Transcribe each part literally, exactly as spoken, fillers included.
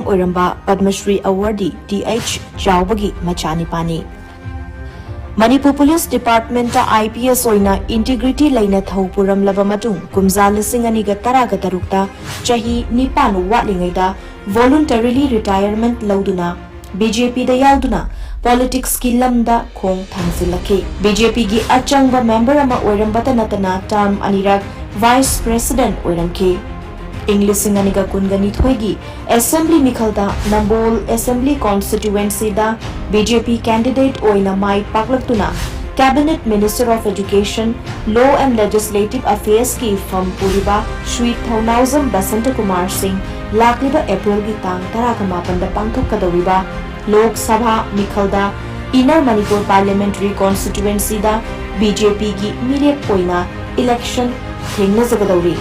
ꯑꯣꯏꯔꯝꯕ ꯄꯗꯃ ꯁ꯭ꯔꯤ ꯑꯦꯋꯥꯔꯗꯤ T H ꯆꯥꯎꯕꯒꯤ ꯃꯆꯥꯅꯤꯄꯥꯅꯤ꯫ Manipur police department I P S ꯑꯣꯏꯅ ꯏꯟꯇꯤꯒ꯭ꯔꯤꯇꯤ ꯂꯩꯅ ꯊꯧ ꯄꯨꯔꯝꯂꯕ ꯃꯇꯨꯡ, ꯀꯨꯝꯖꯥ ꯂꯤꯁꯤꯡ ꯑꯅꯤꯒ ꯇꯔꯥꯒ ꯇꯔꯨꯛꯇ ꯆꯍꯤ ꯅꯤꯄꯥꯟ ꯋꯥꯠꯂꯤꯉꯩꯗ voluntarily retirement ꯂꯧꯗꯨꯅ ꯕꯤ ꯖꯦ ꯄꯤꯗ ꯌꯥꯎꯗꯨꯅ ꯄꯣꯂꯤꯇꯤꯛꯁꯀꯤ ꯂꯝꯗ ꯈꯣꯡ ꯊꯥꯡꯖꯤꯜꯂꯛꯈꯤ꯫ ꯕꯤ ꯖꯦ ꯄꯤꯒꯤ ꯑꯆꯪꯕ ꯃꯦꯝꯕꯔ ꯑꯃ ꯑꯣꯏꯔꯝꯕꯇ ꯅꯠꯇꯅ ꯇꯔꯝ ꯑꯅꯤꯔꯛ ꯚꯥꯏꯁ ꯄ꯭ꯔꯦꯁꯤꯗꯦꯟꯠ ꯑꯣꯏꯔꯝꯈꯤ꯫ ꯏꯪ ꯂꯤꯁꯤꯡ ꯑꯅꯤꯒ ꯀꯨꯟꯒ ꯅꯤꯊꯣꯏꯒꯤ ꯑꯦꯁꯦꯝꯕ꯭ꯂꯤ ꯃꯤꯈꯜꯗ ꯅꯝꯕꯣꯜ ꯑꯦꯁꯦꯝꯕ꯭ꯂꯤ ꯀꯣꯟꯁꯇꯤꯇ꯭ꯋꯦꯟꯁꯤꯗ ꯕꯤ ꯖꯦ ꯄꯤ ꯀꯦꯟꯗꯤꯗꯦꯠ ꯑꯣꯏꯅ ꯃꯥꯏ ꯄꯥꯛꯂꯛꯇꯨꯅ Cabinet Minister of Education, Law and Legislative Affairsꯀꯤ ꯐꯝ ꯄꯨꯔꯤꯕ ꯁ꯭ꯔꯤ ꯊꯧꯅꯥꯎꯖꯝ ꯕꯁꯟꯇ ꯀꯨꯃꯥꯔ ꯁꯤꯡ ꯂꯥꯛꯂꯤꯕ ꯑꯦꯄ꯭ꯔꯤꯜꯒꯤ ꯇꯥꯡ ꯇꯔꯥꯒ ꯃꯥꯄꯟꯗ ꯄꯥꯡꯊꯣꯛꯀꯗꯧꯔꯤꯕ ꯂꯣꯛ ꯁꯚꯥ ꯃꯤꯈꯜꯗ Inner Manipur Parliamentary Constituencyꯗ ꯕꯤ ꯖꯦ ꯄꯤꯒꯤ ꯃꯤꯔꯦꯞ ꯑꯣꯏꯅ ꯏꯂꯦꯛꯁꯟ ꯊꯦꯡꯅꯖꯒꯗꯧꯔꯤ꯫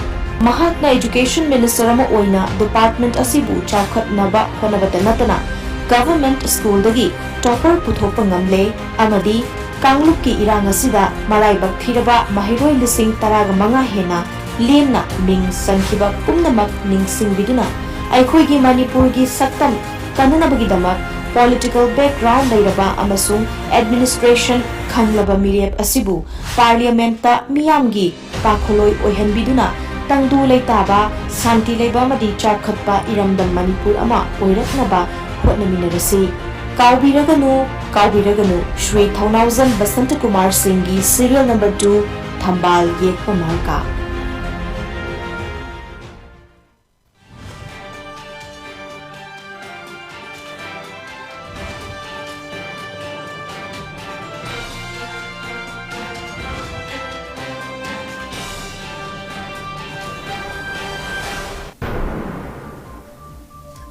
ꯃꯍꯥꯛꯅ ꯏꯗꯨꯀꯦꯁꯟ ꯃꯤꯅꯤꯁꯇꯔ ꯑꯃ ꯑꯣꯏꯅ ꯗꯤꯄꯥꯔꯠꯃꯦꯟꯠ ꯑꯁꯤꯕꯨ ꯆꯥꯎꯈꯠꯅꯕ ꯍꯣꯠꯅꯕꯇ ꯅꯠꯇꯅ ꯒꯚꯔꯟꯃꯦꯟꯠ ꯁ꯭ꯀꯨꯜꯗꯒꯤ ꯇꯣꯄꯔ ꯄꯨꯊꯣꯛꯄ ꯉꯝꯂꯦ ꯑꯃꯗꯤ ꯀꯥꯡꯂꯨꯞꯀꯤ ꯏꯔꯥꯡ ꯑꯁꯤꯗ ꯃꯔꯥꯏꯕꯛ ꯊꯤꯔꯕ ꯃꯍꯩꯔꯣꯏ ꯂꯤꯁꯤꯡ ꯇꯔꯥꯒ ꯃꯉꯥ ꯍꯦꯟꯅ ꯂꯦꯝꯅ ꯃꯤꯡ ꯆꯟꯈꯤꯕ ꯄꯨꯝꯅꯃꯛ ꯅꯤꯡꯁꯤꯡꯕꯤꯗꯨꯅ ꯑꯩꯈꯣꯏꯒꯤ ꯃꯅꯤꯄꯨꯔꯒꯤ ꯁꯛꯇꯝ ꯀꯟꯅꯅꯕꯒꯤꯗꯃꯛ ꯄꯣꯂꯤꯇꯤꯀꯦꯜ ꯕꯦꯛꯒ꯭ꯔꯥꯎꯟ ꯂꯩꯔꯕ ꯑꯃꯁꯨꯡ ꯑꯦꯗꯃꯤꯅꯤꯁꯇ꯭ꯔꯦꯁꯟ ꯈꯪꯂꯕ ꯃꯤꯔꯦꯞ ꯑꯁꯤꯕꯨ ꯄꯥꯔꯂꯤꯌꯥꯃꯦꯟꯠꯇ ꯃꯤꯌꯥꯝꯒꯤ ꯄꯥꯈꯣꯜꯂꯣꯏ ꯑꯣꯏꯍꯟꯕꯤꯗꯨꯅ ꯇꯪꯗꯨ ꯂꯩꯇꯥꯕ, ꯁꯥꯟꯇꯤ ꯂꯩꯕ ꯑꯃꯗꯤ ꯆꯥꯎꯈꯠꯄ ꯏꯔꯝꯗꯝ ꯃꯅꯤꯄꯨꯔ ꯑꯃ ꯑꯣꯏꯔꯛꯅꯕ ꯍꯣꯠꯅꯃꯤꯟꯅꯔꯁꯤ꯫ ꯀꯥꯎꯕꯤꯔꯒꯅꯨ, ꯀꯥꯎꯕꯤꯔꯒꯅꯨ, ꯁ꯭ꯔꯤ ꯊꯧꯅꯥꯎꯖꯝ ꯕꯁꯟꯇ ꯀꯨꯃꯥꯔ ꯁꯤꯡꯒꯤ serial number two ꯊꯝꯕꯥꯜ ꯌꯦꯛꯄ ꯃꯥꯔꯀꯥ꯫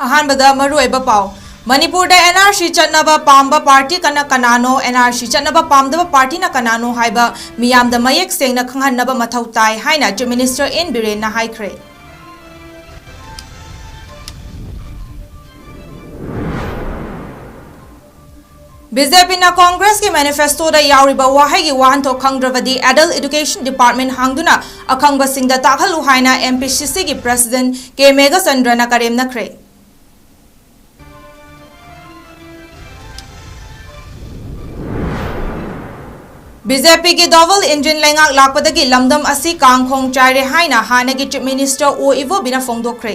ꯑꯍꯥꯟꯕꯗ ꯃꯔꯨꯑꯣꯏꯕ ꯄꯥꯎ꯫ ꯃꯅꯤꯄꯨꯔꯗ ꯑꯦꯟ ꯑꯥꯔ ꯁꯤ ꯆꯠꯅꯕ ꯄꯥꯝꯕ ꯄꯥꯔꯇꯤ ꯀꯅꯥ ꯀꯅꯥꯅꯣ, ꯑꯦꯟ ꯑꯥꯔ ꯁꯤ ꯆꯠꯅꯕ ꯄꯥꯝꯗꯕ ꯄꯥꯔꯇꯤꯅ ꯀꯅꯥꯅꯣ ꯍꯥꯏꯕ ꯃꯤꯌꯥꯝꯗ ꯃꯌꯦꯛ ꯁꯦꯡꯅ ꯈꯪꯍꯟꯅꯕ ꯃꯊꯧ ꯇꯥꯏ ꯍꯥꯏꯅ ꯆꯤꯐ ꯃꯤꯅꯤꯁꯇꯔ ꯑꯦꯟ ꯕꯤꯔꯦꯟꯅ ꯍꯥꯏꯈ꯭ꯔꯦ꯫ ꯕꯤ ꯖꯦ ꯄꯤꯅ ꯀꯣꯡꯒ꯭ꯔꯦꯁꯀꯤ ꯃꯦꯅꯤꯐꯦꯁꯇꯣꯗ ꯌꯥꯎꯔꯤꯕ ꯋꯥꯍꯩꯒꯤ ꯋꯥꯍꯟꯊꯣꯛ ꯈꯪꯗ꯭ꯔꯕꯗꯤ ꯑꯦꯗꯜꯠ ꯏꯗꯨꯀꯦꯁꯟ ꯗꯤꯄꯥꯔꯠꯃꯦꯟꯠ ꯍꯥꯡꯗꯨꯅ ꯑꯈꯪꯕꯁꯤꯡꯗ ꯇꯥꯛꯍꯜꯂꯨ ꯍꯥꯏꯅ ꯑꯦꯝ ꯄꯤ ꯁꯤ ꯁꯤꯒꯤ ꯄ꯭ꯔꯦꯁꯤꯗꯦꯟꯠ ꯀꯦ ꯃꯦꯘꯆꯟꯗ꯭ꯔꯅ ꯀꯔꯦꯝꯅꯈ꯭ꯔꯦ꯫ ꯕꯤ ꯖꯦ ꯄꯤꯒꯤ double engine ꯂꯩꯉꯥꯛ ꯂꯥꯛꯄꯗꯒꯤ ꯂꯝꯗꯝ ꯑꯁꯤ ꯀꯥꯡꯈꯣꯡ ꯆꯥꯏꯔꯦ ꯍꯥꯏꯅ ꯍꯥꯟꯅꯒꯤ Chief Minister ꯑꯣ ꯏꯕꯣꯕꯤꯅ ꯐꯣꯡꯗꯣꯛꯈ꯭ꯔꯦ꯫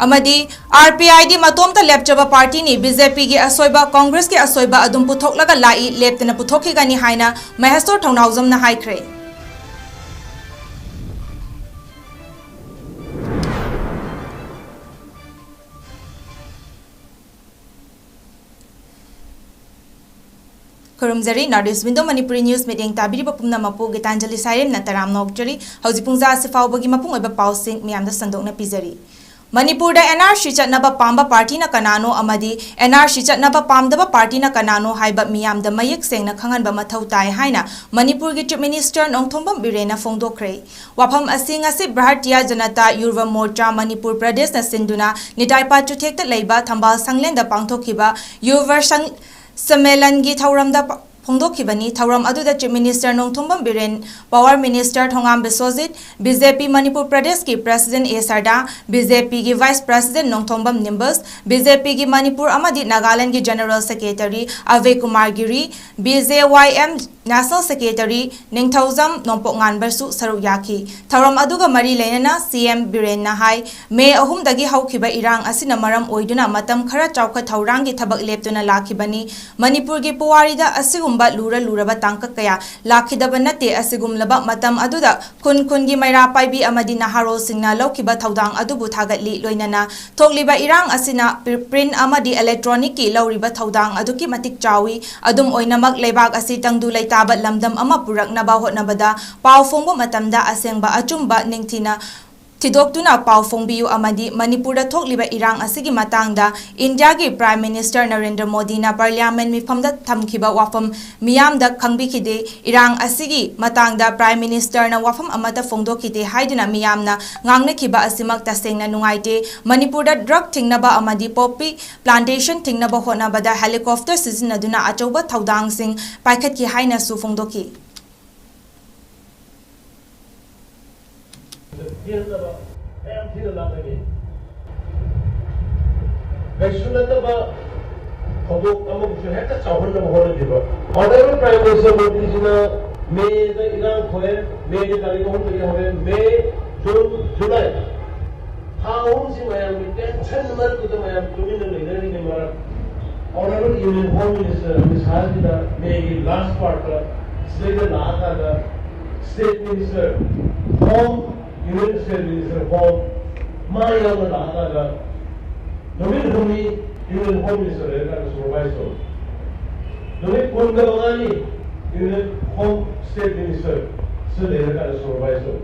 ꯑꯃꯗꯤ ꯑꯥꯔ ꯄꯤ ꯑꯥꯏꯗꯤ ꯃꯇꯣꯝꯇ ꯂꯦꯞꯆꯕ ꯄꯥꯔꯇꯤꯅꯤ, ꯕꯤ ꯖꯦ ꯄꯤꯒꯤ ꯑꯁꯣꯏꯕ, ꯀꯣꯡꯒ꯭ꯔꯦꯁꯀꯤ ꯑꯁꯣꯏꯕ ꯑꯗꯨꯝ ꯄꯨꯊꯣꯛꯂꯒ ꯂꯥꯛꯏ, ꯂꯦꯞꯇꯅ ꯄꯨꯊꯣꯛꯈꯤꯒꯅꯤ ꯍꯥꯏꯅ ꯃꯍꯦꯁꯣꯔ ꯊꯧꯅꯥꯎꯖꯝꯅ ꯍꯥꯏꯈ꯭ꯔꯦ꯫ ꯈꯨꯔꯨꯝꯖꯔꯤ꯫ North East Window Manipuri news ꯃꯤꯠꯌꯦꯡ ꯇꯥꯕꯤꯔꯤꯕ ꯄꯨꯝꯅꯃꯛꯄꯨ ꯒꯤꯇꯥꯟꯖꯂꯤ ꯁꯥꯏꯔꯦꯝꯅ ꯇꯔꯥꯝꯅ ꯑꯣꯛꯆꯔꯤ꯫ ꯍꯧꯖꯤꯛ ꯄꯨꯡ ꯖꯥ ꯑꯁꯤ ꯐꯥꯎꯕꯒꯤ ꯃꯄꯨꯡ ꯑꯣꯏꯕ ꯄꯥꯎꯁꯤꯡ ꯃꯤꯌꯥꯝꯗ ꯁꯟꯗꯣꯛꯅ ꯄꯤꯖꯔꯤ꯫ ꯃꯅꯤꯄꯨꯔꯗ ꯑꯦꯟ ꯑꯥꯔ ꯁꯤ ꯆꯠꯅꯕ ꯄꯥꯝꯕ ꯄꯥꯔꯇꯤꯅ ꯀꯅꯥꯅꯣ ꯑꯃꯗꯤ ꯑꯦꯟ ꯑꯥꯔ ꯁꯤ ꯆꯠꯅꯕ ꯄꯥꯝꯗꯕ ꯄꯥꯔꯇꯤꯅ ꯀꯅꯥꯅꯣ ꯍꯥꯏꯕ ꯃꯤꯌꯥꯝꯗ ꯃꯌꯦꯛ ꯁꯦꯡꯅ ꯈꯪꯍꯟꯕ ꯃꯊꯧ ꯇꯥꯏ ꯍꯥꯏꯅ ꯃꯅꯤꯄꯨꯔꯒꯤ Chief Minister ꯅꯣꯡꯊꯣꯝꯕꯝ ꯕꯤꯔꯦꯟꯅ ꯐꯣꯡꯗꯣꯛꯈ꯭ꯔꯦ꯫ ꯋꯥꯐꯝ ꯑꯁꯤ ꯉꯁꯤ ꯚꯥꯔꯇꯤꯌꯥ ꯖꯅꯇꯥ ꯌꯨꯚ ꯃꯣꯔꯆꯥ ꯃꯅꯤꯄꯨꯔ ꯄ꯭ꯔꯗꯦꯁꯅ ꯁꯤꯟꯗꯨꯅ ꯅꯤꯇꯥꯏꯄꯥ ꯆꯨꯊꯦꯛꯇ ꯂꯩꯕ ꯊꯝꯕꯥꯜ ꯁꯪꯂꯦꯟꯗ ꯄꯥꯡꯊꯣꯛꯈꯤꯕ ꯌꯨꯚ ꯁꯪ-, ꯁꯝꯃꯦꯂꯟꯒꯤ ꯊꯧꯔꯝꯗ ꯄ-, ꯐꯣꯡꯗꯣꯛꯈꯤꯕꯅꯤ꯫ ꯊꯧꯔꯝ ꯑꯗꯨꯗ Chief Minister Nongthombam Biren, Power Minister Thongam Biswajit, B J P Manipur ꯄ꯭ꯔꯗꯦꯁꯀꯤ President A Sharda, B J ꯄꯤꯒꯤ Vice President Nongthombam Nimbus, B J ꯄꯤꯒꯤ ꯃꯅꯤꯄꯨꯔ ꯑꯃꯗꯤ ꯅꯥꯒꯥꯂꯦꯟꯗꯒꯤ General Secretary Abhay Kumar Giri, B J Y M National Secretary Ningthoujam ꯅꯣꯡꯄꯣꯛꯉꯥꯟꯕꯁꯨ ꯁꯔꯨꯛ ꯌꯥꯈꯤ꯫ ꯊꯧꯔꯝ ꯑꯗꯨꯒ ꯃꯔꯤ ꯂꯩꯅꯅ ꯁꯤ ꯑꯦꯝ ꯕꯤꯔꯦꯟꯅ ꯍꯥꯏ, ꯃꯦ ꯑꯍꯨꯝꯗꯒꯤ ꯍꯧꯈꯤꯕ ꯏꯔꯥꯡ ꯑꯁꯤꯅ ꯃꯔꯝ ꯑꯣꯏꯗꯨꯅ ꯃꯇꯝ ꯈꯔ ꯆꯥꯎꯈꯠ ꯊꯧꯔꯥꯡꯒꯤ ꯊꯕꯛ ꯂꯦꯞꯇꯨꯅ ꯂꯥꯛꯈꯤꯕꯅꯤ꯫ ꯃꯅꯤꯄꯨꯔꯒꯤ ꯄꯨꯋꯥꯔꯤꯗ ꯑꯁꯤꯒꯨꯝꯕ ꯂꯨꯔ ꯂꯨꯔꯕ ꯇꯥꯡꯀꯛ ꯀꯌꯥ ꯂꯥꯛꯈꯤꯗꯕ ꯅꯠꯇꯦ꯫ ꯑꯁꯤꯒꯨꯝꯂꯕ ꯃꯇꯝ ꯑꯗꯨꯗ ꯈꯨꯟ ꯈꯨꯟꯒꯤ ꯃꯩꯔꯥ ꯄꯥꯏꯕꯤ ꯑꯃꯗꯤ ꯅꯍꯥꯔꯣꯜꯁꯤꯡꯅ ꯂꯧꯈꯤꯕ ꯊꯧꯗꯥꯡ ꯑꯗꯨꯕꯨ ꯊꯥꯒꯠꯂꯤ꯫ ꯂꯣꯏꯅꯅ ꯊꯣꯛꯂꯤꯕ ꯏꯔꯥꯡ ꯑꯁꯤꯅ ꯄ꯭ꯔꯤ-, print ꯑꯃꯗꯤ electronicꯀꯤ ꯂꯧꯔꯤꯕ ꯊꯧꯗꯥꯡ ꯑꯗꯨꯛꯀꯤ ꯃꯇꯤꯛ ꯆꯥꯎꯏ꯫ ꯑꯗꯨꯝ ꯑꯣꯏꯅꯃꯛ, ꯂꯩꯕꯥꯛ ꯑꯁꯤ ꯇꯪꯗꯨ ꯂꯩꯇꯥꯕ ꯂꯝꯗꯝ ꯑꯃ ꯄꯨꯔꯛꯅꯕ ꯍꯣꯠꯅꯕꯗ ꯄꯥꯎ ꯐꯣꯡꯕ ꯃꯇꯝꯗ ꯑꯁꯦꯡꯕ ꯑꯆꯨꯝꯕ ꯅꯤꯡꯊꯤꯅ ꯊꯤꯗꯣꯛꯇꯨꯅ ꯄꯥꯎ ꯐꯣꯡꯕꯤꯌꯨ ꯑꯃꯗꯤ ꯃꯅꯤꯄꯨꯔꯗ ꯊꯣꯛꯂꯤꯕ ꯏꯔꯥꯡ ꯑꯁꯤꯒꯤ ꯃꯇꯥꯡꯗ ꯏꯟꯗꯤꯌꯥꯒꯤ Prime Minister ꯅꯔꯦꯟꯗ꯭ꯔ ꯃꯣꯗꯤꯅ Parliament ꯃꯤꯐꯝꯗ ꯊꯝꯈꯤꯕ ꯋꯥꯐꯝ ꯃꯤꯌꯥꯝꯗ ꯈꯪꯕꯤꯈꯤꯗꯦ꯫ ꯏꯔꯥꯡ ꯑꯁꯤꯒꯤ ꯃꯇꯥꯡꯗ Prime Ministerꯅ ꯋꯥꯐꯝ ꯑꯃꯠꯇ ꯐꯣꯡꯗꯣꯛꯈꯤꯗꯦ ꯍꯥꯏꯗꯨꯅ ꯃꯤꯌꯥꯝꯅ ꯉꯥꯡꯅꯈꯤꯕ ꯑꯁꯤꯃꯛ ꯇꯁꯦꯡꯅ ꯅꯨꯡꯉꯥꯏꯇꯦ꯫ ꯃꯅꯤꯄꯨꯔꯗ drug ꯊꯤꯡꯅꯕ ꯑꯃꯗꯤ poppy plantation ꯊꯤꯡꯅꯕ ꯍꯣꯠꯅꯕꯗ helicopter ꯁꯤꯖꯤꯟꯅꯗꯨꯅ ꯑꯆꯧꯕ ꯊꯧꯗꯥꯡꯁꯤꯡ ꯄꯥꯏꯈꯠꯈꯤ ꯍꯥꯏꯅꯁꯨ ꯐꯣꯡꯗꯣꯛꯈꯤ꯫ ꯄꯦꯟꯗꯕ ꯃꯌꯥꯝ ꯊꯤꯅ ꯂꯥꯛꯅꯔꯤ꯫ ꯀꯩꯁꯨ ꯅꯠꯇꯕ ꯊꯧꯗꯣꯛ ꯑꯃꯕꯨꯁꯨ ꯍꯦꯛꯇ ꯆꯥꯎꯍꯟꯅꯕ ꯍꯣꯠꯅꯈꯤꯕ꯫ Honourable Prime Minister ꯃꯣꯗꯤꯖꯤꯅ ꯃꯦꯗ ꯏꯔꯥꯡ ꯊꯣꯛꯑꯦ, ꯃꯦꯒꯤ ꯇꯥꯔꯤꯛ ꯑꯍꯨꯝꯗꯒꯤ ꯍꯧꯔꯦ, ꯃꯦ, ꯖꯨꯟ, ꯖꯨꯂꯥꯏ, ꯊꯥ ꯑꯍꯨꯝꯁꯤ ꯃꯌꯥꯝꯒꯤ tension ꯃꯔꯛꯇꯨꯗ ꯃꯌꯥꯝ ꯇꯨꯃꯤꯟꯅ ꯂꯩꯅꯔꯤꯉꯩ ꯃꯔꯛ, Honourable Union Home Minister Amit ꯁꯥꯍꯒꯤꯗ ꯃꯦꯒꯤ last part ꯁꯤꯗꯩꯗ ꯂꯥꯛꯑꯀꯥꯟꯗ State Minister Home, Union State Minister Home ꯃꯥ ꯌꯥꯎꯅ ꯂꯥꯛꯑꯀꯥꯟꯗ ꯅꯨꯃꯤꯠ ꯍꯨꯝꯅꯤ Union Home Minister ꯂꯩꯔꯀꯥꯟꯗ supervise ꯇꯧ꯫ ꯅꯨꯃꯤꯠ ꯀꯨꯟꯒ ꯃꯉꯥꯅꯤ Union Home State Minister ꯁꯤ ꯂꯩꯔꯀꯥꯟꯗ supervise ꯇꯧ꯫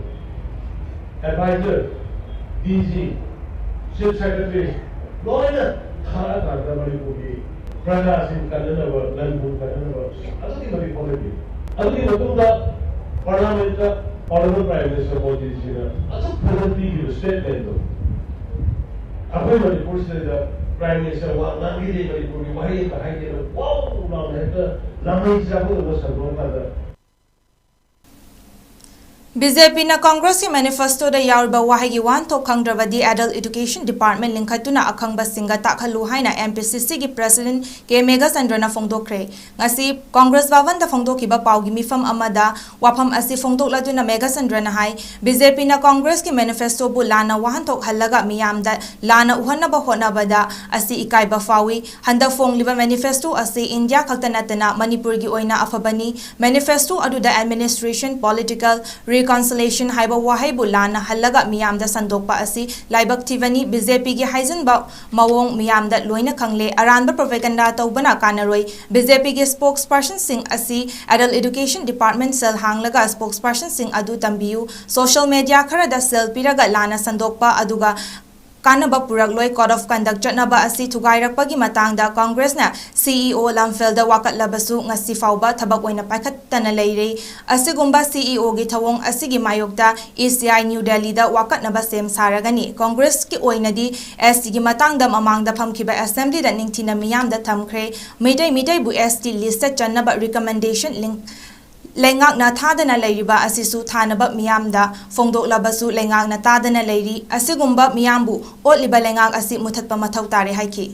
Advisor, D G, Chief Secretary ꯂꯣꯏꯅ ꯊꯥꯔꯛꯑꯀꯥꯟꯗ ꯃꯅꯤꯄꯨꯔꯒꯤ ꯄ꯭ꯔꯖꯥꯁꯤꯡ ꯀꯟꯅꯅꯕ, ꯂꯟ ꯊꯨꯝ ꯀꯟꯅꯅꯕ ꯑꯗꯨꯛꯀꯤ ꯃꯇꯤꯛ ꯍꯣꯠꯅꯈꯤ꯫ ꯑꯗꯨꯒꯤ ꯃꯇꯨꯡꯗ Parliament ꯇ Honourable Prime Minister ꯃꯣꯗꯤꯖꯤꯅ ꯑꯗꯨꯛ ꯐꯖꯅ ꯄꯤꯈꯤꯕ statement ꯗꯣ ꯑꯩꯈꯣꯏ ꯃꯅꯤꯄꯨꯔꯁꯤꯗ Prime Minister ꯋꯥ ꯉꯥꯡꯈꯤꯗꯦ, ꯃꯅꯤꯄꯨꯔꯒꯤ ꯋꯥꯍꯩ ꯑꯃꯇ ꯍꯥꯏꯗꯦꯅ ꯋꯥꯎ ꯂꯥꯎꯅ ꯍꯦꯛꯇ ꯂꯥꯡꯃꯩ ꯆꯥꯛꯄꯗꯧꯅ ꯁꯟꯗꯣꯛꯑꯀꯥꯟꯗ, ꯕꯤ ꯖꯦ ꯄꯤꯅ ꯀꯣꯡꯒ꯭ꯔꯦꯁꯀꯤ ꯃꯦꯅꯤꯐꯦꯁꯇꯣꯗ ꯌꯥꯎꯔꯤꯕ ꯋꯥꯍꯩꯒꯤ ꯋꯥꯍꯟꯊꯣꯛ ꯈꯪꯗ꯭ꯔꯕꯗꯤ Adult Education Department ꯂꯤꯡꯈꯠꯇꯨꯅ ꯑꯈꯪꯕꯁꯤꯡꯒ ꯇꯥꯛꯍꯜꯂꯨ ꯍꯥꯏꯅ M P C C ꯒꯤ President ꯀꯦ ꯃꯦꯘꯆꯟꯗ꯭ꯔꯅ ꯐꯣꯡꯗꯣꯛꯈ꯭ꯔꯦ꯫ ꯉꯁꯤ ꯀꯣꯡꯒ꯭ꯔꯦꯁ ꯚꯕꯟꯗ ꯐꯣꯡꯗꯣꯛꯈꯤꯕ ꯄꯥꯎꯒꯤ ꯃꯤꯐꯝ ꯑꯃꯗ ꯋꯥꯐꯝ ꯑꯁꯤ ꯐꯣꯡꯗꯣꯛꯂꯗꯨꯅ ꯃꯦꯘꯆꯟꯗ꯭ꯔꯅ ꯍꯥꯏ, ꯕꯤ ꯖꯦ ꯄꯤꯅ ꯀꯣꯡꯒ꯭ꯔꯦꯁꯀꯤ ꯃꯦꯅꯤꯐꯦꯁꯇꯣꯕꯨ ꯂꯥꯟꯅ ꯋꯥꯍꯟꯊꯣꯛ ꯍꯜꯂꯒ ꯃꯤꯌꯥꯝꯗ ꯂꯥꯟꯅ ꯎꯍꯟꯅꯕ ꯍꯣꯠꯅꯕꯗ ꯑꯁꯤ ꯏꯀꯥꯏꯕ ꯐꯥꯎꯏ꯫ ꯍꯟꯗꯛ ꯐꯣꯡꯂꯤꯕ ꯃꯦꯅꯤꯐꯦꯁꯇꯣ ꯑꯁꯤ ꯏꯟꯗꯤꯌꯥ ꯈꯛꯇ ꯅꯠꯇꯅ ꯃꯅꯤꯄꯨꯔꯒꯤ ꯑꯣꯏꯅ ꯑꯐꯕꯅꯤ꯫ ꯃꯦꯅꯤꯐꯦꯁꯇꯣ ꯑꯗꯨꯗ administration, political reconciliation ꯍꯥꯏꯕ ꯋꯥꯍꯩꯕꯨ ꯂꯥꯟꯅ ꯍꯜꯂꯒ ꯃꯤꯌꯥꯝꯗ ꯁꯟꯗꯣꯛꯄ ꯑꯁꯤ ꯂꯥꯏꯕꯛ ꯊꯤꯕꯅꯤ꯫ ꯕꯤ ꯖꯦ ꯄꯤꯒꯤ ꯍꯥꯏꯖꯤꯟꯕ ꯃꯑꯣꯡ ꯃꯤꯌꯥꯝꯗ ꯂꯣꯏꯅ ꯈꯪꯂꯦ꯫ ꯑꯔꯥꯟꯕ propaganda ꯇꯧꯕꯅ ꯀꯥꯟꯅꯔꯣꯏ꯫ ꯕꯤ ꯖꯦ ꯄꯤꯒꯤ spokespersonꯁꯤꯡ ꯑꯁꯤ Adult Education Department cell ꯍꯥꯡꯂꯒ spokespersonꯁꯤꯡ ꯑꯗꯨ ꯇꯝꯕꯤꯌꯨ꯫ Social media ꯈꯔꯗ cell ꯄꯤꯔꯒ ꯂꯥꯟꯅ ꯁꯟꯗꯣꯛꯄ ꯑꯗꯨꯒ ꯀꯥꯟꯅꯕ ꯄꯨꯔꯛꯂꯣꯏ꯫ Code of conduct ꯆꯠꯅꯕ ꯑꯁꯤ ꯊꯨꯒꯥꯏꯔꯛꯄꯒꯤ ꯃꯇꯥꯡꯗ ꯀꯣꯡꯒ꯭ꯔꯦꯁꯅ C E O ꯂꯝꯐꯦꯜꯗ ꯋꯥꯀꯠꯂꯕꯁꯨ ꯉꯁꯤ ꯐꯥꯎꯕ ꯊꯕꯛ ꯑꯣꯏꯅ ꯄꯥꯏꯈꯠꯇꯅ ꯂꯩꯔꯤ꯫ ꯑꯁꯤꯒꯨꯝꯕ C E O ꯒꯤ ꯊꯧꯑꯣꯡ ꯑꯁꯤꯒꯤ ꯃꯥꯌꯣꯛꯇ E C I New Delhiꯗ ꯋꯥꯀꯠꯅꯕ ꯁꯦꯝ ꯁꯥꯔꯒꯅꯤ꯫ ꯀꯣꯡꯒ꯭ꯔꯦꯁꯀꯤ ꯑꯣꯏꯅꯗꯤ S T ꯒꯤ ꯃꯇꯥꯡꯗ ꯃꯃꯥꯡꯗ ꯐꯝꯈꯤꯕ assemblyꯗ ꯅꯤꯡꯊꯤꯅ ꯃꯤꯌꯥꯝꯗ ꯊꯝꯈ꯭ꯔꯦ꯫ ꯃꯩꯇꯩ ꯃꯤꯇꯩꯕꯨ S T listꯇ ꯆꯟꯅꯕ recommendation ꯂꯤꯡ-, ꯂꯩꯉꯥꯛꯅ ꯊꯥꯗꯅ ꯂꯩꯔꯤꯕ ꯑꯁꯤꯁꯨ ꯊꯥꯅꯕ ꯃꯤꯌꯥꯝꯗ ꯐꯣꯡꯗꯣꯛꯂꯕꯁꯨ ꯂꯩꯉꯥꯛꯅ ꯇꯥꯗꯅ ꯂꯩꯔꯤ꯫ ꯑꯁꯤꯒꯨꯝꯕ ꯃꯤꯌꯥꯝꯕꯨ ꯑꯣꯠꯂꯤꯕ ꯂꯩꯉꯥꯛ ꯑꯁꯤ ꯃꯨꯊꯠꯄ ꯃꯊꯧ ꯇꯥꯔꯦ ꯍꯥꯏꯈꯤ꯫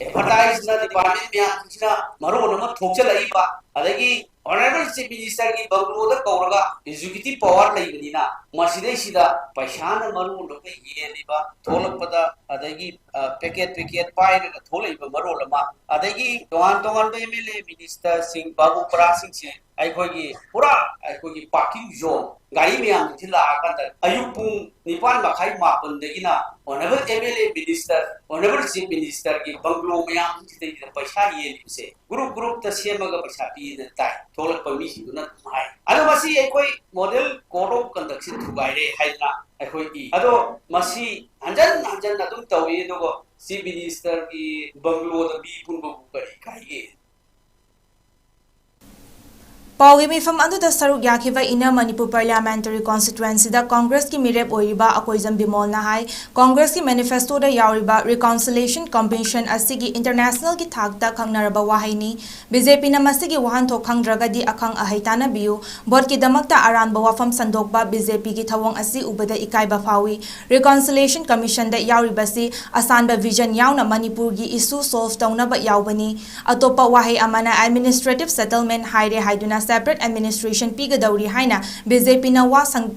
ꯑꯦꯗꯚꯔꯇꯥꯏꯖꯅ ꯗꯤꯄꯥꯔꯠꯃꯦꯟ ꯃꯌꯥꯝꯁꯤꯅ ꯃꯔꯣꯟ ꯑꯃ ꯊꯣꯛꯆꯜꯂꯛꯏꯕ, ꯑꯗꯒꯤ ꯑꯣꯅꯔꯦꯕꯜ ꯆꯤꯐ ꯃꯤꯅꯤꯁꯇꯔꯒꯤ ꯕꯪꯒ꯭ꯂꯣꯗ ꯀꯧꯔꯒ ꯑꯦꯛꯖꯤꯀ꯭ꯌꯨꯇꯤꯚ ꯄꯋꯥꯔ ꯂꯩꯕꯅꯤꯅ ꯃꯁꯤꯗꯩꯁꯤꯗ ꯄꯩꯁꯥꯅ ꯃꯔꯣꯜ ꯑꯃ ꯌꯦꯜꯂꯤꯕ ꯊꯣꯛꯂꯛꯄꯗ, ꯑꯗꯒꯤ ꯄꯦꯀꯦꯠ ꯄꯦꯀꯦꯠ ꯄꯥꯏꯔꯒ ꯊꯣꯛꯂꯛꯏꯕ ꯃꯔꯣꯜ ꯑꯃ, ꯑꯗꯒꯤ ꯇꯣꯉꯥꯟ ꯇꯣꯉꯥꯟꯕ ꯑꯦꯝ ꯑꯦꯜ ꯑꯦ ꯃꯤꯅꯤꯁꯇꯔꯁꯤꯡ ꯕꯥꯕꯨ ꯄꯔꯥꯁꯤꯡꯁꯦ ꯑꯩꯈꯣꯏꯒꯤ ꯄꯨꯔꯥ ꯑꯩꯈꯣꯏꯒꯤ ꯄꯥꯔꯀꯤꯡ ꯖꯣꯟ, ꯒꯥꯔꯤ ꯃꯌꯥꯝꯁꯤ ꯂꯥꯛꯑꯀꯥꯟꯗ ꯑꯌꯨꯛ ꯄꯨꯡ ꯅꯤꯄꯥꯟ ꯃꯈꯥꯏ ꯃꯥꯄꯟꯗꯒꯤꯅ honourable M L A minister, honourable chief ꯃꯤꯅꯤꯁꯇꯔꯒꯤ ꯕꯪꯒ꯭ꯂꯣ ꯃꯌꯥꯝꯁꯤꯗꯩꯗ ꯄꯩꯁꯥ ꯌꯦꯜꯂꯤꯕꯁꯦ ꯒ꯭ꯔꯨꯞ ꯒ꯭ꯔꯨꯞꯇ ꯁꯦꯝꯃꯒ ꯄꯩꯁꯥ ꯄꯤꯗꯅ ꯇꯥꯏ ꯊꯣꯛꯂꯛꯄ ꯃꯤꯁꯤꯡꯗꯨꯅ ꯑꯗꯨꯝ ꯍꯥꯏ꯫ ꯑꯗꯣ ꯃꯁꯤ ꯑꯩꯈꯣꯏ ꯃꯣꯗꯦꯜ ꯀꯣꯗ ꯑꯣꯐ ꯀꯟꯗꯛꯁꯦ ꯊꯨꯒꯥꯏꯔꯦ ꯍꯥꯏꯗꯅ ꯑꯩꯈꯣꯏ ꯏ꯫ ꯑꯗꯣ ꯃꯁꯤ ꯍꯟꯖꯟ ꯍꯟꯖꯟꯅ ꯑꯗꯨꯝ ꯇꯧꯏ꯫ ꯑꯗꯨꯒ ꯆꯤꯐ ꯃꯤꯅꯤꯁꯇꯔꯒꯤ ꯕꯪꯒ꯭ꯂꯣꯗ ꯃꯤ ꯄꯨꯟꯕꯕꯨ ꯀꯔꯤ ꯀꯥꯏꯒꯦ? ꯄꯥꯎꯒꯤ ꯃꯤꯐꯝ ꯑꯗꯨꯗ ꯁꯔꯨꯛ ꯌꯥꯈꯤꯕ ꯏꯟꯅꯔ ꯃꯅꯤꯄꯨꯔ ꯄꯥꯔꯂꯤꯌꯥꯃꯦꯟꯇꯔꯤ ꯀꯣꯟꯁꯇꯤꯇ꯭ꯋꯦꯟꯁꯤꯗ ꯀꯣꯡꯒ꯭ꯔꯦꯁꯀꯤ ꯃꯤꯔꯦꯞ ꯑꯣꯏꯔꯤꯕ ꯑꯀꯣꯏꯖꯝ ꯕꯤꯃꯣꯜꯅ ꯍꯥꯏ, ꯀꯣꯡꯒ꯭ꯔꯦꯁꯀꯤ ꯃꯦꯅꯤꯐꯦꯁꯇꯣꯗ ꯌꯥꯎꯔꯤꯕ ꯔꯤꯀꯣꯟꯁꯤꯂꯤꯌꯦꯁꯟ ꯀꯝꯃꯤꯁꯟ ꯑꯁꯤꯒꯤ ꯏꯟꯇꯔꯅꯦꯁꯅꯦꯜꯒꯤ ꯊꯥꯛꯇ ꯈꯪꯅꯔꯕ ꯋꯥꯍꯩꯅꯤ꯫ ꯕꯤ ꯖꯦ ꯄꯤꯅ ꯃꯁꯤꯒꯤ ꯋꯥꯍꯟꯊꯣꯛ ꯈꯪꯗ꯭ꯔꯒꯗꯤ ꯑꯈꯪ ꯑꯍꯩ ꯇꯥꯟꯅꯕꯤꯌꯨ꯫ ꯚꯣꯠꯀꯤꯗꯃꯛꯇ ꯑꯔꯥꯟꯕ ꯋꯥꯐꯝ ꯁꯟꯗꯣꯛꯄ ꯕꯤ ꯖꯦ ꯄꯤꯒꯤ ꯊꯧꯑꯣꯡ ꯑꯁꯤ ꯎꯕꯗ ꯏꯀꯥꯏꯕ ꯐꯥꯎꯏ꯫ ꯔꯤꯀꯣꯟꯁꯤꯂꯤꯌꯦꯁꯟ ꯀꯝꯃꯤꯁꯟꯗ ꯌꯥꯎꯔꯤꯕꯁꯤ ꯑꯁꯥꯟꯕ ꯚꯤꯖꯟ ꯌꯥꯎꯅ ꯃꯅꯤꯄꯨꯔꯒꯤ ꯏꯁꯨ ꯁꯣꯜꯚ ꯇꯧꯅꯕ ꯌꯥꯎꯕꯅꯤ꯫ ꯑꯇꯣꯞꯄ ꯋꯥꯍꯩ ꯑꯃꯅ ꯑꯦꯗꯃꯤꯅꯤꯁꯇ꯭ꯔꯦꯇꯤꯚ ꯁꯦꯇꯜꯃꯦꯟꯠ ꯍꯥꯏꯔꯦ ꯍꯥꯏꯗꯨꯅ ꯁꯦꯄꯔꯦꯠ ꯑꯦꯗꯃꯤꯅꯤꯁꯇ꯭ꯔꯦꯁꯟ ꯄꯤꯒꯗꯧꯔꯤ ꯍꯥꯏꯅ ꯕꯤ ꯖꯦ ꯄꯤꯅ ꯋꯥ ꯁꯪ-,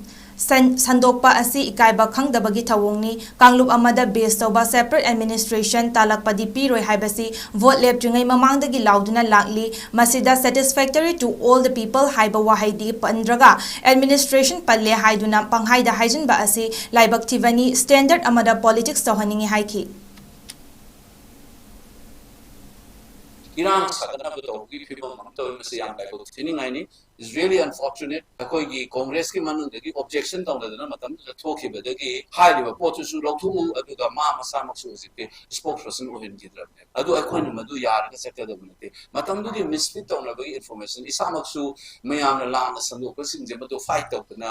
ꯁꯟ-, ꯁꯟꯗꯣꯛꯄ ꯑꯁꯤ ꯏꯀꯥꯏꯕ ꯈꯪꯗꯕꯒꯤ ꯊꯧꯑꯣꯡꯅꯤ꯫ ꯀꯥꯡꯂꯨꯞ ꯑꯃꯗ ꯕꯦꯖ ꯇꯧꯕ ꯁꯦꯄꯔꯦꯠ ꯑꯦꯗꯃꯤꯅꯤꯁꯇ꯭ꯔꯦꯁꯟ ꯇꯥꯂꯛꯄꯗꯤ ꯄꯤꯔꯣꯏ ꯍꯥꯏꯕꯁꯤ ꯚꯣꯠ ꯂꯦꯞꯇ꯭ꯔꯤꯉꯩ ꯃꯃꯥꯡꯗꯒꯤ ꯂꯥꯎꯗꯨꯅ ꯂꯥꯛꯂꯤ꯫ ꯃꯁꯤꯗ satisfactory to all the people ꯍꯥꯏꯕ ꯋꯥꯍꯩꯗꯤ ꯄꯟꯗ꯭ꯔꯒ ꯑꯦꯗꯃꯤꯅꯤꯁꯇ꯭ꯔꯦꯁꯟ ꯄꯜꯂꯦ ꯍꯥꯏꯗꯨꯅ ꯄꯪꯍꯥꯏꯗ ꯍꯥꯏꯖꯤꯟꯕ ꯑꯁꯤ ꯂꯥꯏꯕꯛ ꯊꯤꯕꯅꯤ, ꯁ꯭ꯇꯦꯟꯗꯔꯗ ꯑꯃꯗ ꯄꯣꯂꯤꯇꯤꯛꯁ ꯇꯧꯍꯟꯅꯤꯡꯏ ꯍꯥꯏꯈꯤ꯫ ꯏꯔꯥꯡ ꯁꯥꯒꯠꯅꯕ ꯇꯧꯕꯒꯤ ꯐꯤꯕꯝ ꯑꯃ ꯇꯧꯔꯤ꯫ ꯃꯁꯤ ꯌꯥꯝ ꯂꯥꯏꯕꯛ ꯊꯤꯅꯤꯡꯉꯥꯏꯅꯤ꯫ It's really unfortunate꯫ ꯑꯩꯈꯣꯏꯒꯤ ꯀꯣꯡꯒ꯭ꯔꯦꯁꯀꯤ ꯃꯅꯨꯡꯗꯒꯤ ꯑꯣꯕꯖꯦꯛꯁꯟ ꯇꯧꯅꯗꯅ ꯃꯇꯝꯗꯨꯗ ꯊꯣꯛꯈꯤꯕꯗꯒꯤ ꯍꯥꯏꯔꯤꯕ ꯄꯣꯠꯇꯨꯁꯨ ꯂꯧꯊꯣꯛꯎ, ꯑꯗꯨꯒ ꯃꯥ ꯃꯁꯥꯃꯛꯁꯨ ꯍꯧꯖꯤꯛꯇꯤ ꯁ꯭ꯄꯣꯛꯁ ꯄꯔꯁꯟ ꯑꯣꯏꯍꯟꯈꯤꯗ꯭ꯔꯕꯅꯦꯕ꯫ ꯑꯗꯨ ꯑꯩꯈꯣꯏꯅ ꯃꯗꯨ ꯌꯥꯔꯒ ꯆꯠꯀꯗꯕ ꯅꯠꯇꯦ꯫ ꯃꯇꯝꯗꯨꯒꯤ ꯃꯤꯁꯂꯤꯗ ꯇꯧꯅꯕꯒꯤ ꯏꯟꯐꯣꯔꯃꯦꯁꯟ, ꯏꯁꯥꯃꯛꯁꯨ ꯃꯌꯥꯝꯅ ꯂꯥꯟꯅ ꯁꯟꯗꯣꯛꯄꯁꯤꯡꯁꯦ ꯃꯗꯨ ꯐꯥꯏꯠ ꯇꯧꯗꯅ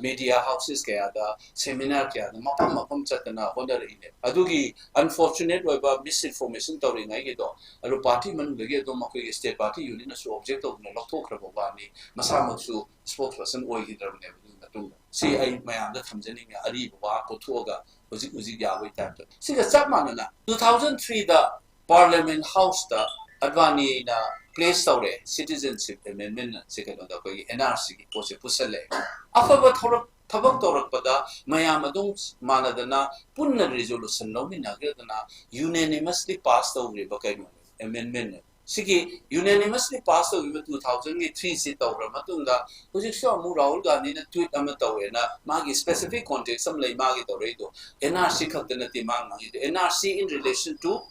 ꯃꯦꯗꯤꯌꯥ ꯍꯥꯎꯁꯦꯁ ꯀꯌꯥꯗ, ꯁꯦꯃꯤꯅꯥꯔ ꯀꯌꯥꯗ ꯃꯐꯝ ꯃꯐꯝ ꯆꯠꯇꯅ ꯍꯣꯠꯅꯔꯛꯏꯅꯦ꯫ ꯑꯗꯨꯒꯤ ꯑꯟꯐꯣꯔꯆꯨꯅꯦꯠ ꯑꯣꯏꯕ ꯃꯤꯁꯏꯟꯐꯣꯔꯃꯦꯁꯟ ꯇꯧꯔꯤꯉꯩꯒꯤꯗꯣ, ꯑꯗꯨ ꯄꯥꯔꯇꯤ ꯃꯅꯨꯡꯗꯒꯤ ꯑꯗꯨꯝ ꯑꯩꯈꯣꯏꯒꯤ ꯁ꯭ꯇꯦꯠ ꯄꯥꯔꯇꯤ ꯌꯨꯅꯤꯌꯟꯅꯁꯨ ꯑꯣꯕꯖꯦꯛ ꯇꯧꯗꯨꯅ ꯂꯧꯊꯣꯛꯈ꯭ꯔꯕ ꯋꯥꯅꯤ, ꯃꯁꯥꯃꯛꯁꯨ ꯁ꯭ꯄꯣꯛꯁ ꯄꯔꯁꯟ ꯑꯣꯏꯈꯤꯗ꯭ꯔꯕꯅꯦꯕ ꯑꯗꯨꯒꯤ ꯃꯇꯨꯡꯗ꯫ ꯁꯤ ꯑꯩ ꯃꯌꯥꯝꯗ ꯊꯝꯖꯅꯤꯡꯉꯦ, ꯑꯔꯤꯕ ꯋꯥ ꯄꯨꯊꯣꯛꯑꯒ ꯍꯧꯖꯤꯛ ꯍꯧꯖꯤꯛ ꯌꯥꯕꯒꯤ ꯇꯥꯏꯞꯇ꯫ ꯁꯤꯒ ꯆꯞ ꯃꯥꯟꯅꯅ two thousand three ꯗ ꯄꯥꯔꯂꯤꯌꯥꯃꯦꯟ ꯍꯥꯎꯁꯇ ꯑꯗꯚꯥꯅꯤꯅ ꯄ꯭ꯂꯦꯁ ꯇꯧꯔꯦ ꯁꯤꯇꯤꯖꯦꯟꯁꯤꯞ ꯑꯦꯃꯦꯟꯃꯦꯟ, ꯁꯤ ꯀꯩꯅꯣꯗ ꯑꯩꯈꯣꯏꯒꯤ ꯑꯦꯟ ꯑꯥꯔ ꯁꯤꯒꯤ ꯄꯣꯠꯁꯦ ꯄꯨꯁꯜꯂꯛꯑꯦ꯫ ꯑꯐꯕ ꯊꯧꯔꯛ ꯊꯕꯛ ꯇꯧꯔꯛꯄꯗ ꯃꯌꯥꯝ ꯑꯗꯨꯝ ꯃꯥꯟꯅꯗꯅ ꯄꯨꯟꯅ ꯔꯤꯖꯣꯂꯨꯁꯟ ꯂꯧꯃꯤꯟꯅꯈ꯭ꯔꯗꯅ ꯌꯨꯅꯦꯅꯤꯃꯁꯂꯤ ꯄꯥꯁ ꯇꯧꯈ꯭ꯔꯤꯕ ꯀꯩꯅꯣꯅꯦ, ꯑꯦꯃꯦꯟꯃꯦꯟꯅꯦ꯫ ꯁꯤꯒꯤ ꯌꯨꯅꯦꯅꯤꯃꯁꯂꯤ ꯄꯥꯁ ꯇꯧꯈꯤꯕ two thousand three ꯁꯤ ꯇꯧꯈ꯭ꯔ ꯃꯇꯨꯡꯗ ꯍꯧꯖꯤꯛꯁꯨ ꯑꯃꯨꯛ ꯔꯥꯍꯨꯜ ꯒꯥꯟꯙꯤꯅ ꯇ꯭ꯋꯤꯠ ꯑꯃ ꯇꯧꯋꯦꯅ, ꯃꯥꯒꯤ ꯁ꯭ꯄꯦꯁꯤꯐꯤꯛ ꯀꯣꯟꯇꯦꯛꯁ ꯑꯃ ꯂꯩ ꯃꯥꯒꯤ ꯇꯧꯔꯛꯏꯗꯣ꯫ ꯑꯦꯟ ꯑꯥꯔ ꯁꯤ ꯈꯛꯇ ꯅꯠꯇꯦ ꯃꯥ ꯉꯥꯡꯉꯤꯗꯣ, N R C in relation to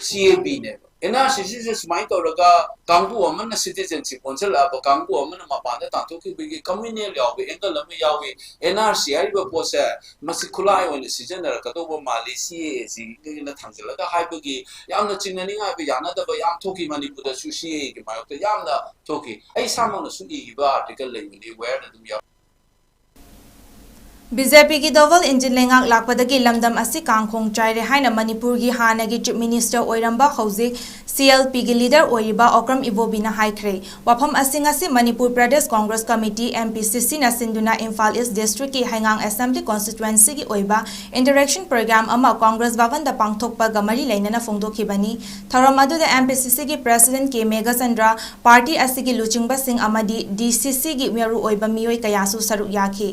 C A B ꯅꯦꯕ꯫ ꯑꯦꯟ ꯑꯥꯔ ꯁꯤꯁꯤꯁꯨ ꯁꯨꯃꯥꯏꯅ ꯇꯧꯔꯒ ꯀꯥꯡꯕꯨ ꯑꯃꯅ ꯁꯤꯇꯤꯖꯦꯟꯁꯤꯞ ꯑꯣꯟꯁꯤꯜꯂꯛꯑꯕ, ꯀꯥꯡꯕꯨ ꯑꯃꯅ ꯃꯄꯥꯟꯗ ꯇꯥꯟꯊꯣꯛꯈꯤꯕꯒꯤ ꯀꯝꯃ꯭ꯌꯨꯅꯦꯜ ꯌꯥꯎꯕ ꯑꯦꯡꯒꯜ ꯑꯃ ꯌꯥꯎꯏ꯫ ꯑꯦꯟ ꯑꯥꯔ ꯁꯤ ꯍꯥꯏꯔꯤꯕ ꯄꯣꯠꯁꯦ ꯃꯁꯤ ꯈꯨꯠꯂꯥꯏ ꯑꯣꯏꯅ ꯁꯤꯖꯤꯟꯅꯔꯛꯀꯗꯧꯕ ꯃꯥꯜꯂꯤ, ꯁꯤ ꯑꯦ ꯑꯦ ꯁꯤꯒꯤꯅ ꯊꯥꯡꯖꯤꯜꯂꯒ ꯍꯥꯏꯕꯒꯤ ꯌꯥꯝꯅ ꯆꯤꯡꯅꯅꯤꯡꯉꯥꯏ ꯑꯣꯏꯕ ꯌꯥꯅꯗꯕ ꯌꯥꯝ ꯊꯣꯛꯈꯤ꯫ ꯃꯅꯤꯄꯨꯔꯗꯁꯨ ꯁꯤ ꯑꯦ ꯑꯦꯒꯤ ꯃꯥꯌꯣꯛꯇ ꯌꯥꯝꯅ ꯊꯣꯛꯈꯤ꯫ ꯑꯩ ꯏꯁꯥꯃꯛꯅꯁꯨ ꯏꯈꯤꯕ ꯑꯥꯔꯇꯤꯀꯜ ꯂꯩꯕꯅꯤ, ꯋꯦꯌꯔꯗ ꯑꯗꯨꯝ ꯌꯥꯎꯏ꯫ ꯕꯤ ꯖꯦ ꯄꯤꯒꯤ ꯗꯕꯜ ꯏꯟꯖꯤꯟ ꯂꯩꯉꯥꯛ ꯂꯥꯛꯄꯗꯒꯤ ꯂꯝꯗꯝ ꯑꯁꯤ ꯀꯥꯡꯈꯣꯡ ꯆꯥꯏꯔꯦ ꯍꯥꯏꯅ ꯃꯅꯤꯄꯨꯔꯒꯤ ꯍꯥꯟꯅꯒꯤ ꯆꯤꯐ ꯃꯤꯅꯤꯁꯇꯔ ꯑꯣꯏꯔꯝꯕ, ꯍꯧꯖꯤꯛ ꯁꯤ ꯑꯦꯜ ꯄꯤꯒꯤ ꯂꯤꯗꯔ ꯑꯣꯏꯔꯤꯕ ꯑꯣꯀ꯭ꯔꯝ ꯏꯕꯣꯕꯤꯅ ꯍꯥꯏꯈ꯭ꯔꯦ꯫ ꯋꯥꯐꯝ ꯑꯁꯤ ꯉꯁꯤ Manipur Pradesh Congress committee, M P ꯁꯤ ꯁꯤꯅ ꯁꯤꯟꯗꯨꯅ ꯏꯝꯐꯥꯜ ꯏꯁ ꯗꯤꯁꯇ꯭ꯔꯤꯛꯀꯤ ꯍꯩꯉꯥꯡ ꯑꯦꯁꯦꯝꯕ꯭ꯂꯤ ꯀꯣꯟꯁꯇꯤꯇ꯭ꯋꯦꯟꯁꯤꯒꯤ ꯑꯣꯏꯕ ꯏꯟꯇꯔꯦꯛꯁꯟ ꯄ꯭ꯔꯣꯒ꯭ꯔꯥꯝ ꯑꯃ ꯀꯣꯡꯒ꯭ꯔꯦꯁ ꯚꯕꯟꯗ ꯄꯥꯡꯊꯣꯛꯄꯒ ꯃꯔꯤ ꯂꯩꯅꯅ ꯐꯣꯡꯗꯣꯛꯈꯤꯕꯅꯤ꯫ ꯊꯧꯔꯝ ꯑꯗꯨꯗ ꯑꯦꯝ ꯄꯤ ꯁꯤ ꯁꯤꯒꯤ ꯄ꯭ꯔꯦꯁꯤꯗꯦꯟꯠ ꯀꯦ ꯃꯦꯘꯆꯟꯗ꯭ꯔ, ꯄꯥꯔꯇꯤ ꯑꯁꯤꯒꯤ ꯂꯨꯆꯤꯡꯕꯁꯤꯡ ꯑꯃꯗꯤ ꯗꯤ ꯁꯤ ꯁꯤꯒꯤ ꯃꯔꯨꯑꯣꯏꯕ ꯃꯤꯑꯣꯏ ꯀꯌꯥꯁꯨ ꯁꯔꯨꯛ ꯌꯥꯈꯤ꯫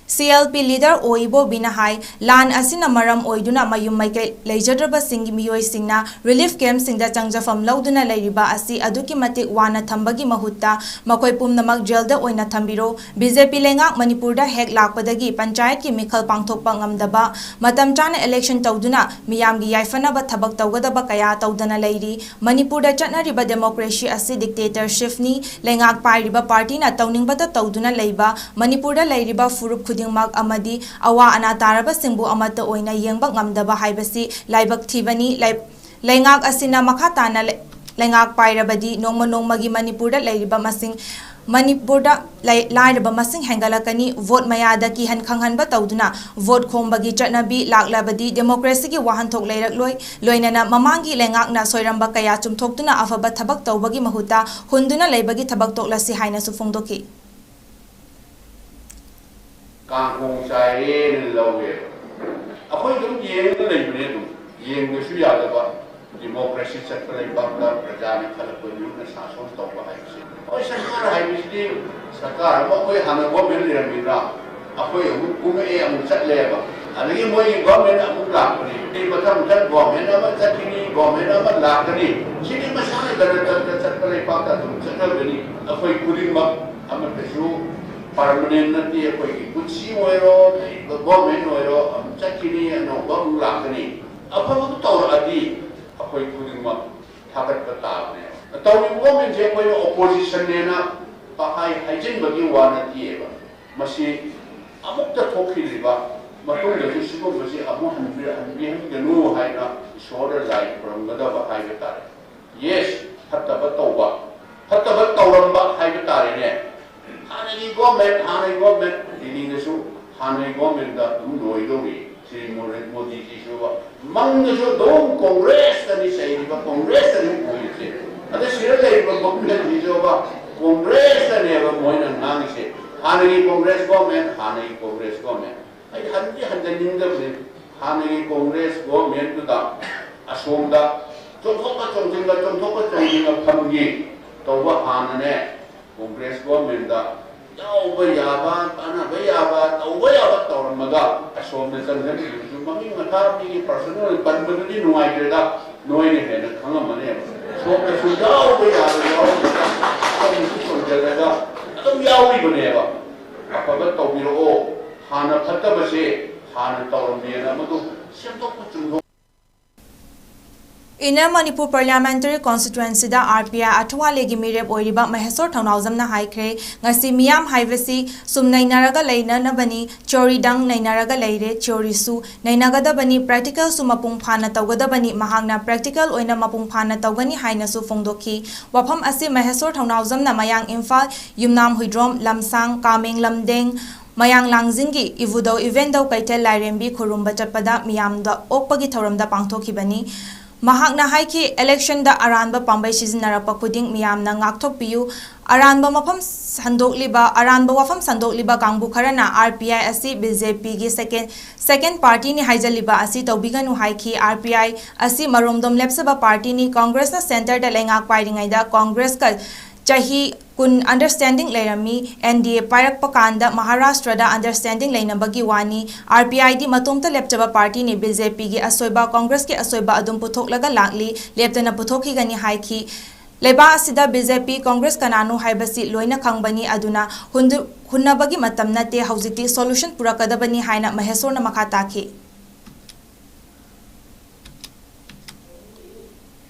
ꯁꯤ ꯑꯦꯜ ꯄꯤ ꯂꯤꯗꯔ ꯑꯣ ꯏꯕꯣꯕꯤꯅ ꯍꯥꯏ, ꯂꯥꯟ ꯑꯁꯤꯅ ꯃꯔꯝ ꯑꯣꯏꯗꯨꯅ ꯃꯌꯨꯝ ꯃꯀꯩ ꯂꯩꯖꯗ꯭ꯔꯕꯁꯤꯡꯒꯤ ꯃꯤꯑꯣꯏꯁꯤꯡꯅ ꯔꯤꯂꯤꯐ ꯀꯦꯝꯞꯁꯤꯡꯗ ꯆꯪꯖꯐꯝ ꯂꯧꯗꯨꯅ ꯂꯩꯔꯤꯕ ꯑꯁꯤ ꯑꯗꯨꯛꯀꯤ ꯃꯇꯤꯛ ꯋꯥꯅ ꯊꯝꯕꯒꯤ ꯃꯍꯨꯠꯇ ꯃꯈꯣꯏ ꯄꯨꯝꯅꯃꯛ ꯖꯦꯜꯗ ꯑꯣꯏꯅ ꯊꯝꯕꯤꯔꯣ꯫ ꯕꯤ ꯖꯦ ꯄꯤ ꯂꯩꯉꯥꯛ ꯃꯅꯤꯄꯨꯔꯗ ꯍꯦꯛ ꯂꯥꯛꯄꯗꯒꯤ ꯄꯟꯆꯥꯌꯠꯀꯤ ꯃꯤꯈꯜ ꯄꯥꯡꯊꯣꯛꯄ ꯉꯝꯗꯕ, ꯃꯇꯝ ꯆꯥꯅ ꯏꯂꯦꯛꯁꯟ ꯇꯧꯗꯨꯅ ꯃꯤꯌꯥꯝꯒꯤ ꯌꯥꯏꯐꯅꯕ ꯊꯕꯛ ꯇꯧꯒꯗꯕ ꯀꯌꯥ ꯇꯧꯗꯅ ꯂꯩꯔꯤ꯫ ꯃꯅꯤꯄꯨꯔꯗ ꯆꯠꯅꯔꯤꯕ ꯗꯦꯃꯣꯀ꯭ꯔꯦꯁꯤ ꯑꯁꯤ ꯗꯤꯛꯇꯦꯇꯔꯁꯤꯞꯅꯤ꯫ ꯂꯩꯉꯥꯛ ꯄꯥꯏꯔꯤꯕ ꯄꯥꯔꯇꯤꯅ ꯇꯧꯅꯤꯡꯕꯇ ꯇꯧꯗꯨꯅ ꯂꯩꯕ, ꯃꯅꯤꯄꯨꯔꯗ ꯂꯩꯔꯤꯕ ꯐꯨꯔꯨꯞ ꯈꯨꯗꯤꯡꯃꯛ ꯑꯃꯗꯤ ꯑꯋꯥ ꯑꯅꯥ ꯇꯥꯔꯕꯁꯤꯡꯕꯨ ꯑꯃꯠꯇ ꯑꯣꯏꯅ ꯌꯦꯡꯕ ꯉꯝꯗꯕ ꯍꯥꯏꯕꯁꯤ ꯂꯥꯏꯕꯛ ꯊꯤꯕꯅꯤ꯫ ꯂꯩ-, ꯂꯩꯉꯥꯛ ꯑꯁꯤꯅ ꯃꯈꯥ ꯇꯥꯅ ꯂꯩ-, ꯂꯩꯉꯥꯛ ꯄꯥꯏꯔꯕꯗꯤ ꯅꯣꯡꯃ ꯅꯣꯡꯃꯒꯤ ꯃꯅꯤꯄꯨꯔꯗ ꯂꯩꯔꯤꯕ ꯃꯁꯤꯡ ꯃꯅꯤꯄꯨꯔꯗ ꯂꯩ-, ꯂꯥꯏꯔꯕ ꯃꯁꯤꯡ ꯍꯦꯟꯒꯠꯂꯛꯀꯅꯤ, ꯚꯣꯠ ꯃꯌꯥꯗ ꯀꯤꯍꯟ ꯈꯪꯍꯟꯕ ꯇꯧꯗꯨꯅ ꯚꯣꯠ ꯈꯣꯝꯕꯒꯤ ꯆꯠꯅꯕꯤ ꯂꯥꯛꯂꯕꯗꯤ ꯗꯦꯃꯣꯀ꯭ꯔꯦꯁꯤꯒꯤ ꯋꯥꯍꯟꯊꯣꯛ ꯂꯩꯔꯛꯂꯣꯏ, ꯂꯣꯏꯅꯅ ꯃꯃꯥꯡꯒꯤ ꯂꯩꯉꯥꯛꯅ ꯁꯣꯏꯔꯝꯕ ꯀꯌꯥ ꯆꯨꯝꯊꯣꯛꯇꯨꯅ ꯑꯐꯕ ꯊꯕꯛ ꯇꯧꯕꯒꯤ ꯃꯍꯨꯠꯇ ꯍꯨꯟꯗꯨꯅ ꯂꯩꯕꯒꯤ ꯊꯕꯛ ꯇꯣꯛꯂꯁꯤ ꯍꯥꯏꯅꯁꯨ ꯐꯣꯡꯗꯣꯛꯈꯤ꯫ ꯀꯥꯡꯈꯣꯡ ꯆꯥꯏꯔꯦꯅ ꯂꯧꯋꯦꯕ꯫ ꯑꯩꯈꯣꯏ ꯑꯗꯨꯝ ꯌꯦꯡꯉꯒ ꯂꯩꯕꯅꯦ, ꯑꯗꯨꯝ ꯌꯦꯡꯕꯁꯨ ꯌꯥꯗꯕ꯫ ꯗꯤꯃꯣꯀ꯭ꯔꯦꯁꯤ ꯆꯠꯄ ꯂꯩꯕꯥꯛꯇ ꯄ꯭ꯔꯖꯥꯅ ꯈꯜꯂꯛꯄ ꯃꯤꯍꯨꯠꯅ ꯁꯥꯁꯣꯟ ꯇꯧꯕ ꯍꯥꯏꯕꯁꯦ, ꯍꯣꯏ, ꯁꯔꯀꯥꯔ ꯍꯥꯏꯕꯁꯤꯗꯤ ꯁꯔꯀꯥꯔ ꯑꯃ, ꯑꯩꯈꯣꯏ ꯍꯥꯟꯅ ꯒꯣꯔꯃꯦꯟ ꯂꯩꯔꯝꯃꯤꯗ꯭ꯔꯥ, ꯑꯩꯈꯣꯏ ꯑꯃꯨꯛ ꯀꯨꯝꯃꯛꯑꯦ, ꯑꯃꯨꯛ ꯆꯠꯂꯦꯕ, ꯑꯗꯒꯤ ꯃꯣꯏꯒꯤ ꯒꯣꯔꯃꯦꯟ ꯑꯃꯨꯛ ꯂꯥꯛꯄꯅꯤ, ꯑꯗꯩ ꯃꯊꯪ ꯃꯊꯪ ꯒꯣꯔꯃꯦꯟ ꯑꯃ ꯆꯠꯈꯤꯅꯤ, ꯒꯣꯔꯃꯦꯟ ꯑꯃ ꯂꯥꯛꯀꯅꯤ꯫ ꯁꯤꯗꯤ ꯃꯁꯥꯅ ꯒꯅꯇꯟꯇ꯭ꯔ ꯆꯠꯄ ꯂꯩꯕꯥꯛꯇ ꯑꯗꯨꯝ ꯆꯠꯅꯕꯅꯤ꯫ ꯑꯩꯈꯣꯏ ꯈꯨꯗꯤꯡꯃꯛ ꯑꯃꯠꯇꯁꯨ ꯄꯔꯃꯅꯦꯟ ꯅꯠꯇꯦ꯫ ꯑꯩꯈꯣꯏꯒꯤ ꯄꯨꯟꯁꯤ ꯑꯣꯏꯔꯣ, ꯂꯩꯔꯤꯕ ꯒꯣꯔꯃꯦꯟ ꯑꯣꯏꯔꯣ, ꯑꯃꯨꯛ ꯆꯠꯈꯤꯅꯤ, ꯑꯅꯧꯕ ꯑꯃꯨꯛ ꯂꯥꯛꯀꯅꯤ꯫ ꯑꯐꯕꯗꯨ ꯇꯧꯔꯛꯑꯗꯤ ꯑꯩꯈꯣꯏ ꯈꯨꯗꯤꯡꯃꯛ ꯊꯥꯒꯠꯄ ꯇꯥꯕꯅꯦꯕ꯫ ꯇꯧꯔꯤꯕ ꯒꯣꯔꯃꯦꯟꯁꯦ ꯑꯩꯈꯣꯏꯅ ꯑꯣꯄꯣꯖꯤꯁꯟꯅꯦꯅ ꯄꯪꯍꯥꯏ ꯍꯥꯏꯖꯤꯟꯕꯒꯤ ꯋꯥ ꯅꯠꯇꯦꯕ꯫ ꯃꯁꯤ ꯑꯃꯨꯛꯇ ꯊꯣꯛꯈꯤꯗ꯭ꯔꯤꯕ, ꯃꯇꯨꯡꯗꯁꯨ ꯁꯤꯒꯨꯝꯕꯁꯤ ꯑꯃꯨꯛ ꯍꯟꯕꯤ-, ꯍꯟꯕꯤꯍꯟꯒꯅꯨ ꯍꯥꯏꯅ ꯏꯁꯣꯔꯗ ꯂꯥꯏ ꯈꯨꯔꯨꯝꯒꯗꯕ ꯍꯥꯏꯕ ꯇꯥꯔꯦ꯫ ꯌꯦꯁ, ꯐꯠꯇꯕ ꯇꯧꯕ, ꯐꯠꯇꯕ ꯇꯧꯔꯝꯕ ꯍꯥꯏꯕ ꯇꯥꯔꯦꯅꯦ꯫ ꯍꯥꯟꯅꯒꯤ ꯒꯣꯔꯃꯦꯟ, ꯍꯥꯟꯅꯒꯤ ꯒꯣꯔꯃꯦꯟ, ꯗꯤꯜꯂꯤꯗꯁꯨ ꯍꯥꯟꯅꯒꯤ ꯒꯣꯔꯃꯦꯟꯗ ꯑꯗꯨꯝ ꯂꯣꯏꯗꯧꯔꯤ꯫ ꯁ꯭ꯔꯤ ꯃꯣꯗꯤ-, ꯃꯣꯗꯤꯖꯤꯁꯨꯕ ꯃꯪꯗꯁꯨ ꯑꯗꯨꯝ ꯀꯣꯡꯒ꯭ꯔꯦꯁꯇꯅꯤ ꯆꯩꯔꯤꯕ, ꯀꯣꯡꯒ꯭ꯔꯦꯁꯇꯅꯤ ꯎꯔꯤꯁꯦ꯫ ꯑꯗ ꯁꯤꯗ ꯂꯩꯔꯤꯕ ꯒꯣꯔꯃꯦꯟꯁꯤꯁꯨꯕ ꯀꯣꯡꯒ꯭ꯔꯦꯁꯇꯅꯦꯕ ꯃꯣꯏꯅ ꯉꯥꯡꯉꯤꯁꯦ꯫ ꯍꯥꯟꯅꯒꯤ ꯀꯣꯡꯒ꯭ꯔꯦꯁ ꯒꯣꯔꯃꯦꯟ, ꯍꯥꯟꯅꯒꯤ ꯀꯣꯡꯒ꯭ꯔꯦꯁ ꯒꯣꯔꯃꯦꯟ꯫ ꯑꯩ ꯍꯟꯗꯤ ꯍꯟꯖꯅꯤꯡꯗꯕꯅꯤ꯫ ꯍꯥꯟꯅꯒꯤ ꯀꯣꯡꯒ꯭ꯔꯦꯁ ꯒꯣꯔꯃꯦꯟꯗꯨꯗ ꯑꯁꯣꯝꯗ ꯆꯣꯡꯊꯣꯛꯀ ꯆꯣꯡꯁꯤꯟꯒ, ꯆꯣꯡꯊꯣꯛꯀ ꯆꯣꯡꯁꯤꯟꯒ ꯐꯝꯈꯤ꯫ ꯇꯧꯕ ꯍꯥꯟꯅꯅꯦ, ꯀꯣꯡꯒ꯭ꯔꯦꯁ ꯒꯣꯔꯃꯦꯟꯗ ꯌꯥꯎꯕ ꯌꯥꯕ, ꯀꯥꯟꯅꯕ ꯌꯥꯕ, ꯇꯧꯕ ꯌꯥꯕ ꯇꯧꯔꯝꯃꯒ ꯑꯁꯣꯝꯗ ꯆꯪꯁꯤꯟꯈꯤꯕꯁꯨ ꯃꯃꯤꯡ ꯃꯊꯥ ꯃꯤꯒꯤ ꯄꯔꯁꯣꯅꯦꯜ ꯄꯟꯕꯗꯨꯗꯤ ꯅꯨꯡꯉꯥꯏꯇ꯭ꯔꯦꯗ, ꯅꯣꯏꯅ ꯍꯦꯟꯅ ꯈꯪꯉꯝꯃꯅꯦꯕ꯫ ꯁꯣꯝꯗꯁꯨ ꯌꯥꯎꯕ ꯌꯥꯕ ꯌꯥꯎꯔꯝꯃꯒ ꯁꯣꯝꯗꯁꯨ ꯆꯣꯡꯁꯤꯜꯂꯒ ꯑꯗꯨꯝ ꯌꯥꯎꯔꯤꯕꯅꯦꯕ꯫ ꯑꯐꯕ ꯇꯧꯕꯤꯔꯛꯑꯣ, ꯍꯥꯟꯅ ꯐꯠꯇꯕꯁꯦ ꯍꯥꯟꯅ ꯇꯧꯔꯝꯃꯦꯅ ꯃꯗꯨ ꯁꯦꯝꯗꯣꯛꯄ ꯆꯨꯝꯗꯣꯛ Inner Manipur Parliamentary Constituencyꯗ RPI ꯑꯊꯋꯥꯂꯦꯒꯤ ꯃꯤꯔꯦꯞ ꯑꯣꯏꯔꯤꯕ ꯃꯍꯦꯁꯣꯔ ꯊꯧꯅꯥꯎꯖꯝꯅ ꯍꯥꯏꯈ꯭ꯔꯦ, ꯉꯁꯤ ꯃꯤꯌꯥꯝ ꯍꯥꯏꯕꯁꯤ ꯁꯨꯝ ꯅꯩꯅꯔꯒ ꯂꯩꯅꯅꯕꯅꯤ, theoryꯗꯪ ꯅꯩꯅꯔꯒ ꯂꯩꯔꯦ, theoryꯁꯨ ꯅꯩꯅꯒꯗꯕꯅꯤ, practicalꯁꯨ ꯃꯄꯨꯡ ꯐꯥꯅ ꯇꯧꯒꯗꯕꯅꯤ꯫ ꯃꯍꯥꯛꯅ practical ꯑꯣꯏꯅ ꯃꯄꯨꯡ ꯐꯥꯅ ꯇꯧꯒꯅꯤ ꯍꯥꯏꯅꯁꯨ ꯐꯣꯡꯗꯣꯛꯈꯤ꯫ ꯋꯥꯐꯝ ꯑꯁꯤ ꯃꯍꯦꯁꯣꯔ ꯊꯧꯅꯥꯎꯖꯝꯅ ꯃꯌꯥꯡ ꯏꯝꯐꯥꯜ, ꯌꯨꯝꯅꯥꯝ ꯍꯨꯏꯗ꯭ꯔꯣꯝ, ꯂꯝꯁꯥꯡ, ꯀꯥꯃꯦꯡ ꯂꯝꯗꯦꯡ, ꯃꯌꯥꯡ ꯂꯥꯡꯖꯤꯡꯒꯤ ꯏꯕꯨꯙꯧ ꯏꯕꯦꯟꯙꯧ ꯀꯩꯊꯦꯜ ꯂꯥꯏꯔꯦꯝꯕꯤ ꯈꯨꯔꯨꯝꯕ ꯆꯠꯄꯗ ꯃꯤꯌꯥꯝꯗ ꯑꯣꯛꯄꯒꯤ ꯊꯧꯔꯝꯗ ꯄꯥꯡꯊꯣꯛꯈꯤꯕꯅꯤ꯫ ꯃꯍꯥꯛꯅ ꯍꯥꯏꯈꯤ, electionꯗ ꯑꯔꯥꯟꯕ ꯄꯥꯝꯕꯩ ꯁꯤꯖꯤꯟꯅꯔꯛꯄ ꯈꯨꯗꯤꯡ ꯃꯤꯌꯥꯝꯅ ꯉꯥꯛꯊꯣꯛꯄꯤꯌꯨ꯫ ꯑꯔꯥꯟꯕ ꯃꯐꯝ ꯁꯟꯗꯣꯛꯂꯤꯕ, ꯑꯔꯥꯟꯕ ꯋꯥꯐꯝ ꯁꯟꯗꯣꯛꯂꯤꯕ ꯀꯥꯡꯕꯨ ꯈꯔꯅ RPI ꯑꯁꯤ BJPꯒꯤ second, second partyꯅꯤ ꯍꯥꯏꯖꯜꯂꯤꯕ ꯑꯁꯤ ꯇꯧꯕꯤꯒꯅꯨ ꯍꯥꯏꯈꯤ꯫ RPI ꯑꯁꯤ ꯃꯔꯣꯝꯗꯣꯝ ꯂꯦꯞꯆꯕ partyꯅꯤ꯫ Congressꯅ centreꯗ ꯂꯩꯉꯥꯛ ꯄꯥꯏꯔꯤꯉꯩꯗ Congressꯀ ꯆꯍꯤ ꯀꯨꯟ understanding ꯂꯩꯔꯝꯃꯤ꯫ NDA ꯄꯥꯏꯔꯛꯄ ꯀꯥꯟꯗ ꯃꯍꯥꯔꯥꯁꯇ꯭ꯔꯗ understanding ꯂꯩꯅꯕꯒꯤ ꯋꯥꯅꯤ꯫ RPIꯗꯤ ꯃꯇꯣꯝꯇ ꯂꯦꯞꯆꯕ partyꯅꯤ꯫ BJPꯒꯤ ꯑꯁꯣꯏꯕ, Congressꯀꯤ ꯑꯁꯣꯏꯕ ꯑꯗꯨꯝ ꯄꯨꯊꯣꯛꯂꯒ ꯂꯥꯛꯂꯤ, ꯂꯦꯞꯇꯅ ꯄꯨꯊꯣꯛꯈꯤꯒꯅꯤ ꯍꯥꯏꯈꯤ꯫ ꯂꯩꯕꯥꯛ ꯑꯁꯤꯗ BJP, Congress ꯀꯅꯥꯅꯣ ꯍꯥꯏꯕꯁꯤ ꯂꯣꯏꯅ ꯈꯪꯕꯅꯤ, ꯑꯗꯨꯅ ꯍꯨꯟꯗꯨ-, ꯍꯨꯟꯅꯕꯒꯤ ꯃꯇꯝ ꯅꯠꯇꯦ, ꯍꯧꯖꯤꯛꯇꯤ solution ꯄꯨꯔꯛꯀꯗꯕꯅꯤ ꯍꯥꯏꯅ ꯃꯍꯦꯁꯣꯔꯅ ꯃꯈꯥ ꯇꯥꯈꯤ꯫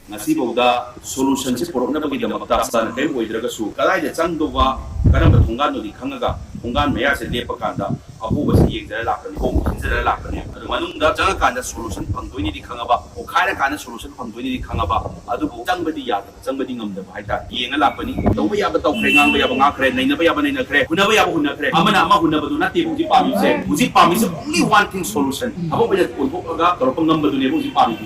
ꯉꯁꯤꯐꯥꯎꯗ solutionꯁꯦ ꯄꯨꯔꯛꯅꯕꯒꯤꯗꯃꯛꯇ ꯆꯥꯅ ꯀꯔꯤꯝ ꯑꯣꯏꯗ꯭ꯔꯒꯁꯨ ꯀꯗꯥꯏꯗ ꯆꯪꯗꯧꯕ, ꯀꯔꯝꯕ ꯊꯣꯡꯒꯥꯟꯗꯨꯗꯤ ꯈꯪꯉꯒ ꯊꯣꯡꯒꯥꯟ ꯃꯌꯥꯁꯦ ꯂꯦꯞꯄ ꯀꯥꯟꯗ ꯑꯍꯣꯕꯁꯤ ꯌꯦꯡꯖꯔ ꯂꯥꯛꯀꯅꯤ, ꯈꯣꯡ ꯊꯤꯟꯖꯔ ꯂꯥꯛꯀꯅꯤ꯫ ꯑꯗꯨ ꯃꯅꯨꯡꯗ ꯆꯪꯉꯀꯥꯟꯗ solution ꯐꯪꯗꯣꯏꯅꯤꯗꯤ ꯈꯪꯉꯕ, ꯑꯣꯈꯥꯏꯔꯀꯥꯟꯗ solution ꯐꯪꯗꯣꯏꯅꯤꯗꯤ ꯈꯪꯉꯕ, ꯑꯗꯨꯕꯨ ꯆꯪꯕꯗꯤ ꯌꯥꯗꯕ, ꯆꯪꯕꯗꯤ ꯉꯝꯗꯕ ꯍꯥꯏꯇꯥꯔꯦ꯫ ꯌꯦꯡꯉ ꯂꯥꯛꯄꯅꯤ꯫ ꯇꯧꯕ ꯌꯥꯕ ꯇꯧꯈ꯭ꯔꯦ, ꯉꯥꯡꯕ ꯌꯥꯕ ꯉꯥꯡꯈ꯭ꯔꯦ, ꯅꯩꯅꯕ ꯌꯥꯕ ꯅꯩꯅꯈ꯭ꯔꯦ, ꯍꯨꯟꯅꯕ ꯌꯥꯕ ꯍꯨꯟꯅꯈ꯭ꯔꯦ꯫ ꯑꯃꯅ ꯑꯃ ꯍꯨꯟꯅꯕꯗꯨ ꯅꯠꯇꯦꯕ ꯍꯧꯖꯤꯛ ꯄꯥꯝꯃꯤꯁꯦ꯫ ꯍꯧꯖꯤꯛ ꯄꯥꯝꯃꯤꯁꯦ only one thing, solution꯫ ꯊꯕꯛ ꯑꯣꯏꯅ ꯑꯣꯟꯊꯣꯛꯂꯒ ꯇꯧꯔꯛꯄ ꯉꯝꯕꯗꯨꯅꯦꯕ ꯍꯧꯖꯤꯛ ꯄꯥꯝꯃꯤꯁꯦ꯫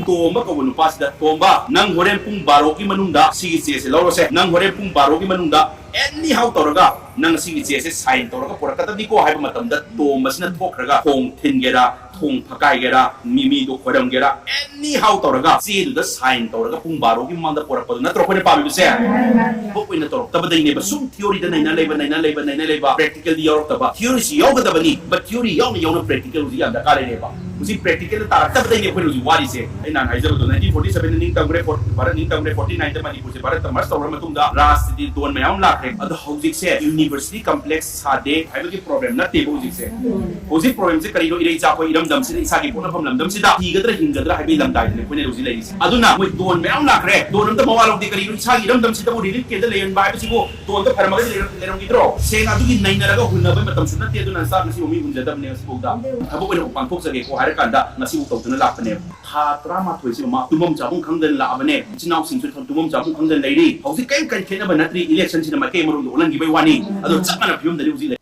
ꯇꯣꯝꯕ ꯀꯧꯕ ꯅꯨꯄꯥꯁꯤꯗ, "ꯇꯣꯝꯕ, ꯅꯪ ꯍꯣꯔꯦꯟ ꯄꯨꯡ ꯕꯥꯔꯣꯒꯤ ꯃꯅꯨꯡꯗ ꯁꯤꯒꯤ ꯆꯦꯁꯦ ꯂꯧꯔꯁꯦ꯫ ꯅꯪ ꯍꯣꯔꯦꯟ ꯄꯨꯡ ꯕꯥꯔꯣꯒꯤ ꯃꯅꯨꯡꯗ anyhow ꯇꯧꯔꯒ ꯅꯪ ꯁꯤꯒꯤ ꯆꯦꯁꯦ sign ꯇꯧꯔꯒ ꯄꯨꯔꯛꯀꯗꯕꯅꯤꯀꯣ" ꯍꯥꯏꯕ ꯃꯇꯝꯗ ꯇꯣꯝꯕꯁꯤꯅ ꯊꯣꯛꯈ꯭ꯔꯒ ꯊꯣꯡ ꯊꯤꯟꯒꯦꯔꯥ, ꯊꯣꯡ ꯐꯛꯀꯥꯏꯒꯦꯔꯥ, ꯃꯤꯃꯤꯗꯣ ꯈꯣꯏꯔꯝꯒꯦꯔꯥ, anyhow ꯇꯧꯔꯒ ꯆꯦꯗꯨꯗ sign ꯇꯧꯔꯒ ꯄꯨꯡ ꯕꯥꯔꯣꯒꯤ ꯃꯃꯥꯡꯗ ꯄꯨꯔꯛꯄꯗꯨ ꯅꯠꯇ꯭ꯔꯣ ꯑꯩꯈꯣꯏꯅ ꯄꯥꯝꯃꯤꯕꯁꯦ? ꯊꯕꯛ ꯑꯣꯏꯅ ꯇꯧꯔꯛꯇꯕꯗꯩꯅꯦꯕ꯫ ꯁꯨꯝ theoryꯗ ꯅꯩꯅ ꯂꯩꯕ, ꯅꯩꯅ ꯂꯩꯕ, ꯅꯩꯅ ꯂꯩꯕ, practicalꯗꯤ ꯌꯥꯎꯔꯛꯇꯕ꯫ Theoryꯁꯤ ꯌꯥꯎꯒꯗꯕꯅꯤ, but theory ꯌꯥꯎꯅ ꯌꯥꯎꯅ practical ꯍꯧꯖꯤꯛ ꯌꯥꯝ ꯗꯔꯀꯥꯔ ꯂꯩꯔꯦꯕ꯫ ꯍꯧꯖꯤꯛ practical ꯇꯥꯔꯛꯇꯕꯗꯩꯅꯦ ꯑꯩꯈꯣꯏꯅ ꯍꯧꯖꯤꯛ ꯋꯥꯔꯤꯁꯦ꯫ ꯑꯩ ꯅꯍꯥꯟ ꯍꯥꯏꯖꯕꯗꯣ, nineteen forty seven ꯅꯤꯡꯇꯝꯈ꯭ꯔꯦ, ꯐꯣꯔ-, ꯚꯥꯔꯠ ꯅꯤꯡꯇꯝꯈ꯭ꯔꯦ, forty nine ꯗ ꯃꯅꯤꯄꯨꯔꯁꯦ ꯚꯥꯔꯠꯇ merge ꯇꯧꯔ ꯃꯇꯨꯡꯗ ꯔꯥꯖꯅꯤꯇꯤ ꯗꯣꯟ ꯃꯌꯥꯝ ꯑꯃ ꯂꯥꯛꯈ꯭ꯔꯦ꯫ ꯑꯗꯣ ꯍꯧꯖꯤꯛꯁꯦ university complex ꯁꯥꯗꯦ ꯍꯥꯏꯕꯒꯤ problem ꯅꯠꯇꯦꯕ ꯍꯧꯖꯤꯛꯁꯦ꯫ ꯍꯧꯖꯤꯛ problemꯁꯦ ꯀꯔꯤꯅꯣ? ꯏꯔꯩꯆꯥ ꯑꯩꯈꯣꯏ ꯏꯔꯝꯗꯝꯁꯤꯗ, ꯏꯁꯥꯒꯤ ꯄꯣꯛꯅꯐꯝ ꯂꯝꯗꯝꯁꯤꯗ ꯊꯤꯒꯗ꯭ꯔꯥ ꯍꯤꯡꯒꯗ꯭ꯔꯥ ꯍꯥꯏꯕꯒꯤ ꯂꯝꯗꯥꯏꯗꯅꯦ ꯑꯩꯈꯣꯏꯅ ꯍꯧꯖꯤꯛ ꯂꯩꯔꯤꯁꯦ꯫ ꯑꯗꯨꯅ ꯃꯣꯏ ꯗꯣꯟ ꯃꯌꯥꯝ ꯂꯥꯛꯈ꯭ꯔꯦ, ꯗꯣꯟ ꯑꯝꯇ ꯃꯋꯥ ꯂꯧꯗꯦ꯫ ꯀꯔꯤꯅꯣ ꯏꯁꯥꯒꯤ ꯏꯔꯝꯗꯝꯁꯤꯗꯕꯨ relief campꯇ ꯂꯩꯍꯟꯕ ꯍꯥꯏꯕꯁꯤꯕꯨ? ꯗꯣꯟꯗ ꯐꯔꯝꯃꯒꯗꯤ ꯂꯩꯔꯝ-, ꯂꯩꯔꯝꯈꯤꯗ꯭ꯔꯣ? ꯁꯦꯡꯅ ꯑꯗꯨꯒꯤ ꯅꯩꯅꯔꯒ ꯍꯨꯟꯅꯕꯒꯤ ꯃꯇꯝꯁꯨ ꯅꯠꯇꯦ꯫ ꯑꯗꯨꯅ ꯆꯥꯛ ꯉꯁꯤꯕꯨ ꯃꯤ ꯍꯨꯟꯖꯗꯕꯅꯦ꯫ ꯉꯁꯤꯐꯥꯎꯗ ꯊꯕꯛ ꯑꯣꯏꯅ ꯎꯄꯥꯟ ꯊꯣꯛꯆꯒꯦꯀꯣ ꯍꯥꯏꯔ ꯀꯥꯟꯗ ꯉꯁꯤꯐꯥꯎ ꯇꯧꯗꯨꯅ ꯂꯥꯛꯄꯅꯦꯕ꯫ ꯊꯥ ꯇꯔꯥꯃꯥꯊꯣꯏꯁꯤ ꯃꯃꯥ ꯇꯨꯝꯐꯝ ꯆꯥꯐꯝ ꯈꯪꯗꯅ ꯂꯥꯛꯑꯕꯅꯦ꯫ ꯏꯆꯤꯟ ꯏꯅꯥꯎꯁꯤꯡꯁꯨ ꯇꯨꯝꯐꯝ ꯆꯥꯐꯝ ꯈꯪꯗꯅ ꯂꯩꯔꯤ꯫ ꯍꯧꯖꯤꯛ ꯀꯔꯤꯝ ꯀꯔꯤ ꯈꯦꯠꯅꯕ ꯅꯠꯇ꯭ꯔꯤ꯫ Electionꯁꯤꯅ ꯃꯥꯏꯀꯩ ꯑꯃꯔꯣꯝꯗ ꯑꯣꯜꯍꯟꯈꯤꯕꯩ ꯋꯥꯅꯤ꯫ ꯑꯗꯣ ꯆꯞ ꯃꯥꯟꯅꯕ ꯐꯤꯕꯝꯗꯅꯤ ꯍꯧꯖꯤꯛ ꯂꯩ꯫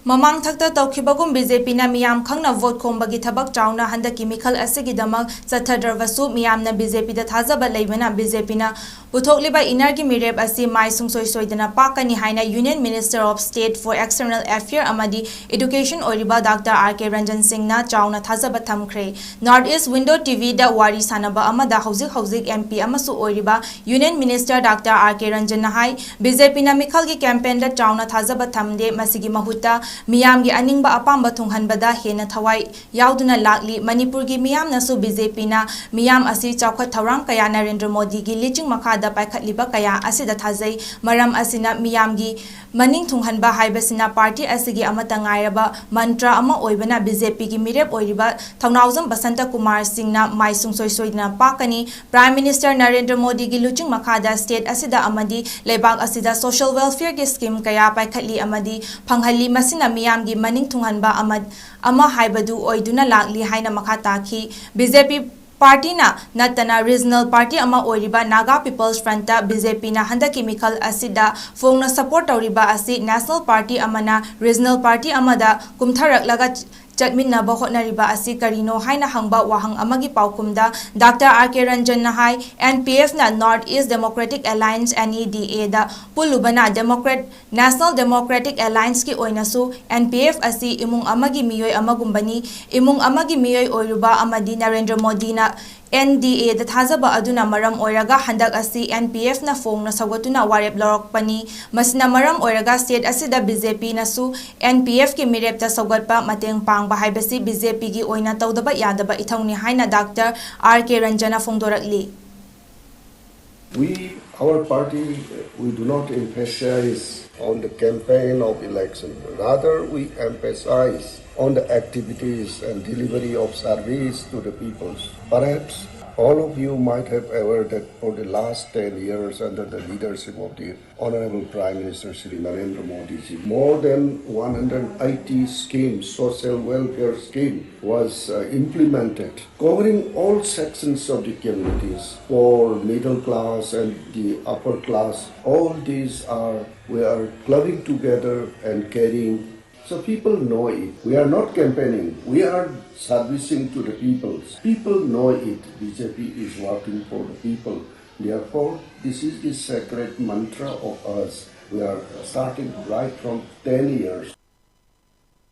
ꯃꯃꯥꯡ ꯊꯛꯇ ꯇꯧꯈꯤꯕꯒꯨꯝ BJPꯅ ꯃꯤꯌꯥꯝ ꯈꯪꯅ vote ꯈꯣꯝꯕꯒꯤ ꯊꯕꯛ ꯆꯥꯎꯅ ꯍꯟꯗꯛꯀꯤ ꯃꯤꯈꯜ ꯑꯁꯤꯒꯤꯗꯃꯛ ꯆꯠꯊꯗ꯭ꯔꯕꯁꯨ ꯃꯤꯌꯥꯝꯅ BJPꯗ ꯊꯥꯖꯕ ꯂꯩꯕꯅ BJPꯅ ꯄꯨꯊꯣꯛꯂꯤꯕ winnerꯒꯤ ꯃꯤꯔꯦꯞ ꯑꯁꯤ ꯃꯥꯏ ꯁꯨꯡꯁꯣꯏ ꯁꯣꯏꯗꯅ ꯄꯥꯛꯀꯅꯤ ꯍꯥꯏꯅ Union Minister of State for External Affair ꯑꯃꯗꯤ Education ꯑꯣꯏꯔꯤꯕ ꯗꯥꯛꯇꯔ ꯑꯥꯔ ꯀꯦ ꯔꯟꯖꯟ ꯁꯤꯡꯅ ꯆꯥꯎꯅ ꯊꯥꯖꯕ ꯊꯝꯈ꯭ꯔꯦ꯫ North East Window TVꯗ ꯋꯥꯔꯤ ꯁꯥꯟꯅꯕ ꯑꯃꯗ ꯍꯧꯖꯤꯛ ꯍꯧꯖꯤꯛ MP ꯑꯃꯁꯨ ꯑꯣꯏꯔꯤꯕ Union Minister ꯗꯥꯛꯇꯔ ꯑꯥꯔ ꯀꯦ ꯔꯟꯖꯟꯅ ꯍꯥꯏ, BJPꯅ ꯃꯤꯈꯜꯒꯤ campaignꯗ ꯆꯥꯎꯅ ꯊꯥꯖꯕ ꯊꯝꯗꯦ, ꯃꯁꯤꯒꯤ ꯃꯍꯨꯠꯇ ꯃꯤꯌꯥꯝꯒꯤ ꯑꯅꯤꯡꯕ ꯑꯄꯥꯝꯕ ꯊꯨꯡꯍꯟꯕꯗ ꯍꯦꯟꯅ ꯊꯋꯥꯏ ꯌꯥꯎꯗꯨꯅ ꯂꯥꯛꯂꯤ꯫ ꯃꯅꯤꯄꯨꯔꯒꯤ ꯃꯤꯌꯥꯝꯅꯁꯨ BJPꯅ ꯃꯤꯌꯥꯝ ꯑꯁꯤ ꯆꯥꯎꯈꯠ ꯊꯧꯔꯥꯡ ꯀꯌꯥ ꯅꯔꯦꯟꯗ꯭ꯔ ꯃꯣꯗꯤꯒꯤ ꯂꯤꯆꯤꯡ ꯃꯈꯥꯗ ꯄꯥꯏꯈꯠꯂꯤꯕ ꯀꯌꯥ ꯑꯁꯤꯗ ꯊꯥꯖꯩ꯫ ꯃꯔꯝ ꯑꯁꯤꯅ ꯃꯤꯌꯥꯝꯒꯤ ꯃꯅꯤꯡ ꯊꯨꯡꯍꯟꯕ ꯍꯥꯏꯕꯁꯤꯅ party ꯑꯁꯤꯒꯤ ꯑꯃꯠꯇ ꯉꯥꯏꯔꯕ ꯃꯟꯇ꯭ꯔ ꯑꯃ ꯑꯣꯏꯕꯅ BJPꯒꯤ ꯃꯤꯔꯦꯞ ꯑꯣꯏꯔꯤꯕ ꯊꯧꯅꯥꯎꯖꯝ ꯕꯁꯟꯇ ꯀꯨꯃꯥꯔ ꯁꯤꯡꯅ ꯃꯥꯏ ꯁꯨꯡꯁꯣꯏ ꯁꯣꯏꯗꯅ ꯄꯥꯛꯀꯅꯤ꯫ Prime Minister ꯅꯔꯦꯟꯗ꯭ꯔ ꯃꯣꯗꯤꯒꯤ ꯂꯨꯆꯤꯡ ꯃꯈꯥꯗ state ꯑꯁꯤꯗ ꯑꯃꯗꯤ ꯂꯩꯕꯥꯛ ꯑꯁꯤꯗ social welfareꯒꯤ scheme ꯀꯌꯥ ꯄꯥꯏꯈꯠꯂꯤ ꯑꯃꯗꯤ ꯐꯪꯍꯜꯂꯤ꯫ ꯃꯁꯤꯅ ꯃꯤꯌꯥꯝꯒꯤ ꯃꯅꯤꯡ ꯊꯨꯡꯍꯟꯕ ꯑꯃ, ꯑꯃ ꯍꯥꯏꯕꯗꯨ ꯑꯣꯏꯗꯨꯅ ꯂꯥꯛꯂꯤ ꯍꯥꯏꯅ ꯃꯈꯥ ꯇꯥꯈꯤ꯫ BJP partyꯅ ꯅꯠꯇꯅ regional party ꯑꯃ ꯑꯣꯏꯔꯤꯕ Naga People's Frontꯇ BJPꯅ ꯍꯟꯗꯛꯀꯤ ꯃꯤꯈꯜ ꯑꯁꯤꯗ ꯐꯣꯡꯅ support ꯇꯧꯔꯤꯕ ꯑꯁꯤ national party ꯑꯃꯅ regional party ꯑꯃꯗ ꯀꯨꯝꯊꯔꯛꯂꯒ ꯆꯠꯃꯤꯟꯅꯕ ꯍꯣꯠꯅꯔꯤꯕ ꯑꯁꯤ ꯀꯔꯤꯅꯣ ꯍꯥꯏꯅ ꯍꯪꯕ ꯋꯥꯍꯪ ꯑꯃꯒꯤ ꯄꯥꯎꯈꯨꯝꯗ ꯗꯥꯛꯇꯔ ꯑꯥꯔ ꯀꯦ ꯔꯟꯖꯟꯅ ꯍꯥꯏ, NPFꯅ North East Democratic Alliance, NEDAꯗ ꯄꯨꯜꯂꯨꯕꯅ Democrat, National Democratic Allianceꯀꯤ ꯑꯣꯏꯅꯁꯨ NPF ꯑꯁꯤ ꯏꯃꯨꯡ ꯑꯃꯒꯤ ꯃꯤꯑꯣꯏ ꯑꯃꯒꯨꯝꯕꯅꯤ꯫ ꯏꯃꯨꯡ ꯑꯃꯒꯤ ꯃꯤꯑꯣꯏ ꯑꯣꯏꯔꯨꯕ ꯑꯃꯗꯤ ꯅꯔꯦꯟꯗ꯭ꯔ ꯃꯣꯗꯤꯅ ꯑꯦꯟ ꯗꯤ ꯑꯦꯗ ꯊꯥꯖꯕ ꯑꯗꯨꯅ ꯃꯔꯝ ꯑꯣꯏꯔꯒ ꯍꯟꯗꯛ ꯑꯁꯤ ꯑꯦꯟ ꯄꯤ ꯑꯦꯐꯅ ꯐꯣꯡꯅ ꯁꯧꯒꯠꯇꯨꯅ ꯋꯥꯔꯦꯞ ꯂꯧꯔꯛꯄꯅꯤ꯫ ꯃꯁꯤꯅ ꯃꯔꯝ ꯑꯣꯏꯔꯒ state ꯑꯁꯤꯗ ꯕꯤ ꯖꯦ ꯄꯤꯅꯁꯨ ꯑꯦꯟ ꯄꯤ ꯑꯦꯐꯀꯤ ꯃꯤꯔꯦꯞꯇ ꯁꯧꯒꯠꯄ ꯃꯇꯦꯡ ꯄꯥꯡꯕ ꯍꯥꯏꯕꯁꯤ ꯕꯤ ꯖꯦ ꯄꯤꯒꯤ ꯑꯣꯏꯅ ꯇꯧꯗꯕ ꯌꯥꯗꯕ ꯏꯊꯧꯅꯤ ꯍꯥꯏꯅ ꯗꯥꯛꯇꯔ ꯑꯥꯔ ꯀꯦ ꯔꯟꯖꯅ ꯐꯣꯡꯗꯣꯔꯛꯂꯤ꯫ We, our party, we do not emphasize on the campaign of election. Rather, we emphasize on the activities and delivery of service to the peoples. Perhaps all of you might have aware that for the last ten years under the leadership of the Honorable Prime Minister Shri Narendra Modi ji, more than one hundred eighty schemes, social welfare scheme was uh, implemented covering all sections of the communities, for middle class and the upper class. All these are, we are clubbing together and carrying. So people know it. We are not campaigning. We are servicing to the people. People know it. B J P is working for the people. Therefore, this is the sacred mantra of us. We are starting right from ten years.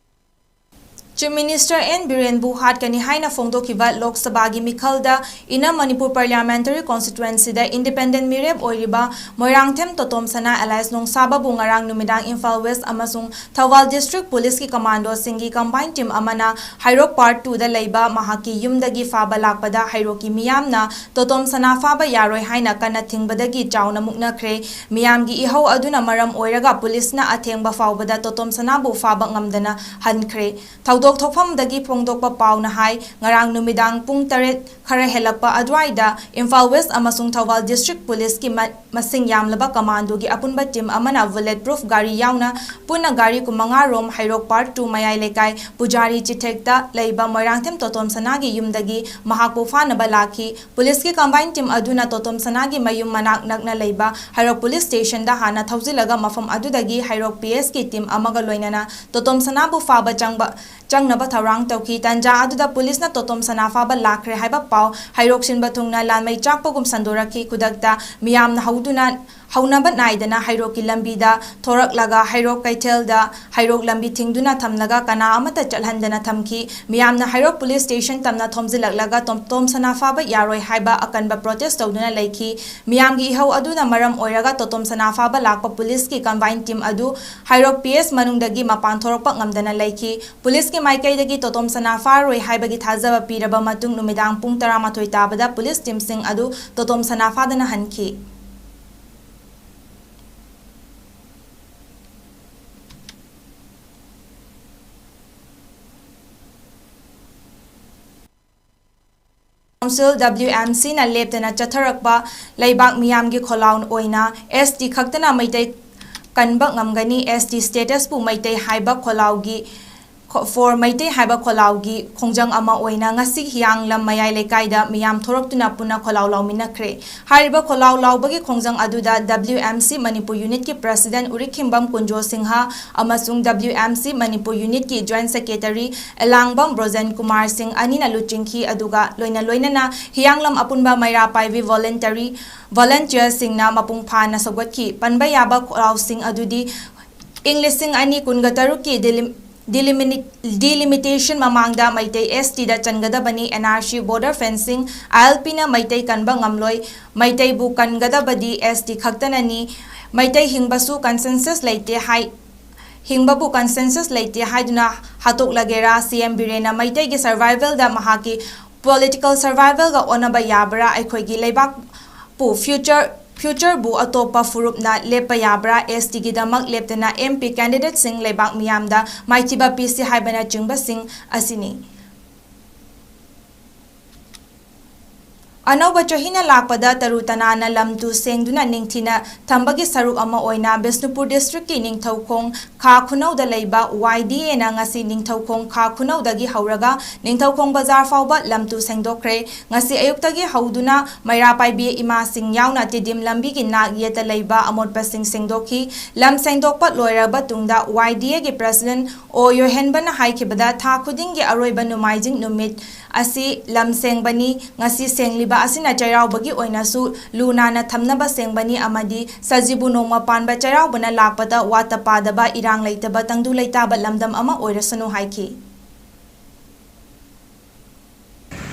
Chief Minister N Birenbu ꯍꯥꯠꯀꯅꯤ ꯍꯥꯏꯅ ꯐꯣꯡꯗꯣꯛꯈꯤꯕ ꯂꯣꯛ ꯁꯚꯥꯒꯤ ꯃꯤꯈꯜꯗ Inner Manipur Parliamentary Constituencyꯗ independent ꯃꯤꯔꯦꯞ ꯑꯣꯏꯔꯤꯕ Moirangthem ꯇꯣꯇꯣꯝꯁꯅꯥ alias ꯅꯣꯡꯁꯥꯕꯕꯨ ꯉꯔꯥꯡ ꯅꯨꯃꯤꯗꯥꯡ Imphal West ꯑꯃꯁꯨꯡ Thoubal District Policeꯀꯤ commandoꯁꯤꯡꯒꯤ combined team ꯑꯃꯅ ꯍꯩꯔꯣꯛ Part Twoꯗ ꯂꯩꯕ ꯃꯍꯥꯛꯀꯤ ꯌꯨꯝꯗꯒꯤ ꯐꯥꯕ ꯂꯥꯛꯄꯗ ꯍꯩꯔꯣꯛꯀꯤ ꯃꯤꯌꯥꯝꯅ ꯇꯣꯇꯣꯝꯁꯅꯥ ꯐꯥꯕ ꯌꯥꯔꯣꯏ ꯍꯥꯏꯅ ꯀꯟꯅ ꯊꯤꯡꯕꯗꯒꯤ ꯆꯥꯎꯅ ꯃꯨꯛꯅꯈ꯭ꯔꯦ꯫ ꯃꯤꯌꯥꯝꯒꯤ ꯏꯍꯧ ꯑꯗꯨꯅ ꯃꯔꯝ ꯑꯣꯏꯔꯒ ꯄꯨꯂꯤꯁꯅ ꯑꯊꯦꯡꯕ ꯐꯥꯎꯕꯗ ꯇꯣꯇꯣꯝꯁꯅꯥꯕꯨ ꯐꯥꯕ ꯉꯝꯗꯅ ꯍꯟꯈ꯭ꯔꯦ꯫ ꯊꯧꯗꯣꯛ ꯊꯣꯛꯐꯝꯗꯒꯤ ꯐꯣꯡꯗꯣꯛꯄ ꯄꯥꯎꯅ ꯍꯥꯏ, ꯉꯔꯥꯡ ꯅꯨꯃꯤꯗꯥꯡ ꯄꯨꯡ ꯇꯔꯦꯠ ꯈꯔ ꯍꯦꯜꯂꯛꯄ ꯑꯗꯨꯋꯥꯏꯗ ꯏꯝꯐꯥꯜ West ꯑꯃꯁꯨꯡ ꯊꯧꯕꯥꯜ District Policeꯀꯤ ꯃ-, ꯃꯁꯤꯡ ꯌꯥꯝꯂꯕ commandoꯒꯤ ꯑꯄꯨꯟꯕ team ꯑꯃꯅ bullet proof ꯒꯥꯔꯤ ꯌꯥꯎꯅ ꯄꯨꯟꯅ ꯒꯥꯔꯤ ꯀꯨꯟꯃꯉꯥ ꯔꯣꯝ ꯍꯩꯔꯣꯛ Part Two ꯃꯌꯥꯏ ꯂꯩꯀꯥꯏ ꯄꯨꯖꯥꯔꯤ ꯆꯤꯊꯦꯛꯇ ꯂꯩꯕ ꯃꯣꯏꯔꯥꯡꯊꯦꯝ ꯇꯣꯇꯣꯝꯁꯅꯥꯒꯤ ꯌꯨꯝꯗꯒꯤ ꯃꯍꯥꯛꯄꯨ ꯐꯥꯅꯕ ꯂꯥꯛꯈꯤ꯫ ꯄꯨꯂꯤꯁꯀꯤ combined team ꯑꯗꯨꯅ ꯇꯣꯇꯣꯝꯁꯅꯥꯒꯤ ꯃꯌꯨꯝ ꯃꯅꯥꯛ ꯅꯛꯅ ꯂꯩꯕ ꯍꯩꯔꯣꯛ Police Stationꯗ ꯍꯥꯟꯅ ꯊꯧꯖꯤꯜꯂꯒ ꯃꯐꯝ ꯑꯗꯨꯗꯒꯤ ꯍꯩꯔꯣꯛ PSꯀꯤ team ꯑꯃꯒ ꯂꯣꯏꯅꯅ ꯇꯣꯇꯣꯝꯁꯅꯥꯕꯨ ꯐꯥꯕ ꯆꯪꯕ, ꯆꯪꯅꯕ ꯊꯧꯔꯥꯡ ꯇꯧꯈꯤ꯫ ꯇꯥꯟꯖꯥ ꯑꯗꯨꯗ ꯄꯨꯂꯤꯁꯅ ꯇꯣꯇꯣꯝꯁꯅꯥ ꯐꯥꯕ ꯂꯥꯛꯈ꯭ꯔꯦ ꯍꯥꯏꯕ ꯄꯥꯎ ꯍꯩꯔꯣꯛ ꯁꯤꯟꯕ ꯊꯨꯡꯅ ꯂꯥꯟꯃꯩ ꯆꯥꯛꯄꯒꯨꯝ ꯁꯟꯗꯣꯔꯛꯈꯤ꯫ ꯈꯨꯗꯛꯇ ꯃꯤꯌꯥꯝꯅ ꯍꯧꯗꯨꯅ ꯍꯧꯅꯕ ꯅꯥꯏꯗꯅ ꯍꯩꯔꯣꯛꯀꯤ ꯂꯝꯕꯤꯗ ꯊꯣꯔꯛꯂꯒ ꯍꯩꯔꯣꯛ ꯀꯩꯊꯦꯜꯗ ꯍꯩꯔꯣꯛ ꯂꯝꯕꯤ ꯊꯤꯡꯗꯨꯅ ꯊꯝꯂꯒ ꯀꯅꯥ ꯑꯃꯠꯇ ꯆꯠꯍꯟꯗꯅ ꯊꯝꯈꯤ꯫ ꯃꯤꯌꯥꯝꯅ ꯍꯩꯔꯣꯛ ꯄꯨꯂꯤꯁ ꯁ꯭ꯇꯦꯁꯟ ꯇꯝꯅ ꯊꯣꯝꯖꯤꯜꯂꯛꯂꯒ ꯇꯣꯝ-, ꯇꯣꯇꯣꯝ ꯁꯅꯥ ꯐꯥꯕ ꯌꯥꯔꯣꯏ ꯍꯥꯏꯕ ꯑꯀꯟꯕ ꯄ꯭ꯔꯣꯇꯦꯁ ꯇꯧꯗꯨꯅ ꯂꯩꯈꯤ꯫ ꯃꯤꯌꯥꯝꯒꯤ ꯏꯍꯧ ꯑꯗꯨꯅ ꯃꯔꯝ ꯑꯣꯏꯔꯒ ꯇꯣꯇꯣꯝ ꯁꯅꯥ ꯐꯥꯕ ꯂꯥꯛꯄ ꯄꯨꯂꯤꯁꯀꯤ ꯀꯝꯕꯥꯏꯟ ꯇꯤꯝ ꯑꯗꯨ ꯍꯩꯔꯣꯛ ꯄꯤ ꯑꯦꯁ ꯃꯅꯨꯡꯗꯒꯤ ꯃꯄꯥꯟ ꯊꯣꯔꯛꯄ ꯉꯝꯗꯅ ꯂꯩꯈꯤ꯫ ꯄꯨꯂꯤꯁꯀꯤ ꯃꯥꯏꯀꯩꯗꯒꯤ ꯇꯣꯇꯣꯝ ꯁꯅꯥ ꯐꯥꯔꯣꯏ ꯍꯥꯏꯕꯒꯤ ꯊꯥꯖꯕ ꯄꯤꯔꯕ ꯃꯇꯨꯡ ꯅꯨꯃꯤꯗꯥꯡ ꯄꯨꯡ ꯇꯔꯥꯃꯥꯊꯣꯏ ꯇꯥꯕꯗ ꯄꯨꯂꯤꯁ ꯇꯤꯝꯁꯤꯡ ꯑꯗꯨ ꯇꯣꯇꯣꯝ ꯁꯅꯥ ꯐꯥꯗꯅ ꯍꯟꯈꯤ꯫ ꯀꯥꯎꯟꯁꯤꯜ W M Cꯅ ꯂꯦꯞꯇꯅ ꯆꯠꯊꯔꯛꯄ ꯂꯩꯕꯥꯛ ꯃꯤꯌꯥꯝꯒꯤ ꯈꯣꯜꯂꯥꯎ ꯑꯣꯏꯅ S T ꯈꯛꯇꯅ ꯃꯩꯇꯩ ꯀꯟꯕ ꯉꯝꯒꯅꯤ, S T statusꯄꯨ ꯃꯩꯇꯩ ꯍꯥꯏꯕ ꯈꯣꯜꯂꯥꯎꯒꯤ, ꯈꯣ-, for ꯃꯩꯇꯩ ꯍꯥꯏꯕ ꯈꯣꯜꯂꯥꯎꯒꯤ ꯈꯣꯡꯖꯪ ꯑꯃ ꯑꯣꯏꯅ ꯉꯁꯤ ꯍꯤꯌꯥꯡꯂꯝ ꯃꯌꯥꯏ ꯂꯩꯀꯥꯏꯗ ꯃꯤꯌꯥꯝ ꯊꯣꯔꯛꯇꯨꯅ ꯄꯨꯟꯅ ꯈꯣꯜꯂꯥꯎ ꯂꯥꯎꯃꯤꯟꯅꯈ꯭ꯔꯦ꯫ ꯍꯥꯏꯔꯤꯕ ꯈꯣꯜꯂꯥꯎ ꯂꯥꯎꯕꯒꯤ ꯈꯣꯡꯖꯪ ꯑꯗꯨꯗ W M C ꯃꯅꯤꯄꯨꯔ ꯌꯨꯅꯤꯠꯀꯤ ꯄ꯭ꯔꯁꯤꯗꯦꯟ ꯎꯔꯤꯈꯤꯝꯕꯝ ꯀꯨꯟꯖꯣ ꯁꯤꯡꯍ ꯑꯃꯁꯨꯡ W M C ꯃꯅꯤꯄꯨꯔ ꯌꯨꯅꯤꯠꯀꯤ ꯖꯣꯏꯟꯠ ꯁꯦꯀ꯭ꯔꯦꯇꯔꯤ ꯑꯦꯂꯥꯡꯕꯝ ꯕ꯭ꯔꯣꯖꯦꯟ ꯀꯨꯃꯥꯔ ꯁꯤꯡ ꯑꯅꯤꯅ ꯂꯨꯆꯤꯡꯈꯤ꯫ ꯑꯗꯨꯒ ꯂꯣꯏꯅ ꯂꯣꯏꯅꯅ ꯍꯤꯌꯥꯡꯂꯝ ꯑꯄꯨꯟꯕ ꯃꯩꯔꯥ ꯄꯥꯏꯕꯤ voluntary, volunteerꯁꯤꯡꯅ ꯃꯄꯨꯡ ꯐꯥꯅ ꯁꯧꯒꯠꯈꯤ꯫ ꯄꯟꯕ ꯌꯥꯕ ꯈꯣꯜꯂꯥꯎꯁꯤꯡ ꯑꯗꯨꯗꯤ ꯏꯪ ꯂꯤꯁꯤꯡ ꯑꯅꯤ ꯀꯨꯟꯒ ꯇꯔꯨꯛꯀꯤ delim-, delimini-, delimitation ꯃꯃꯥꯡꯗ Meitei S Tꯗ ꯆꯟꯒꯗꯕꯅꯤ, N R C, border fencing, I L Pꯅ Meitei ꯀꯟꯕ ꯉꯝꯂꯣꯏ, ꯃꯩꯇꯩꯕꯨ ꯀꯟꯒꯗꯕꯗꯤ S T ꯈꯛꯇꯅꯅꯤ, ꯃꯩꯇꯩ ꯍꯤꯡꯕꯁꯨ consensus ꯂꯩꯇꯦ ꯍꯥꯏ, ꯍꯤꯡꯕꯕꯨ consensus ꯂꯩꯇꯦ ꯍꯥꯏꯗꯨꯅ ꯍꯥꯠꯇꯣꯛꯂꯒꯦꯔꯥ? C M ꯕꯤꯔꯦꯟꯅ ꯃꯩꯇꯩꯒꯤ survivalꯗ ꯃꯍꯥꯛꯀꯤ political survivalꯒ ꯑꯣꯟꯅꯕ ꯌꯥꯕ꯭ꯔꯥ? ꯑꯩꯈꯣꯏꯒꯤ ꯂꯩꯕꯥꯛꯄꯨ future, futureꯕꯨ ꯑꯇꯣꯞꯄ ꯐꯨꯔꯨꯞꯅ ꯂꯦꯞꯄ ꯌꯥꯕ꯭ꯔꯥ? S Tꯒꯤꯗꯃꯛ ꯂꯦꯞꯇꯅ M P candidateꯁꯤꯡ ꯂꯩꯕꯥꯛ ꯃꯤꯌꯥꯝꯗ ꯃꯥꯏꯊꯤꯕ ꯄꯤꯁꯤ ꯍꯥꯏꯕꯅꯆꯤꯡꯕꯁꯤꯡ ꯑꯁꯤꯅꯤ꯫ ꯑꯅꯧꯕ ꯆꯍꯤꯅ ꯂꯥꯛꯄꯗ ꯇꯔꯨ ꯇꯅꯥꯟꯅ ꯂꯝ ꯇꯨ ꯁꯦꯡꯗꯨꯅ ꯅꯤꯡꯊꯤꯅ ꯊꯝꯕꯒꯤ ꯁꯔꯨꯛ ꯑꯃ ꯑꯣꯏꯅ ꯕꯤꯁꯅꯨꯄꯨꯔ districtꯀꯤ ꯅꯤꯡꯊꯧꯈꯣꯡ ꯈꯥ ꯈꯨꯅꯧꯗ ꯂꯩꯕ Y D Aꯅ ꯉꯁꯤ ꯅꯤꯡꯊꯧꯈꯣꯡ ꯈꯥ ꯈꯨꯅꯧꯗꯒꯤ ꯍꯧꯔꯒ ꯅꯤꯡꯊꯧꯈꯣꯡ ꯕꯖꯥꯔ ꯐꯥꯎꯕ ꯂꯝ ꯇꯨ ꯁꯦꯡꯗꯣꯛꯈ꯭ꯔꯦ꯫ ꯉꯁꯤ ꯑꯌꯨꯛꯇꯒꯤ ꯍꯧꯗꯨꯅ ꯃꯩꯔꯥ ꯄꯥꯏꯕꯤ ꯏꯃꯥꯁꯤꯡ ꯌꯥꯎꯅ ꯇꯤꯗꯤꯝ ꯂꯝꯕꯤꯒꯤ ꯅꯥꯛ ꯌꯦꯠꯇ ꯂꯩꯕ ꯑꯃꯣꯠꯄꯁꯤꯡ ꯁꯦꯡꯗꯣꯛꯈꯤ꯫ ꯂꯝ ꯁꯦꯡꯗꯣꯛꯄ ꯂꯣꯏꯔꯕ ꯇꯨꯡꯗ Y D Aꯒꯤ president O ꯌꯣꯍꯦꯟꯕꯅ ꯍꯥꯏꯈꯤꯕꯗ, ꯊꯥ ꯈꯨꯗꯤꯡꯒꯤ ꯑꯔꯣꯏꯕ ꯅꯣꯡꯃꯥꯏꯖꯤꯡ ꯅꯨꯃꯤꯠ ꯑꯁꯤ ꯂꯝ ꯁꯦꯡꯕꯅꯤ꯫ ꯉꯁꯤ ꯁꯦꯡꯂꯤꯕ ꯑꯁꯤꯅ ꯆꯩꯔꯥꯎꯕꯒꯤ ꯑꯣꯏꯅꯁꯨ ꯂꯨ ꯅꯥꯟꯅ ꯊꯝꯅꯕ ꯁꯦꯡꯕꯅꯤ ꯑꯃꯗꯤ ꯁꯖꯤꯕꯨ ꯅꯣꯡꯃ ꯄꯥꯟꯕ ꯆꯩꯔꯥꯎꯕꯅ ꯂꯥꯛꯄꯗ ꯋꯥꯠꯇ ꯄꯥꯗꯕ, ꯏꯔꯥꯡ ꯂꯩꯇꯕ, ꯇꯪꯗꯨ ꯂꯩꯇꯥꯕ ꯂꯝꯗꯝ ꯑꯃ ꯑꯣꯏꯔꯁꯅꯨ ꯍꯥꯏꯈꯤ꯫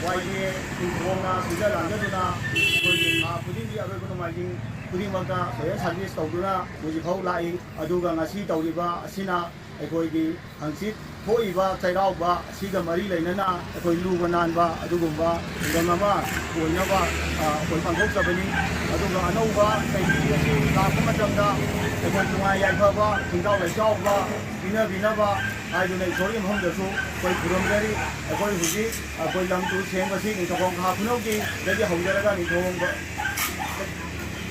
ꯋꯥꯏ ꯕꯤ ꯑꯦ ꯏꯪꯈꯣꯜꯅ ꯁꯤꯟꯖ ꯂꯥꯡꯖꯗꯨꯅ ꯑꯩꯈꯣꯏꯒꯤ ꯊꯥ ꯈꯨꯗꯤꯡꯒꯤ ꯑꯔꯣꯏꯕ ꯅꯣꯡꯃꯥꯏꯖꯤꯡ ꯈꯨꯗꯤꯡꯃꯛꯇ ꯁꯣꯁꯦꯜ ꯁꯥꯔꯚꯤꯁ ꯇꯧꯗꯨꯅ ꯍꯧꯖꯤꯛꯐꯥꯎ ꯂꯥꯛꯏ꯫ ꯑꯗꯨꯒ ꯉꯁꯤ ꯇꯧꯔꯤꯕ ꯑꯁꯤꯅ ꯑꯩꯈꯣꯏꯒꯤ ꯍꯪꯆꯤꯠ ꯊꯣꯛꯏꯕ ꯆꯩꯔꯥꯎꯕ ꯑꯁꯤꯒ ꯃꯔꯤ ꯂꯩꯅꯅ ꯑꯩꯈꯣꯏ ꯂꯨꯕ ꯅꯥꯟꯕ ꯑꯗꯨꯒꯨꯝꯕ ꯈꯨꯡꯒꯪ ꯑꯃ ꯑꯣꯏꯅꯕ, ꯑ, ꯑꯩꯈꯣꯏ ꯄꯥꯡꯊꯣꯛꯆꯕꯅꯤ꯫ ꯑꯗꯨꯒ ꯑꯅꯧꯕ ꯆꯍꯤ ꯑꯁꯤ ꯂꯥꯛꯄ ꯃꯇꯝꯗ ꯑꯩꯈꯣꯏ ꯅꯨꯡꯉꯥꯏ ꯌꯥꯏꯐꯕ, ꯈꯨꯟꯖꯥꯎ ꯂꯩꯆꯥꯎꯕ ꯄꯤꯅꯕꯤꯅꯕ ꯍꯥꯏꯗꯨꯅ ꯏꯁꯣꯔꯒꯤ ꯃꯐꯝꯗꯁꯨ ꯑꯩꯈꯣꯏ ꯈꯨꯔꯨꯝꯖꯔꯤ꯫ ꯑꯩꯈꯣꯏ ꯍꯧꯖꯤꯛ ꯑꯩꯈꯣꯏ ꯂꯝ ꯇꯨ ꯁꯦꯡꯕꯁꯤ ꯅꯤꯡꯊꯧꯈꯣꯡ ꯈꯥ ꯈꯨꯅꯧꯒꯤꯗꯒꯤ ꯍꯧꯖꯔꯒ ꯅꯤꯡꯊꯧꯈꯣꯡ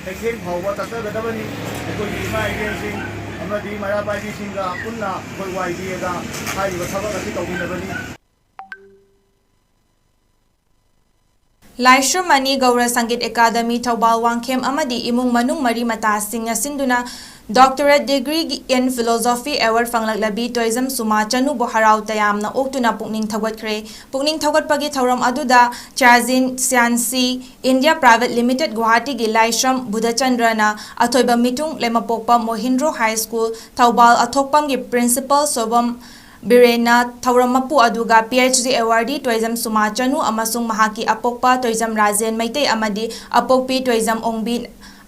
ꯀꯩꯊꯦꯜ ꯐꯥꯎꯕ ꯆꯠꯆꯒꯗꯕꯅꯤ꯫ ꯑꯩꯈꯣꯏꯒꯤ ꯏꯃꯥ ꯏꯕꯦꯟꯁꯤꯡ ꯑꯃꯗꯤ ꯃꯩꯔꯥ ꯄꯥꯏꯕꯤꯁꯤꯡꯒ ꯄꯨꯟꯅ ꯑꯩꯈꯣꯏ ꯋꯥꯏ ꯕꯤ ꯑꯦꯗ ꯍꯥꯏꯔꯤꯕ ꯊꯕꯛ ꯑꯁꯤ ꯇꯧꯃꯤꯟꯅꯕꯅꯤ꯫ ꯂꯥꯏꯁ꯭ꯔꯝ ꯃꯅꯤ ꯒꯧꯔ ꯁꯪꯒꯤꯠ ꯑꯦꯀꯥꯗꯃꯤ ꯊꯧꯕꯥꯜ ꯋꯥꯡꯈꯦꯝ ꯑꯃꯗꯤ ꯏꯃꯨꯡ ꯃꯅꯨꯡ ꯃꯔꯤ ꯃꯇꯥꯁꯤꯡꯅ ꯁꯤꯟꯗꯨꯅ Doctorate Degree in Philosophy Award ꯐꯪꯂꯛꯂꯕꯤ Toijam ꯁꯨꯃꯥ ꯆꯅꯨꯕꯨ ꯍꯔꯥꯎ ꯇꯌꯥꯝꯅ ꯑꯣꯛꯇꯨꯅ ꯄꯨꯛꯅꯤꯡ ꯊꯧꯒꯠꯈ꯭ꯔꯦ꯫ ꯄꯨꯛꯅꯤꯡ ꯊꯧꯒꯠꯄꯒꯤ ꯊꯧꯔꯝ ꯑꯗꯨꯗ ꯆꯥꯖꯤꯟ ꯁ꯭ꯌꯥꯟꯁꯤ ꯏꯟꯗꯤꯌꯥ ꯄ꯭ꯔꯥꯏꯚꯦꯠ ꯂꯤꯃꯤꯇꯦꯗ ꯒꯨꯋꯥꯍꯥꯇꯤꯒꯤ ꯂꯥꯏꯁ꯭ꯔꯝ ꯕꯨꯙꯆꯟꯗ꯭ꯔꯅ ꯑꯊꯣꯏꯕ ꯃꯤꯊꯨꯡ, ꯂꯩꯃꯄꯣꯛꯄ ꯃꯣꯍꯤꯟꯗ꯭ꯔꯣ ꯍꯥꯏ ꯁ꯭ꯀꯨꯜ ꯊꯧꯕꯥꯜ ꯑꯊꯣꯛꯄꯝꯒꯤ ꯄ꯭ꯔꯤꯟꯁꯤꯄꯜ ꯁꯣꯕꯝ ꯕꯤꯔꯦꯟꯅ ꯊꯧꯔꯝ ꯃꯄꯨ ꯑꯗꯨꯒ ꯄꯤ ꯑꯩꯆ ꯗꯤ ꯑꯦꯋꯥꯔꯗꯤ ꯇꯣꯏꯖꯝ ꯁꯨꯃꯥ ꯆꯅꯨ ꯑꯃꯁꯨꯡ ꯃꯍꯥꯛꯀꯤ ꯑꯄꯣꯛꯄ ꯇꯣꯏꯖꯝ ꯔꯥꯖꯦꯟ ꯃꯩꯇꯩ ꯑꯃꯗꯤ ꯑꯄꯣꯛꯄꯤ ꯇꯣꯏꯖꯝ ꯑꯣꯡꯕꯤ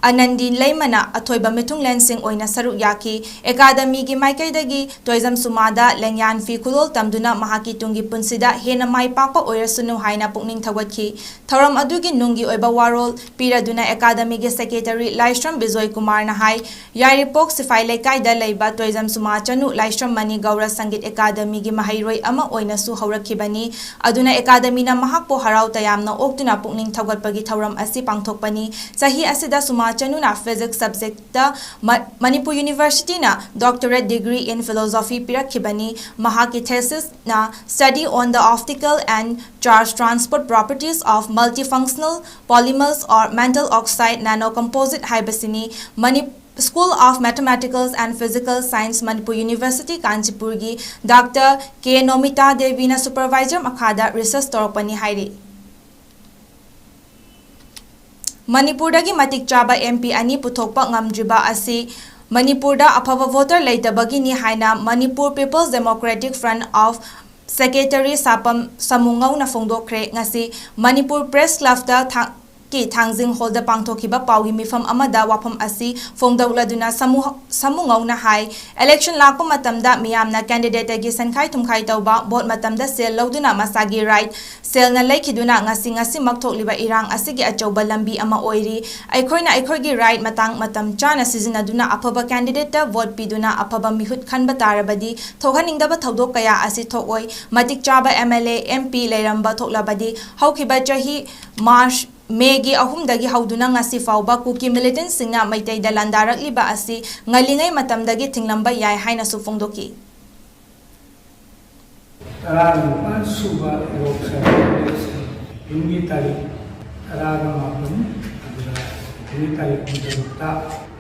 ꯑꯅꯟꯗꯤ ꯂꯩꯃꯅ ꯑꯊꯣꯏꯕ ꯃꯤꯊꯨꯡꯂꯦꯟꯁꯤꯡ ꯑꯣꯏꯅ ꯁꯔꯨꯛ ꯌꯥꯈꯤ꯫ ꯑꯦꯀꯥꯗꯃꯤꯒꯤ ꯃꯥꯏꯀꯩꯗꯒꯤ ꯇꯣꯏꯖꯝ ꯁꯨꯃꯥꯗ ꯂꯦꯡꯌꯥꯟ ꯐꯤ ꯈꯨꯗꯣꯜ ꯇꯝꯗꯨꯅ ꯃꯍꯥꯛꯀꯤ ꯇꯨꯡꯒꯤ ꯄꯨꯟꯁꯤꯗ ꯍꯦꯟꯅ ꯃꯥꯏ ꯄꯥꯛꯄ ꯑꯣꯏꯔꯁꯅꯨ ꯍꯥꯏꯅ ꯄꯨꯛꯅꯤꯡ ꯊꯧꯒꯠꯈꯤ꯫ ꯊꯧꯔꯝ ꯑꯗꯨꯒꯤ ꯅꯨꯡꯒꯤ ꯑꯣꯏꯕ ꯋꯥꯔꯣꯜ ꯄꯤꯔꯗꯨꯅ ꯑꯦꯀꯥꯗꯃꯤꯒꯤ ꯁꯦꯀ꯭ꯔꯦꯇꯔꯤ ꯂꯥꯏꯁ꯭ꯔꯝ ꯕꯤꯖꯣꯏ ꯀꯨꯃꯥꯔꯅ ꯍꯥꯏ, ꯌꯥꯏꯔꯤꯄꯣꯛ ꯁꯤꯐꯥꯏ ꯂꯩꯀꯥꯏꯗ ꯂꯩꯕ ꯇꯣꯏꯖꯝ ꯁꯨꯃꯥ ꯆꯅꯨ ꯂꯥꯏꯁ꯭ꯔꯝ ꯃꯅꯤ ꯒꯧꯔ ꯁꯪꯒꯤꯠ ꯑꯦꯀꯥꯗꯃꯤꯒꯤ ꯃꯍꯩꯔꯣꯏ ꯑꯃ ꯑꯣꯏꯅꯁꯨ ꯍꯧꯔꯛꯈꯤꯕꯅꯤ꯫ ꯑꯗꯨꯅ ꯑꯦꯀꯥꯗꯃꯤꯅ ꯃꯍꯥꯛꯄꯨ ꯍꯔꯥꯎ ꯇꯌꯥꯝꯅ ꯑꯣꯛꯇꯨꯅ ꯄꯨꯛꯅꯤꯡ ꯊꯧꯒꯠꯄꯒꯤ ꯊꯧꯔꯝ ꯑꯁꯤ ꯄꯥꯡꯊꯣꯛꯄꯅꯤ꯫ ꯆꯍꯤ ꯑꯁꯤꯗ ꯁꯨꯃꯥ ꯆꯅꯨꯅ ꯐꯤꯖꯤꯛꯁ ꯁꯕꯖꯦꯛꯇ ꯃ-, Manipur ꯌꯨꯅꯤꯚꯔꯁꯤꯇꯤꯅ Doctorate Degree in Philosophy ꯄꯤꯔꯛꯈꯤꯕꯅꯤ꯫ ꯃꯍꯥꯛꯀꯤ ꯊꯦꯁꯤꯁꯅ Study on the Optical and Charge Transport Properties of Multifunctional Polymers or Metal Oxide Nanocomposite ꯍꯥꯏꯕꯁꯤꯅꯤ꯫ ꯃꯅꯤ-, School of Mathematical and Physical Science, Manipur university ꯀꯥꯟꯆꯤꯄꯨꯔꯒꯤ ꯗꯥꯛꯇꯔ ꯀꯦ ꯅꯣꯃꯤꯇꯥ ꯗꯦꯕꯤꯅ ꯁꯨꯄꯔꯚꯥꯏꯖꯔ ꯃꯈꯥꯗ research ꯇꯧꯔꯛꯄꯅꯤ ꯍꯥꯏꯔꯤ꯫ ꯃꯅꯤꯄꯨꯔꯗꯒꯤ ꯃꯇꯤꯛ ꯆꯥꯕ M P ꯑꯅꯤ ꯄꯨꯊꯣꯛꯄ ꯉꯝꯗ꯭ꯔꯤꯕ ꯑꯁꯤ ꯃꯅꯤꯄꯨꯔꯗ ꯑꯐꯕ voter ꯂꯩꯇꯕꯒꯤꯅꯤ ꯍꯥꯏꯅ Manipur People's Democratic Front of Secretary ꯁꯥꯄꯝ ꯁꯃꯨꯉꯧꯅ ꯐꯣꯡꯗꯣꯛꯈ꯭ꯔꯦ꯫ ꯉꯁꯤ ꯃꯅꯤꯄꯨꯔ Press Clubꯇ ꯊꯥ-, ꯀꯤ ꯊꯥꯡꯖꯤꯡ ꯍꯣꯜꯗ ꯄꯥꯡꯊꯣꯛꯈꯤꯕ ꯄꯥꯎꯒꯤ ꯃꯤꯐꯝ ꯑꯃꯗ ꯋꯥꯐꯝ ꯑꯁꯤ ꯐꯣꯡꯗꯣꯛꯂꯗꯨꯅ ꯁꯃꯨ-, ꯁꯃꯨꯉꯧꯅ ꯍꯥꯏ, election ꯂꯥꯛꯄ ꯃꯇꯝꯗ ꯃꯤꯌꯥꯝꯅ candidateꯇꯒꯤ ꯁꯦꯟꯈꯥꯏ ꯊꯨꯝꯈꯥꯏ ꯇꯧꯕ, vote ꯃꯇꯝꯗ ꯁꯦꯜ ꯂꯧꯗꯨꯅ ꯃꯁꯥꯒꯤ right ꯁꯦꯜꯅ ꯂꯩꯈꯤꯗꯨꯅ ꯉꯁꯤ, ꯉꯁꯤꯃꯛ ꯊꯣꯛꯂꯤꯕ ꯏꯔꯥꯡ ꯑꯁꯤꯒꯤ ꯑꯆꯧꯕ ꯂꯝꯕꯤ ꯑꯃ ꯑꯣꯏꯔꯤ꯫ ꯑꯩꯈꯣꯏꯅ ꯑꯩꯈꯣꯏꯒꯤ right ꯃꯇꯥꯡ ꯃꯇꯝ ꯆꯥꯅ ꯁꯤꯖꯤꯟꯅꯗꯨꯅ ꯑꯐꯕ candidateꯇ vote ꯄꯤꯗꯨꯅ ꯑꯐꯕ ꯃꯤꯍꯨꯠ ꯈꯟꯕ ꯇꯥꯔꯕꯗꯤ ꯊꯣꯛꯍꯟꯅꯤꯡꯗꯕ ꯊꯧꯗꯣꯛ ꯀꯌꯥ ꯑꯁꯤ ꯊꯣꯛꯑꯣꯏ꯫ ꯃꯇꯤꯛ ꯆꯥꯕ M L A, M P ꯂꯩꯔꯝꯕ ꯊꯣꯛꯂꯕꯗꯤ ꯍꯧꯈꯤꯕ ꯆꯍꯤ March, Mayꯒꯤ ꯑꯍꯨꯝꯗꯒꯤ ꯍꯧꯗꯨꯅ ꯉꯁꯤ ꯐꯥꯎꯕ ꯀꯨꯀꯤ militantꯁꯤꯡꯅ ꯃꯩꯇꯩꯗ ꯂꯥꯟꯗꯥꯔꯛꯂꯤꯕ ꯑꯁꯤ ꯉꯜꯂꯤꯉꯩ ꯃꯇꯝꯗꯒꯤ ꯊꯤꯡꯂꯝꯕ ꯌꯥꯏ ꯍꯥꯏꯅꯁꯨ ꯐꯣꯡꯗꯣꯛꯈꯤ꯫ ꯇꯔꯥꯅꯤꯄꯥꯜ ꯁꯨꯕ ꯂꯣꯛ ꯁꯚꯥ election ꯖꯨꯟꯒꯤ ꯇꯥꯔꯤꯛ ꯇꯔꯥꯒ ꯃꯥꯄꯟ, ꯑꯗꯨꯒ ꯖꯨꯟꯒꯤ ꯇꯥꯔꯤꯛ ꯀꯨꯟꯇꯔꯨꯛꯇ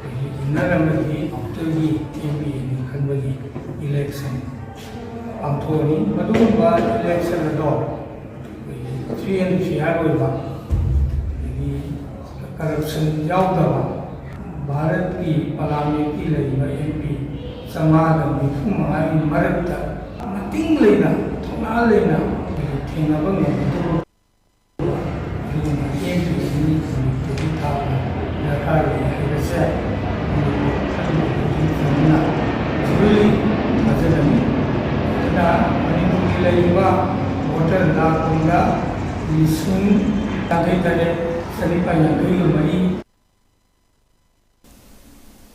ꯑꯩꯈꯣꯏꯒꯤ winner ꯑꯃꯗꯤ outterꯒꯤ M P ꯑꯅꯤ ꯈꯟꯕꯒꯤ election ꯄꯥꯡꯊꯣꯛꯑꯅꯤ꯫ ꯃꯗꯨꯒꯨꯝꯕ election ꯑꯗꯣ ꯑꯩꯈꯣꯏꯒꯤ free and fair ꯑꯣꯏꯕ, ꯑꯗꯒꯤ corruption ꯌꯥꯎꯗꯕ, ꯚꯥꯔꯠꯀꯤ parliamentꯀꯤ ꯂꯩꯔꯤꯕ M P ꯆꯥꯝꯃꯉꯥꯒ ꯅꯤꯐꯨ ꯃꯉꯥꯒꯤ ꯃꯔꯛꯇ ꯃꯇꯤꯡ ꯂꯩꯅ, ꯊꯧꯅꯥ ꯂꯩꯅ ꯑꯩꯈꯣꯏꯒꯤ ꯊꯦꯡꯅꯕ ꯉꯝꯒꯗꯕ ꯑꯗꯨꯒꯨꯝꯕ M P ꯑꯅꯤ ꯊꯥꯕ ꯗꯔꯀꯥꯔ ꯂꯩ ꯍꯥꯏꯕꯁꯦ ꯃꯅꯤꯄꯨꯔ ꯈꯟꯕꯒꯤ ꯐꯖꯅ ꯊꯥꯖꯒꯅꯤ꯫ ꯑꯗꯨꯅ ꯃꯅꯤꯄꯨꯔꯒꯤ ꯂꯩꯔꯤꯕ voter ꯂꯥꯈ ꯀꯨꯟꯗ ꯂꯤꯁꯤꯡ ꯌꯥꯡꯈꯩ ꯇꯔꯦꯠ ꯆꯅꯤꯄꯥꯟ ꯌꯥꯡꯈꯩꯒ ꯃꯔꯤ꯫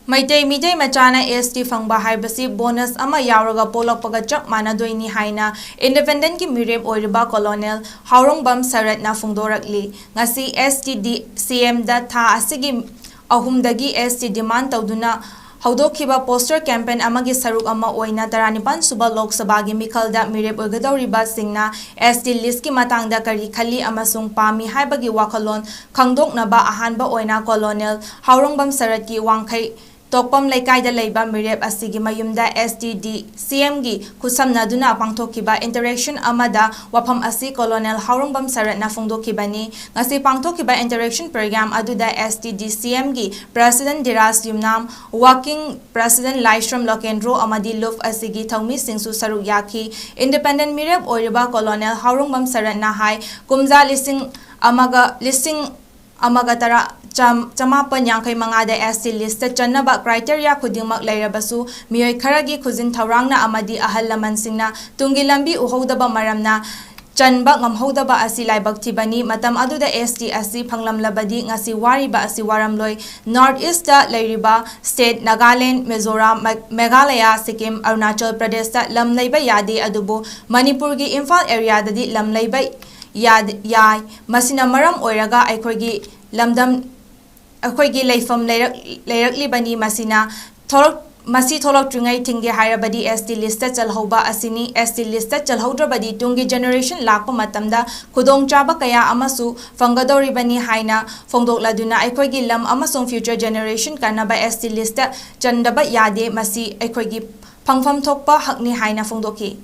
ꯃꯩꯇꯩ ꯃꯤꯇꯩ ꯃꯆꯥꯅ S T ꯐꯪꯕ ꯍꯥꯏꯕꯁꯤ bonus ꯑꯃ ꯌꯥꯎꯔꯒ ꯄꯣꯛꯂꯛꯄꯒ ꯆꯞ ꯃꯥꯟꯅꯗꯣꯏꯅꯤ ꯍꯥꯏꯅ independentꯀꯤ ꯃꯤꯔꯦꯞ ꯑꯣꯏꯔꯤꯕ Colonel ꯍꯥꯎꯔꯣꯡꯕꯝ ꯁꯔꯠꯅ ꯐꯣꯡꯗꯣꯔꯛꯂꯤ꯫ ꯉꯁꯤ S T D C Mꯗ ꯊꯥ ꯑꯁꯤꯒꯤ ꯑꯍꯨꯝꯗꯒꯤ S T demand ꯇꯧꯗꯨꯅ ꯍꯧꯗꯣꯛꯈꯤꯕ poster campaign ꯑꯃꯒꯤ ꯁꯔꯨꯛ ꯑꯃ ꯑꯣꯏꯅ ꯇꯔꯥꯅꯤꯄꯥꯟ ꯁꯨꯕ ꯂꯣꯛ ꯁꯚꯥꯒꯤ ꯃꯤꯈꯜꯗ ꯃꯤꯔꯦꯞ ꯑꯣꯏꯒꯗꯧꯔꯤꯕꯁꯤꯡꯅ S T listꯀꯤ ꯃꯇꯥꯡꯗ ꯀꯔꯤ ꯈꯜꯂꯤ ꯑꯃꯁꯨꯡ ꯄꯥꯝꯃꯤ ꯍꯥꯏꯕꯒꯤ ꯋꯥꯈꯜꯂꯣꯟ ꯈꯪꯗꯣꯛꯅꯕ ꯑꯍꯥꯟꯕ ꯑꯣꯏꯅ Colonel ꯍꯥꯎꯔꯣꯡꯕꯝ ꯁꯔꯠꯀꯤ ꯋꯥꯡꯈꯩ ꯇꯣꯛꯄꯝ ꯂꯩꯀꯥꯏꯗ ꯂꯩꯕ ꯃꯤꯔꯦꯞ ꯑꯁꯤꯒꯤ ꯃꯌꯨꯝꯗ S T D C Mꯒꯤ ꯈꯨꯠꯁꯝꯅꯗꯨꯅ ꯄꯥꯡꯊꯣꯛꯈꯤꯕ interaction ꯑꯃꯗ ꯋꯥꯐꯝ ꯑꯁꯤ ꯀꯣꯂꯣꯅꯦꯜ ꯍꯥꯎꯔꯣꯡꯕꯝ ꯁꯔꯠꯅ ꯐꯣꯡꯗꯣꯛꯈꯤꯕꯅꯤ꯫ ꯉꯁꯤ ꯄꯥꯡꯊꯣꯛꯈꯤꯕ interaction program ꯑꯗꯨꯗ S T D C Mꯒꯤ President Dhiraj ꯌꯨꯝꯅꯥꯝ, Working President ꯂꯥꯏꯁ꯭ꯔꯝ ꯂꯣꯀꯦꯟꯗ꯭ꯔꯣ ꯑꯃꯗꯤ ꯂꯨꯞ ꯑꯁꯤꯒꯤ ꯊꯧꯃꯤꯁꯤꯡꯁꯨ ꯁꯔꯨꯛ ꯌꯥꯈꯤ꯫ Independent ꯃꯤꯔꯦꯞ ꯑꯣꯏꯔꯤꯕ ꯀꯣꯂꯣꯅꯦꯜ ꯍꯥꯎꯔꯣꯡꯕꯝ ꯁꯔꯠꯅ ꯍꯥꯏ, ꯀꯨꯝꯖꯥ ꯂꯤꯁꯤꯡ ꯑꯃꯒ, ꯂꯤꯁꯤꯡ ꯑꯃꯒ ꯇꯔꯥ, ꯆꯥꯝ-, ꯆꯃꯥꯄꯟ ꯌꯥꯡꯈꯩ ꯃꯉꯥꯗ S T listꯇ ꯆꯟꯅꯕ criteria ꯈꯨꯗꯤꯡꯃꯛ ꯂꯩꯔꯕꯁꯨ, ꯃꯤꯑꯣꯏ ꯈꯔꯒꯤ ꯈꯨꯖꯤꯟ ꯊꯧꯔꯥꯡꯅ ꯑꯃꯗꯤ ꯑꯍꯜ ꯂꯃꯟꯁꯤꯡꯅ ꯇꯨꯡꯒꯤ ꯂꯝꯕꯤ ꯎꯍꯧꯗꯕ ꯃꯔꯝꯅ ꯆꯟꯕ ꯉꯝꯍꯧꯗꯕ ꯑꯁꯤ ꯂꯥꯏꯕꯛ ꯊꯤꯕꯅꯤ꯫ ꯃꯇꯝ ꯑꯗꯨꯗ S T ꯑꯁꯤ ꯐꯪꯂꯝꯂꯕꯗꯤ ꯉꯁꯤ ꯋꯥꯔꯤꯕ ꯑꯁꯤ ꯋꯥꯔꯝꯂꯣꯏ꯫ North Eastꯇ ꯂꯩꯔꯤꯕ state ꯅꯥꯒꯥꯂꯦꯟ, ꯃꯤꯖꯣꯔꯥꯝ, ꯃꯦ-, ꯃꯦꯘꯥꯂꯌꯥ, ꯁꯤꯛꯀꯤꯝ, ꯑꯔꯨꯅꯥꯆꯜ ꯄ꯭ꯔꯗꯦꯁꯇ ꯂꯝ ꯂꯩꯕ ꯌꯥꯗꯦ, ꯑꯗꯨꯕꯨ ꯃꯅꯤꯄꯨꯔꯒꯤ ꯏꯝꯐꯥꯜ areaꯗꯗꯤ ꯂꯝ ꯂꯩꯕ ꯌꯥꯗ-, ꯌꯥꯏ꯫ ꯃꯁꯤꯅ ꯃꯔꯝ ꯑꯣꯏꯔꯒ ꯑꯩꯈꯣꯏꯒꯤ ꯂꯝꯗꯝ, ꯑꯩꯈꯣꯏꯒꯤ ꯂꯩꯐꯝ ꯂꯩꯔꯛ-, ꯂꯩꯔꯛꯂꯤꯕꯅꯤ꯫ ꯃꯁꯤꯅ ꯊꯣꯛꯂꯛ-, ꯃꯁꯤ ꯊꯣꯛꯂꯛꯇ꯭ꯔꯤꯉꯩ ꯊꯤꯡꯒꯦ ꯍꯥꯏꯔꯕꯗꯤ S T listꯇ ꯆꯜꯍꯧꯕ ꯑꯁꯤꯅꯤ꯫ S T listꯇ ꯆꯜꯍꯧꯗ꯭ꯔꯕꯗꯤ ꯇꯨꯡꯒꯤ generation ꯂꯥꯛꯄ ꯃꯇꯝꯗ ꯈꯨꯗꯣꯡꯆꯥꯕ ꯀꯌꯥ ꯑꯃꯁꯨ ꯐꯪꯒꯗꯧꯔꯤꯕꯅꯤ ꯍꯥꯏꯅ ꯐꯣꯡꯗꯣꯛꯂꯗꯨꯅ ꯑꯩꯈꯣꯏꯒꯤ ꯂꯝ ꯑꯃꯁꯨꯡ future generation ꯀꯟꯅꯕ S T listꯇ ꯆꯟꯗꯕ ꯌꯥꯗꯦ꯫ ꯃꯁꯤ ꯑꯩꯈꯣꯏꯒꯤ ꯐꯪꯐꯝ ꯊꯣꯛꯄ ꯍꯛꯅꯤ ꯍꯥꯏꯅ ꯐꯣꯡꯗꯣꯛꯈꯤ꯫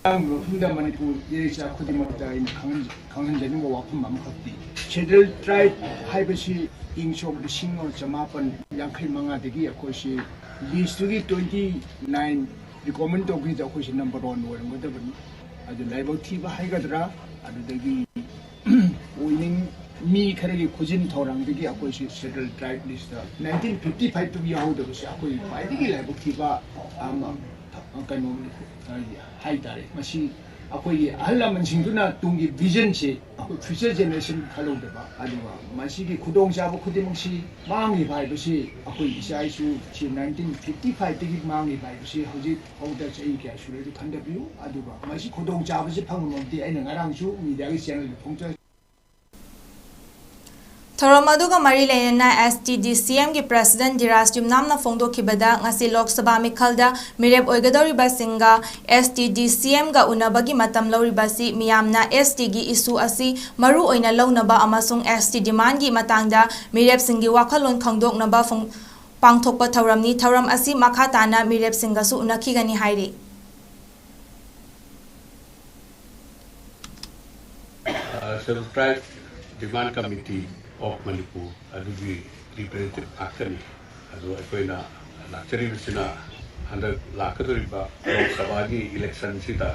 ꯑꯍꯥꯟꯕ ꯃꯐꯝꯗ ꯃꯅꯤꯄꯨꯔ ꯏꯔꯩꯆꯥ ꯈꯨꯗꯤꯡꯃꯛꯇ ꯑꯩꯅ ꯈꯪꯍꯟ-, ꯈꯪꯍꯟꯖꯅꯤꯡꯕ ꯋꯥꯐꯝ ꯑꯃꯈꯛꯇꯤ, Scheduled Tribe ꯍꯥꯏꯕꯁꯤ ꯏꯪ ꯁꯣꯛ ꯂꯤꯁꯤꯡ ꯑꯃ ꯆꯃꯥꯄꯟ ꯌꯥꯡꯈꯩ ꯃꯉꯥꯗꯒꯤ ꯑꯩꯈꯣꯏꯁꯤ listꯇꯨꯒꯤ twenty nine recommend ꯇꯧꯈꯤꯕꯗ ꯑꯩꯈꯣꯏꯁꯤ number one ꯑꯣꯏꯔꯝꯒꯗꯕꯅꯤ꯫ ꯑꯗꯨ ꯂꯥꯏꯕꯛ ꯊꯤꯕ ꯍꯥꯏꯒꯗ꯭ꯔꯥ, ꯑꯗꯨꯗꯒꯤ ꯑꯣꯏꯅꯤꯡ-, ꯃꯤ ꯈꯔꯒꯤ ꯈꯨꯖꯤꯟ ꯊꯧꯔꯥꯡꯗꯒꯤ ꯑꯩꯈꯣꯏꯁꯤ Scheduled Tribe listꯇ nineteen fifty fiveꯇ ꯌꯥꯎꯍꯧꯗꯕꯁꯤ ꯑꯩꯈꯣꯏ ꯈ꯭ꯋꯥꯏꯗꯒꯤ ꯂꯥꯏꯕꯛ ꯊꯤꯕ ꯑꯃ, ꯀꯩꯅꯣ, ꯍꯥꯏꯇꯥꯔꯦ꯫ ꯃꯁꯤ ꯑꯩꯈꯣꯏꯒꯤ ꯑꯍꯜ ꯂꯃꯟꯁꯤꯡꯗꯨꯅ ꯇꯨꯡꯒꯤ visionꯁꯦ ꯑꯩꯈꯣꯏ future generation ꯈꯜꯍꯧꯗꯕ, ꯑꯗꯨꯒ ꯃꯁꯤꯒꯤ ꯈꯨꯗꯣꯡꯆꯥꯕ ꯈꯨꯗꯤꯡꯃꯛꯁꯤ ꯃꯥꯡꯉꯤꯕ ꯍꯥꯏꯕꯁꯤ, ꯑꯩꯈꯣꯏ ꯏꯆꯥ ꯏꯁꯨ ꯁꯤ nineteen fifty fiveꯇꯒꯤ ꯃꯥꯡꯉꯤꯕ ꯍꯥꯏꯕꯁꯤ ꯍꯧꯖꯤꯛ ꯐꯥꯎꯗ ꯆꯍꯤ ꯀꯌꯥ ꯁꯨꯔꯦ ꯑꯗꯨ ꯈꯟꯊꯕꯤꯌꯨ꯫ ꯑꯗꯨꯒ ꯃꯁꯤ ꯈꯨꯗꯣꯡꯆꯥꯕꯁꯤ ꯐꯪꯉꯝꯃꯕꯗꯤ ꯑꯩꯅ ꯉꯔꯥꯡꯁꯨ mediaꯒꯤ channelꯗ ꯐꯣꯡꯗꯣꯛ ꯊꯧꯔꯝ ꯑꯗꯨꯒ ꯃꯔꯤ ꯂꯩꯅꯅ S T D C Mꯒꯤ President Dhiraj ꯌꯨꯝꯅꯥꯝꯅ ꯐꯣꯡꯗꯣꯛꯈꯤꯕꯗ, ꯉꯁꯤ ꯂꯣꯛ ꯁꯚꯥ ꯃꯤꯈꯜꯗ ꯃꯤꯔꯦꯞ ꯑꯣꯏꯒꯗꯧꯔꯤꯕꯁꯤꯡꯒ S T D C Mꯒ ꯎꯅꯕꯒꯤ ꯃꯇꯝ ꯂꯧꯔꯤꯕꯁꯤ ꯃꯤꯌꯥꯝꯅ S Tꯒꯤ issue ꯑꯁꯤ ꯃꯔꯨ ꯑꯣꯏꯅ ꯂꯧꯅꯕ ꯑꯃꯁꯨꯡ S T demandꯒꯤ ꯃꯇꯥꯡꯗ ꯃꯤꯔꯦꯞꯁꯤꯡꯒꯤ ꯋꯥꯈꯜꯂꯣꯟ ꯈꯪꯗꯣꯛꯅꯕ ꯐꯣꯡ-, ꯄꯥꯡꯊꯣꯛꯄ ꯊꯧꯔꯝꯅꯤ꯫ ꯊꯧꯔꯝ ꯑꯁꯤ ꯃꯈꯥ ꯇꯥꯅ ꯃꯤꯔꯦꯞꯁꯤꯡꯒꯁꯨ ꯎꯅꯈꯤꯒꯅꯤ ꯍꯥꯏꯔꯤ꯫ Scheduled Tribe Demand Committee of Manipur ꯑꯗꯨꯒꯤ representative ꯉꯥꯛꯇꯅꯤ꯫ ꯑꯗꯣ ꯑꯩꯈꯣꯏꯅ ꯂꯥꯛꯆꯔꯤꯕꯁꯤꯅ ꯍꯟꯗꯛ ꯂꯥꯛꯀꯗꯧꯔꯤꯕ ꯂꯣꯛ ꯁꯚꯥꯒꯤ electionꯁꯤꯗ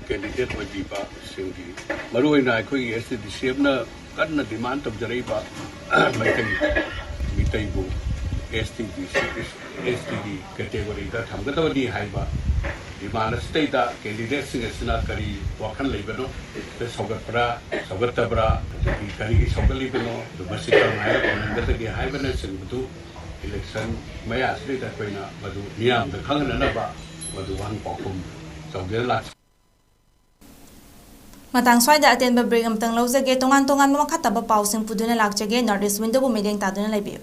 candidate ꯑꯣꯏꯕꯤꯕꯁꯤꯡꯒꯤ, ꯃꯔꯨꯑꯣꯏꯅ ꯑꯩꯈꯣꯏꯒꯤ S T D C Mꯅ ꯀꯟꯅ demand ꯇꯧꯖꯔꯛꯏꯕ ꯃꯩꯇꯩ, ꯃꯤꯇꯩꯕꯨ S T D, S Tꯒꯤ categoryꯗ ꯊꯝꯒꯗꯕꯅꯤ ꯍꯥꯏꯕ demand ꯑꯁꯤꯗꯩꯗ candidateꯁꯤꯡ ꯑꯁꯤꯅ ꯀꯔꯤ ꯋꯥꯈꯜ ꯂꯩꯕꯅꯣ, ꯁꯧꯒꯠꯄ꯭ꯔꯥ, ꯁꯧꯒꯠꯇꯕ꯭ꯔꯥ, ꯑꯗꯒꯤ ꯀꯔꯤꯒꯤ ꯁꯧꯒꯠꯂꯤꯕꯅꯣ, ꯑꯗꯨ ꯃꯁꯤ ꯀꯔꯝꯍꯥꯏꯅ ꯄꯥꯡꯍꯟꯒꯗꯒꯦ ꯍꯥꯏꯕꯅꯆꯤꯡꯕꯗꯨ election ꯃꯌꯥꯁꯤꯗꯩꯗ ꯑꯩꯈꯣꯏꯅ ꯃꯗꯨ ꯃꯤꯌꯥꯝꯗ ꯈꯪꯍꯟꯅꯅꯕ ꯃꯗꯨ ꯋꯥꯍꯪ ꯄꯥꯎꯈꯨꯝ ꯇꯧꯖꯦꯅ ꯂꯥꯛꯆꯩ꯫ ꯃꯇꯥꯡ ꯁ꯭ꯋꯥꯏꯗ ꯑꯇꯦꯟꯕ break ꯑꯃꯇꯪ ꯂꯧꯖꯒꯦ꯫ ꯇꯣꯉꯥꯟ ꯇꯣꯉꯥꯟꯕ ꯃꯈꯥ ꯇꯥꯕ ꯄꯥꯎꯁꯤꯡ ꯄꯨꯗꯨꯅ ꯂꯥꯛꯆꯒꯦ꯫ North East Windowꯕꯨ ꯃꯤꯠꯌꯦꯡ ꯇꯥꯗꯨꯅ ꯂꯩꯕꯤꯌꯨ꯫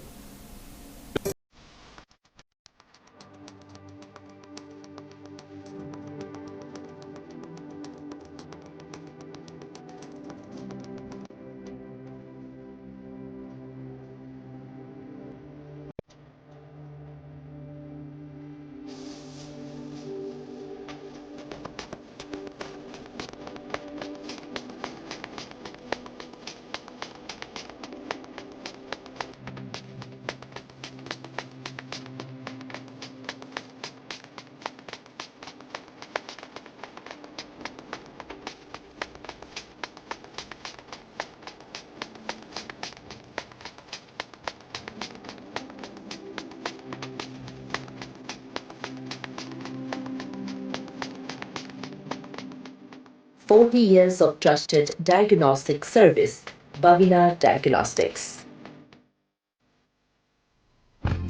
Forty years of trusted diagnostic service, Bavina Diagnostics.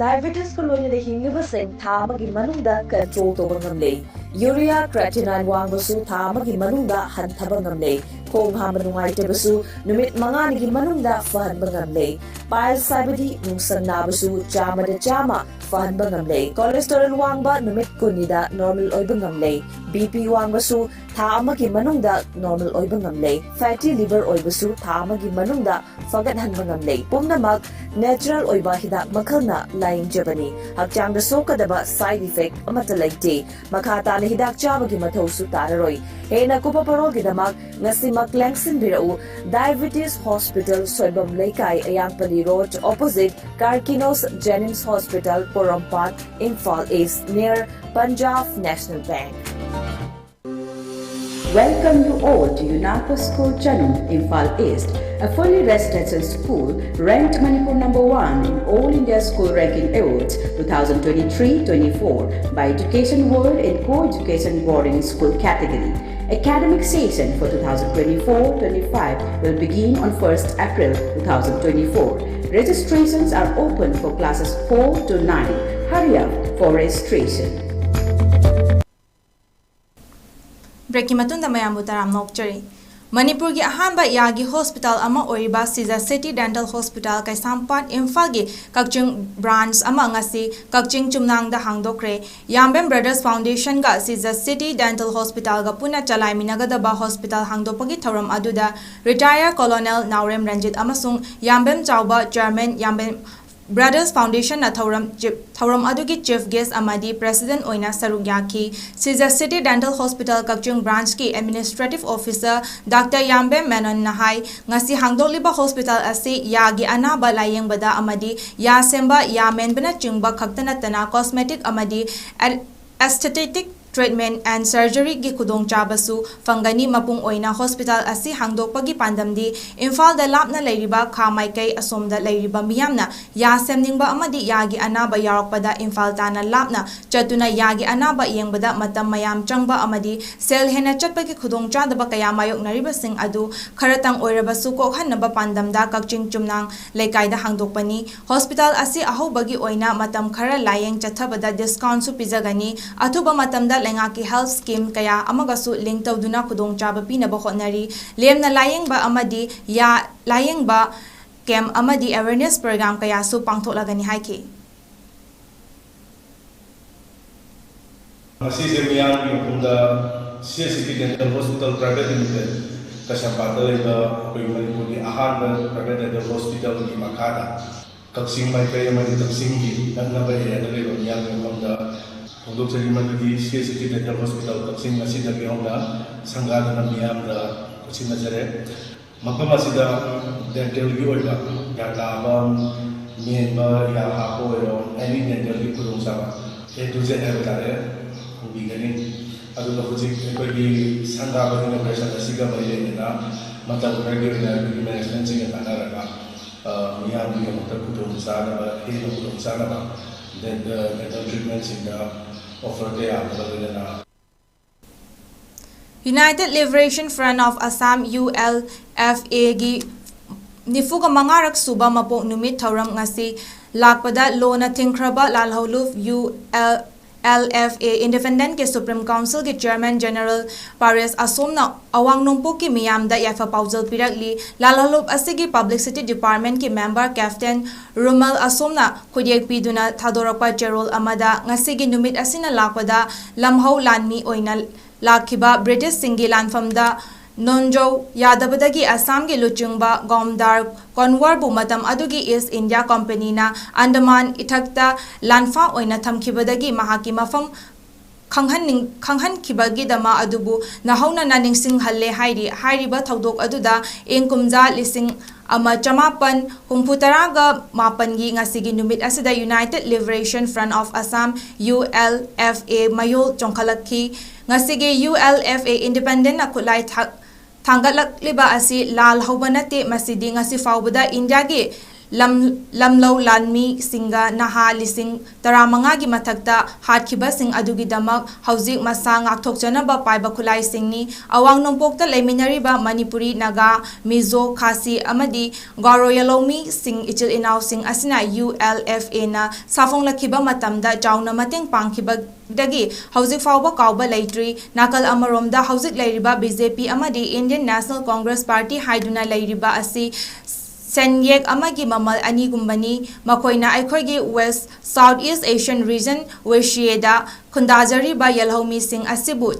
Diabetesꯀ ꯂꯣꯏꯅꯅ ꯍꯤꯡꯂꯤꯕꯁꯤꯡ ꯊꯥ ꯑꯃꯒꯤ ꯃꯅꯨꯡꯗ control ꯇꯧꯕ ꯉꯝꯂꯦ꯫ Urea creatinine ꯋꯥꯡꯕꯁꯨ ꯊꯥ ꯑꯃꯒꯤ ꯃꯅꯨꯡꯗ ꯍꯟꯊꯕ ꯉꯝꯂꯦ꯫ ꯈꯣꯡ ꯍꯥꯝꯕ ꯅꯨꯡꯉꯥꯏꯇꯕꯁꯨ ꯅꯨꯃꯤꯠ ꯃꯉꯥꯅꯤꯒꯤ ꯃꯅꯨꯡꯗ ꯐꯍꯟꯕ ꯉꯝꯂꯦ꯫ Piles ꯍꯥꯏꯕꯗꯤ ꯅꯨꯡꯁꯪ ꯅꯥꯕꯁꯨ ꯆꯥꯝꯃꯗ ꯆꯥꯝꯃ ꯐꯍꯟꯕ ꯉꯝꯂꯦ꯫ Cholesterol ꯋꯥꯡꯕ ꯅꯨꯃꯤꯠ ꯀꯨꯟꯅꯤꯗ normal ꯑꯣꯏꯕ ꯉꯝꯂꯦ꯫ BP ꯋꯥꯡꯕꯁꯨ ꯊꯥ ꯑꯃꯒꯤ ꯃꯅꯨꯡꯗ normal ꯑꯣꯏꯕ ꯉꯝꯂꯦ꯫ Fatty liver ꯑꯣꯏꯕꯁꯨ ꯊꯥ ꯑꯃꯒꯤ ꯃꯅꯨꯡꯗ ꯐꯒꯠꯍꯟꯕ ꯉꯝꯂꯦ꯫ ꯄꯨꯝꯅꯃꯛ natural ꯑꯣꯏꯕ ꯍꯤꯗꯥꯛ ꯃꯈꯜꯅ ꯂꯥꯌꯦꯡꯖꯕꯅꯤ꯫ ꯍꯛꯆꯥꯡꯗ ꯁꯣꯛꯀꯗꯕ side effect ꯑꯃꯠꯇ ꯂꯩꯇꯦ꯫ ꯃꯈꯥ ꯇꯥꯅ ꯍꯤꯗꯥꯛ ꯆꯥꯕꯒꯤ ꯃꯊꯧꯁꯨ ꯇꯥꯔꯔꯣꯏ꯫ ꯍꯦꯟꯅ ꯀꯨꯞꯄ ꯄꯔꯣꯜꯒꯤꯗꯃꯛ ꯉꯁꯤꯃꯛ ꯂꯦꯡꯁꯤꯟꯕꯤꯔꯛꯎ꯫ Diabetes Hospital, ꯁꯣꯏꯕꯝ ꯂꯩꯀꯥꯏ, ꯑꯌꯥꯡꯄꯜꯂꯤ Road, opposite Karkinos Jennings Hospital, Porompat, Imphal East, near Punjab National Bank. Welcome you all to Yunaka School Chanung, Imphal East, a fully residential school ranked Manipur number one in All India School Ranking Awards two thousand twenty-three twenty-four by Education World in Co-Education Boarding School category. Academic session for two thousand twenty-four twenty-five will begin on first April two thousand twenty-four. Registrations are open for classes four to nine. Hurry up for registration. ꯕ꯭ꯔꯦꯛꯀꯤ ꯃꯇꯨꯡꯗ ꯃꯌꯥꯝꯕꯨ ꯇꯔꯥꯝꯅ ꯑꯣꯛꯆꯔꯤ꯫ ꯃꯅꯤꯄꯨꯔꯒꯤ ꯑꯍꯥꯟꯕ ꯌꯥꯒꯤ hospital ꯑꯃ ꯑꯣꯏꯔꯤꯕ ꯁꯤꯖ city dental hospital ꯀꯩꯁꯥꯝꯄꯥꯠ ꯏꯝꯐꯥꯜꯒꯤ ꯀꯛꯆꯤꯡ branch ꯑꯃ ꯉꯁꯤ ꯀꯛꯆꯤꯡ ꯆꯨꯝꯅꯥꯡꯗ ꯍꯥꯡꯗꯣꯛꯈ꯭ꯔꯦ꯫ ꯌꯥꯝꯕꯦꯝ ꯕ꯭ꯔꯗꯔꯁ ꯐꯥꯎꯟꯗꯦꯁꯟꯒ ꯁꯤꯖ ꯁꯤꯇꯤ ꯗꯦꯟꯇꯜ ꯍꯣꯁꯄꯤꯇꯥꯜꯒ ꯄꯨꯟꯅ ꯆꯂꯥꯏꯃꯤꯟꯅꯒꯗꯕ ꯍꯣꯁꯄꯤꯇꯥꯜ ꯍꯥꯡꯗꯣꯛꯄꯒꯤ ꯊꯧꯔꯝ ꯑꯗꯨꯗ ꯔꯤꯇꯥꯌꯔ ꯀꯣꯂꯣꯅꯦꯜ ꯅꯥꯎꯔꯦꯝ ꯔꯟꯖꯤꯠ ꯑꯃꯁꯨꯡ ꯌꯥꯝꯕꯦꯝ ꯆꯥꯎꯕ ꯆꯤꯌꯔꯃꯦꯟ ꯌꯥꯝꯕꯦꯝ ꯕ꯭ꯔꯗꯔꯁ ꯐꯥꯎꯟꯗꯦꯁꯟꯅ ꯊꯧꯔꯝ ꯆꯤꯞ-, ꯊꯧꯔꯝ ꯑꯗꯨꯒꯤ ꯆꯤꯐ ꯒꯦꯁ ꯑꯃꯗꯤ ꯄ꯭ꯔꯦꯁꯤꯗꯦꯟꯠ ꯑꯣꯏꯅ ꯁꯔꯨꯛ ꯌꯥꯈꯤ꯫ ꯁꯤꯖ ꯁꯤꯇꯤ ꯗꯦꯟꯇꯜ ꯍꯣꯁꯄꯤꯇꯥꯜ ꯀꯛꯆꯤꯡ ꯕ꯭ꯔꯥꯟꯆꯀꯤ ꯑꯦꯗꯃꯤꯅꯤꯁꯇ꯭ꯔꯦꯇꯤꯚ ꯑꯣꯐꯤꯁꯔ ꯗꯥꯛꯇꯔ ꯌꯥꯝꯕꯦꯝ ꯃꯦꯅꯣꯟꯅ ꯍꯥꯏ, ꯉꯁꯤ ꯍꯥꯡꯗꯣꯛꯂꯤꯕ ꯍꯣꯁꯄꯤꯇꯥꯜ ꯑꯁꯤ ꯌꯥꯒꯤ ꯑꯅꯥꯕ ꯂꯥꯌꯦꯡꯕꯗ ꯑꯃꯗꯤ ꯌꯥ ꯁꯦꯝꯕ, ꯌꯥ ꯃꯦꯟꯕꯅꯆꯤꯡꯕ ꯈꯛꯇ ꯅꯠꯇꯅ cosmetic ꯑꯃꯗꯤ ꯑꯦ-, aesthetic treatment and surgeryꯒꯤ ꯈꯨꯗꯣꯡꯆꯥꯕꯁꯨ ꯐꯪꯒꯅꯤ꯫ ꯃꯄꯨꯡ ꯑꯣꯏꯅ ꯍꯣꯁꯄꯤꯇꯥꯜ ꯑꯁꯤ ꯍꯥꯡꯗꯣꯛꯄꯒꯤ ꯄꯥꯟꯗꯝꯗꯤ ꯏꯝꯐꯥꯜꯗ ꯂꯥꯞꯅ ꯂꯩꯔꯤꯕ ꯈꯥ ꯃꯥꯏꯀꯩ ꯑꯁꯣꯝꯗ ꯂꯩꯔꯤꯕ ꯃꯤꯌꯥꯝꯅ ꯌꯥ ꯁꯦꯝꯅꯤꯡꯕ ꯑꯃꯗꯤ ꯌꯥꯒꯤ ꯑꯅꯥꯕ ꯌꯥꯎꯔꯛꯄꯗ ꯏꯝꯐꯥꯜ ꯇꯥꯅ ꯂꯥꯞꯅ ꯆꯠꯇꯨꯅ ꯌꯥꯒꯤ ꯑꯅꯥꯕ ꯌꯦꯡꯕꯗ ꯃꯇꯝ ꯃꯌꯥꯝ ꯆꯪꯕ ꯑꯃꯗꯤ ꯁꯦꯜ ꯍꯦꯟꯅ ꯆꯠꯄꯒꯤ ꯈꯨꯗꯣꯡꯆꯥꯗꯕ ꯀꯌꯥ ꯃꯥꯌꯣꯛꯅꯔꯤꯕꯁꯤꯡ ꯑꯗꯨ ꯈꯔꯇꯪ ꯑꯣꯏꯔꯕꯁꯨ ꯀꯣꯛꯍꯟꯅꯕ ꯄꯥꯟꯗꯝꯗ ꯀꯛꯆꯤꯡ ꯆꯨꯝꯅꯥꯡ ꯂꯩꯀꯥꯏꯗ ꯍꯥꯡꯗꯣꯛꯄꯅꯤ꯫ ꯍꯣꯁꯄꯤꯇꯥꯜ ꯑꯁꯤ ꯑꯍꯧꯕꯒꯤ ꯑꯣꯏꯅ ꯃꯇꯝ ꯈꯔ ꯂꯥꯌꯦꯡ ꯆꯠꯊꯕꯗ ꯗꯤꯁꯀꯥꯎꯟꯠꯁꯨ ꯄꯤꯖꯒꯅꯤ꯫ ꯑꯊꯨꯕ ꯃꯇꯝꯗ ꯂꯩꯉꯥꯛꯀꯤ health scheme ꯀꯌꯥ ꯑꯃꯒꯁꯨ link ꯇꯧꯗꯨꯅ ꯈꯨꯗꯣꯡꯆꯥꯕ ꯄꯤꯅꯕ ꯍꯣꯠꯅꯔꯤ꯫ ꯂꯦꯝꯅ ꯂꯥꯌꯦꯡꯕ ꯑꯃꯗꯤ ꯌꯥ ꯂꯥꯌꯦꯡꯕ camp ꯑꯃꯗꯤ awareness program ꯀꯌꯥꯁꯨ ꯄꯥꯡꯊꯣꯛꯂꯒꯅꯤ ꯍꯥꯏꯈꯤ꯫ ꯉꯁꯤꯁꯦ ꯃꯤꯌꯥꯝꯒꯤ ꯃꯐꯝꯗ CSCT Dental Hospital Private Limited, ꯀꯩꯁꯥꯝꯄꯥꯠꯇ ꯂꯩꯕ ꯑꯩꯈꯣꯏ ꯃꯅꯤꯄꯨꯔꯒꯤ ꯑꯍꯥꯟꯕ private dental hospitalꯒꯤ ꯃꯈꯥꯗ ꯀꯛꯆꯤꯡ ꯃꯥꯏꯀꯩ ꯑꯃꯗꯤ ꯀꯛꯆꯤꯡꯒꯤ ꯅꯛꯅꯕ areaꯗ ꯂꯩꯕ ꯃꯤꯌꯥꯝꯒꯤ ꯃꯐꯝꯗ ꯐꯣꯡꯗꯣꯛꯆꯔꯤ꯫ ꯃꯗꯨꯗꯤ CSCT Dental Hospital ꯀꯛꯆꯤꯡ ꯑꯁꯤꯗꯒꯤ ꯍꯧꯅ ꯁꯪꯒꯥꯗꯨꯅ ꯃꯤꯌꯥꯝꯗ ꯈꯨꯠꯁꯤꯟꯅꯖꯔꯦ꯫ ꯃꯐꯝ ꯑꯁꯤꯗ dentalꯒꯤ ꯑꯣꯏꯕ ꯌꯥ ꯅꯥꯕ, ꯃꯦꯟꯕ, ꯌꯥ ꯍꯥꯞꯄ ꯑꯣꯏꯔꯣ, any dentalꯒꯤ ꯈꯨꯗꯣꯡꯆꯥꯕ A to Z ꯍꯥꯏꯕ ꯇꯥꯔꯦ, ꯐꯪꯕꯤꯒꯅꯤ꯫ ꯑꯗꯨꯒ ꯍꯧꯖꯤꯛ ꯑꯩꯈꯣꯏꯒꯤ ꯁꯪꯒꯥꯕ inauguration ꯑꯁꯤꯒ ꯃꯔꯤ ꯂꯩꯅꯅ ꯃꯇꯝ ꯈꯔꯒꯤ ꯑꯣꯏꯅ ꯑꯩꯈꯣꯏꯒꯤ managementꯁꯤꯡꯒ ꯇꯥꯟꯅꯔꯒ, ꯑ, ꯃꯤꯌꯥꯝꯒꯤꯗꯃꯛꯇ ꯈꯨꯗꯣꯡꯆꯥꯅꯕ, ꯍꯦꯟꯅ ꯈꯨꯗꯣꯡꯆꯥꯅꯕ dental, dental treatmentꯁꯤꯡꯗ offer ꯀꯌꯥ ꯑꯃꯒ ꯂꯣꯏꯅꯅ United Liberation Front of Assam, ULFAꯒꯤ ꯅꯤꯐꯨꯒ ꯃꯉꯥꯔꯛ ꯁꯨꯕ ꯃꯄꯣꯛ ꯅꯨꯃꯤꯠ ꯊꯧꯔꯝ ꯉꯁꯤ ꯂꯥꯛꯄꯗ ꯂꯣꯅ ꯊꯤꯡꯈ꯭ꯔꯕ ꯂꯥꯜꯍꯧꯂꯨꯞ ULFA Independentꯀꯤ Supreme Councilꯒꯤ Chairman General ꯄꯥꯔꯦꯁ ꯑꯁꯣꯝꯅ ꯑꯋꯥꯡ ꯅꯣꯡꯄꯣꯛꯀꯤ ꯃꯤꯌꯥꯝꯗ ꯌꯥꯏꯐ ꯄꯥꯎꯖꯦꯜ ꯄꯤꯔꯛꯂꯤ꯫ ꯂꯥꯜꯍꯧꯂꯨꯞ ꯑꯁꯤꯒꯤ Publicity Departmentꯀꯤ member Captain ꯔꯨꯃꯜ ꯑꯁꯣꯝꯅ ꯈꯨꯠꯌꯦꯛ ꯄꯤꯗꯨꯅ ꯊꯥꯗꯣꯔꯛꯄ ꯆꯦꯔꯣꯜ ꯑꯃꯗ, ꯉꯁꯤꯒꯤ ꯅꯨꯃꯤꯠ ꯑꯁꯤꯅ ꯂꯥꯛꯄꯗ ꯂꯝꯍꯧ ꯂꯥꯟꯃꯤ ꯑꯣꯏꯅ ꯂꯥꯛꯈꯤꯕ ꯕ꯭ꯔꯤꯇꯤꯁꯁꯤꯡꯒꯤ ꯂꯥꯟꯐꯝꯗ ꯅꯣꯟꯖꯧ ꯌꯥꯗꯕꯗꯒꯤ ꯑꯁꯥꯝꯒꯤ ꯂꯨꯆꯤꯡꯕ ꯒꯣꯝꯗꯥꯔ ꯀꯣꯟꯋꯔꯕꯨ ꯃꯇꯝ ꯑꯗꯨꯒꯤ East India Companyꯅ ꯑꯟꯗꯃꯥꯟ ꯏꯊꯠꯇ ꯂꯥꯟꯐꯥ ꯑꯣꯏꯅ ꯊꯝꯈꯤꯕꯗꯒꯤ ꯃꯍꯥꯛꯀꯤ ꯃꯐꯝ ꯈꯪꯍꯟꯅꯤꯡ-, ꯈꯪꯍꯟꯈꯤꯕꯒꯤꯗꯃꯛ ꯑꯗꯨꯕꯨ ꯅꯧꯍꯧꯅꯅ ꯅꯤꯡꯁꯤꯡꯍꯜꯂꯦ ꯍꯥꯏꯔꯤ꯫ ꯍꯥꯏꯔꯤꯕ ꯊꯧꯗꯣꯛ ꯑꯗꯨꯗ ꯏꯪ ꯀꯨꯝꯖꯥ ꯂꯤꯁꯤꯡ ꯑꯃ ꯆꯃꯥꯄꯟ ꯍꯨꯝꯐꯨ ꯇꯔꯥꯒ ꯃꯥꯄꯟꯒꯤ ꯉꯁꯤꯒꯤ ꯅꯨꯃꯤꯠ ꯑꯁꯤꯗ United Liberation Front of Assam, ULFA, ꯃꯌꯣꯜ ꯆꯣꯡꯈꯠꯂꯛꯈꯤ꯫ ꯉꯁꯤꯒꯤ ULFA Independentꯅ ꯈꯨꯠꯂꯥꯏ ꯊꯥ-, ꯊꯥꯡꯒꯠꯂꯛꯂꯤꯕ ꯑꯁꯤ ꯂꯥꯜ ꯍꯧꯕ ꯅꯠꯇꯦ, ꯃꯁꯤꯗꯤ ꯉꯁꯤ ꯐꯥꯎꯕꯗ ꯏꯟꯗꯤꯌꯥꯒꯤ ꯂꯝ-, ꯂꯝꯂꯧ ꯂꯥꯟꯃꯤꯁꯤꯡꯒ ꯅꯍꯥ ꯂꯤꯁꯤꯡ ꯇꯔꯥꯃꯉꯥꯒꯤ ꯃꯊꯛꯇ ꯍꯥꯠꯈꯤꯕꯁꯤꯡ ꯑꯗꯨꯒꯤꯗꯃꯛ ꯍꯧꯖꯤꯛ ꯃꯁꯥ ꯉꯥꯛꯊꯣꯛꯆꯅꯕ ꯄꯥꯏꯕ ꯈꯨꯠꯂꯥꯏꯁꯤꯡꯅꯤ꯫ ꯑꯋꯥꯡ ꯅꯣꯡꯄꯣꯛꯇ ꯂꯩꯃꯤꯟꯅꯔꯤꯕ ꯃꯅꯤꯄꯨꯔꯤ, ꯅꯥꯒꯥ, ꯃꯤꯖꯣ, ꯈꯥꯁꯤ ꯑꯃꯗꯤ ꯒꯥꯔꯣ ꯌꯥꯂꯧꯃꯤꯁꯤꯡ, ꯏꯆꯤꯜ ꯏꯅꯥꯎꯁꯤꯡ ꯑꯁꯤꯅ ꯌꯨ ꯑꯦꯜ ꯑꯦꯐ ꯑꯦꯅ ꯁꯥꯐꯣꯡꯂꯛꯈꯤꯕ ꯃꯇꯝꯗ ꯆꯥꯎꯅ ꯃꯇꯦꯡ ꯄꯥꯡꯈꯤꯕ ꯗꯒꯤ ꯍꯧꯖꯤꯛ ꯐꯥꯎꯕ ꯀꯥꯎꯕ ꯂꯩꯇ꯭ꯔꯤ꯫ ꯅꯥꯀꯜ ꯑꯃꯔꯣꯝꯗ ꯍꯧꯖꯤꯛ ꯂꯩꯔꯤꯕ ꯕꯤ ꯖꯦ ꯄꯤ ꯑꯃꯗꯤ Indian National Congress Party ꯍꯥꯏꯗꯨꯅ ꯂꯩꯔꯤꯕ ꯑꯁꯤ ꯁꯦꯟꯌꯦꯛ ꯑꯃꯒꯤ ꯃꯃꯜ ꯑꯅꯤꯒꯨꯝꯕꯅꯤ꯫ ꯃꯈꯣꯏꯅ ꯑꯩꯈꯣꯏꯒꯤ West, South East Asian region, ꯋꯦꯁꯤꯌꯥꯗ ꯈꯨꯟꯗꯥꯖꯔꯤꯕ ꯌꯦꯜꯍꯧꯃꯤꯁꯤꯡ ꯑꯁꯤꯕꯨ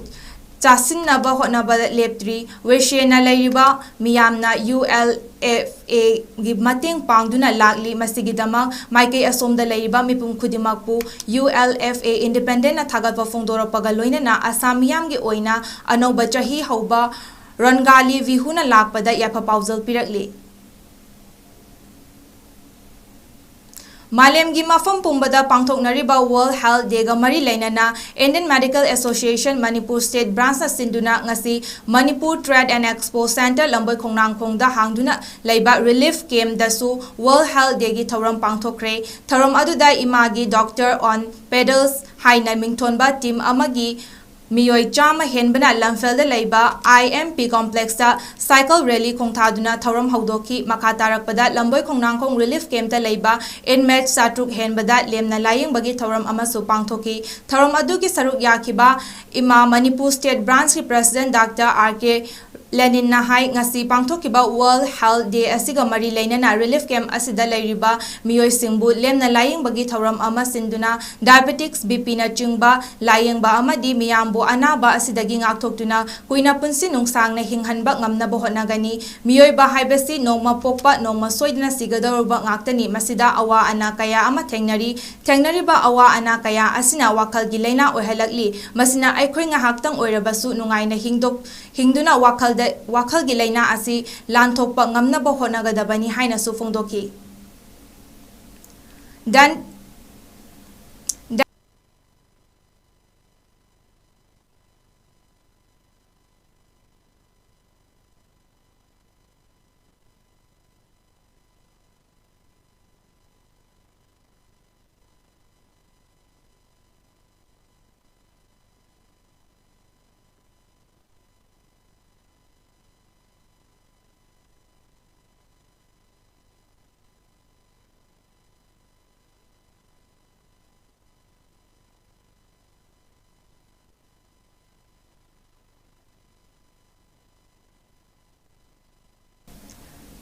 ꯆꯥꯁꯤꯟꯅꯕ ꯍꯣꯠꯅꯕꯗ ꯂꯦꯞꯇ꯭ꯔꯤ꯫ ꯋꯦꯁꯤꯌꯥꯅ ꯂꯩꯔꯤꯕ ꯃꯤꯌꯥꯝꯅ ꯌꯨ ꯑꯦꯜ ꯑꯦꯐ ꯑꯦꯒꯤ ꯃꯇꯦꯡ ꯄꯥꯡꯗꯨꯅ ꯂꯥꯛꯂꯤ꯫ ꯃꯁꯤꯒꯤꯗꯃꯛ ꯃꯥꯏꯀꯩ ꯑꯁꯣꯝꯗ ꯂꯩꯔꯤꯕ ꯃꯤꯄꯨꯝ ꯈꯨꯗꯤꯡꯃꯛꯄꯨ U L F A Independent ꯅ ꯊꯥꯒꯠꯄ ꯐꯣꯡꯗꯣꯔꯛꯄꯒ ꯂꯣꯏꯅꯅ ꯑꯁꯥꯝ ꯃꯤꯌꯥꯝꯒꯤ ꯑꯣꯏꯅ ꯑꯅꯧꯕ ꯆꯍꯤ ꯍꯧꯕ ꯔꯣꯟꯒꯥꯂꯤ ꯕꯤꯍꯨꯅ ꯂꯥꯛꯄꯗ ꯌꯥꯏꯐ ꯄꯥꯎꯖꯦꯜ ꯄꯤꯔꯛꯂꯤ꯫ ꯃꯥꯂꯦꯝꯒꯤ ꯃꯐꯝ ꯄꯨꯝꯕꯗ ꯄꯥꯡꯊꯣꯛꯅꯔꯤꯕ World Health Day ꯒ ꯃꯔꯤ ꯂꯩꯅꯅ Indian Medical Association Manipur State Branch ꯅ ꯁꯤꯟꯗꯨꯅ ꯉꯁꯤ Manipur Trade and Expo Centre ꯂꯝꯕꯣꯏ ꯈꯣꯡꯅꯥꯡꯈꯣꯡꯗ ꯍꯥꯡꯗꯨꯅ ꯂꯩꯕ relief camp ꯗꯁꯨ World Health Day ꯒꯤ ꯊꯧꯔꯝ ꯄꯥꯡꯊꯣꯛꯈ꯭ꯔꯦ꯫ ꯊꯧꯔꯝ ꯑꯗꯨꯗ ꯏꯃꯥꯒꯤ Doctor on Pedals ꯍꯥꯏꯅ ꯃꯤꯡꯊꯣꯟꯕ team ꯑꯃꯒꯤ ꯃꯤꯑꯣꯏ ꯆꯥꯝꯃ ꯍꯦꯟꯕꯅ ꯂꯝꯐꯦꯜꯗ ꯂꯩꯕ ꯑꯥꯏ ꯑꯦꯝ ꯄꯤ complex ꯇ cycle rally ꯈꯣꯡꯊꯥꯗꯨꯅ ꯊꯧꯔꯝ ꯍꯧꯗꯣꯛꯈꯤ꯫ ꯃꯈꯥ ꯇꯥꯔꯛꯄꯗ ꯂꯝꯕꯣꯏ ꯈꯣꯡꯅꯥꯡꯈꯣꯡ relief camp ꯇ ꯂꯩꯕ inmate ꯆꯥꯇ꯭ꯔꯨꯛ ꯍꯦꯟꯕꯗ ꯂꯦꯝꯅ ꯂꯥꯌꯦꯡꯕꯒꯤ ꯊꯧꯔꯝ ꯑꯃꯁꯨ ꯄꯥꯡꯊꯣꯛꯈꯤ꯫ ꯊꯧꯔꯝ ꯑꯗꯨꯒꯤ ꯁꯔꯨꯛ ꯌꯥꯈꯤꯕ ꯏꯃꯥ ꯃꯅꯤꯄꯨꯔ State Branch ꯀꯤ President Doctor ꯑꯥꯔ ꯀꯦ ꯂꯦꯅꯤꯟꯅ ꯍꯥꯏ, ꯉꯁꯤ ꯄꯥꯡꯊꯣꯛꯈꯤꯕ World Health Day ꯑꯁꯤꯒ ꯃꯔꯤ ꯂꯩꯅꯅ relief camp ꯑꯁꯤꯗ ꯂꯩꯔꯤꯕ ꯃꯤꯑꯣꯏꯁꯤꯡꯕꯨ ꯂꯦꯝꯅ ꯂꯥꯌꯦꯡꯕꯒꯤ ꯊꯧꯔꯝ ꯑꯃ ꯁꯤꯟꯗꯨꯅ diabetics, ꯕꯤ ꯄꯤꯅꯆꯤꯡꯕ ꯂꯥꯌꯦꯡꯕ ꯑꯃꯗꯤ ꯃꯤꯌꯥꯝꯕꯨ ꯑꯅꯥꯕ ꯑꯁꯤꯗꯒꯤ ꯉꯥꯛꯊꯣꯛꯇꯨꯅ ꯀꯨꯏꯅ ꯄꯨꯟꯁꯤ ꯅꯨꯡꯁꯥꯡꯅ ꯍꯤꯡꯍꯟꯕ ꯉꯝꯅꯕ ꯍꯣꯠꯅꯒꯅꯤ꯫ ꯃꯤꯑꯣꯏꯕ ꯍꯥꯏꯕꯁꯤ ꯅꯣꯡꯃ ꯄꯣꯛꯄ, ꯅꯣꯡꯃ ꯁꯣꯏꯗꯅ ꯁꯤꯒꯗꯧꯔꯕ ꯉꯥꯛꯇꯅꯤ꯫ ꯃꯁꯤꯗ ꯑꯋꯥ ꯑꯅꯥ ꯀꯌꯥ ꯑꯃ ꯊꯦꯡꯅꯔꯤ꯫ ꯊꯦꯡꯅꯔꯤꯕ ꯑꯋꯥ ꯑꯅꯥ ꯀꯌꯥ ꯑꯁꯤꯅ ꯋꯥꯈꯜꯒꯤ ꯂꯥꯏꯅꯥ ꯑꯣꯏꯍꯜꯂꯛꯂꯤ꯫ ꯃꯁꯤꯅ ꯑꯩꯈꯣꯏ ꯉꯥꯏꯍꯥꯛꯇꯪ ꯑꯣꯏꯔꯕꯁꯨ ꯅꯨꯡꯉꯥꯏꯅ ꯍꯤꯡꯗꯣꯛ-, ꯍꯤꯡꯗꯨꯅ ꯋꯥꯈꯜꯗ, ꯋꯥꯈꯜꯒꯤ ꯂꯥꯏꯅꯥ ꯑꯁꯤ ꯂꯥꯟꯊꯣꯛꯄ ꯉꯝꯅꯕ ꯍꯣꯠꯅꯒꯗꯕꯅꯤ ꯍꯥꯏꯅꯁꯨ ꯐꯣꯡꯗꯣꯛꯈꯤ꯫ ꯗꯟ-,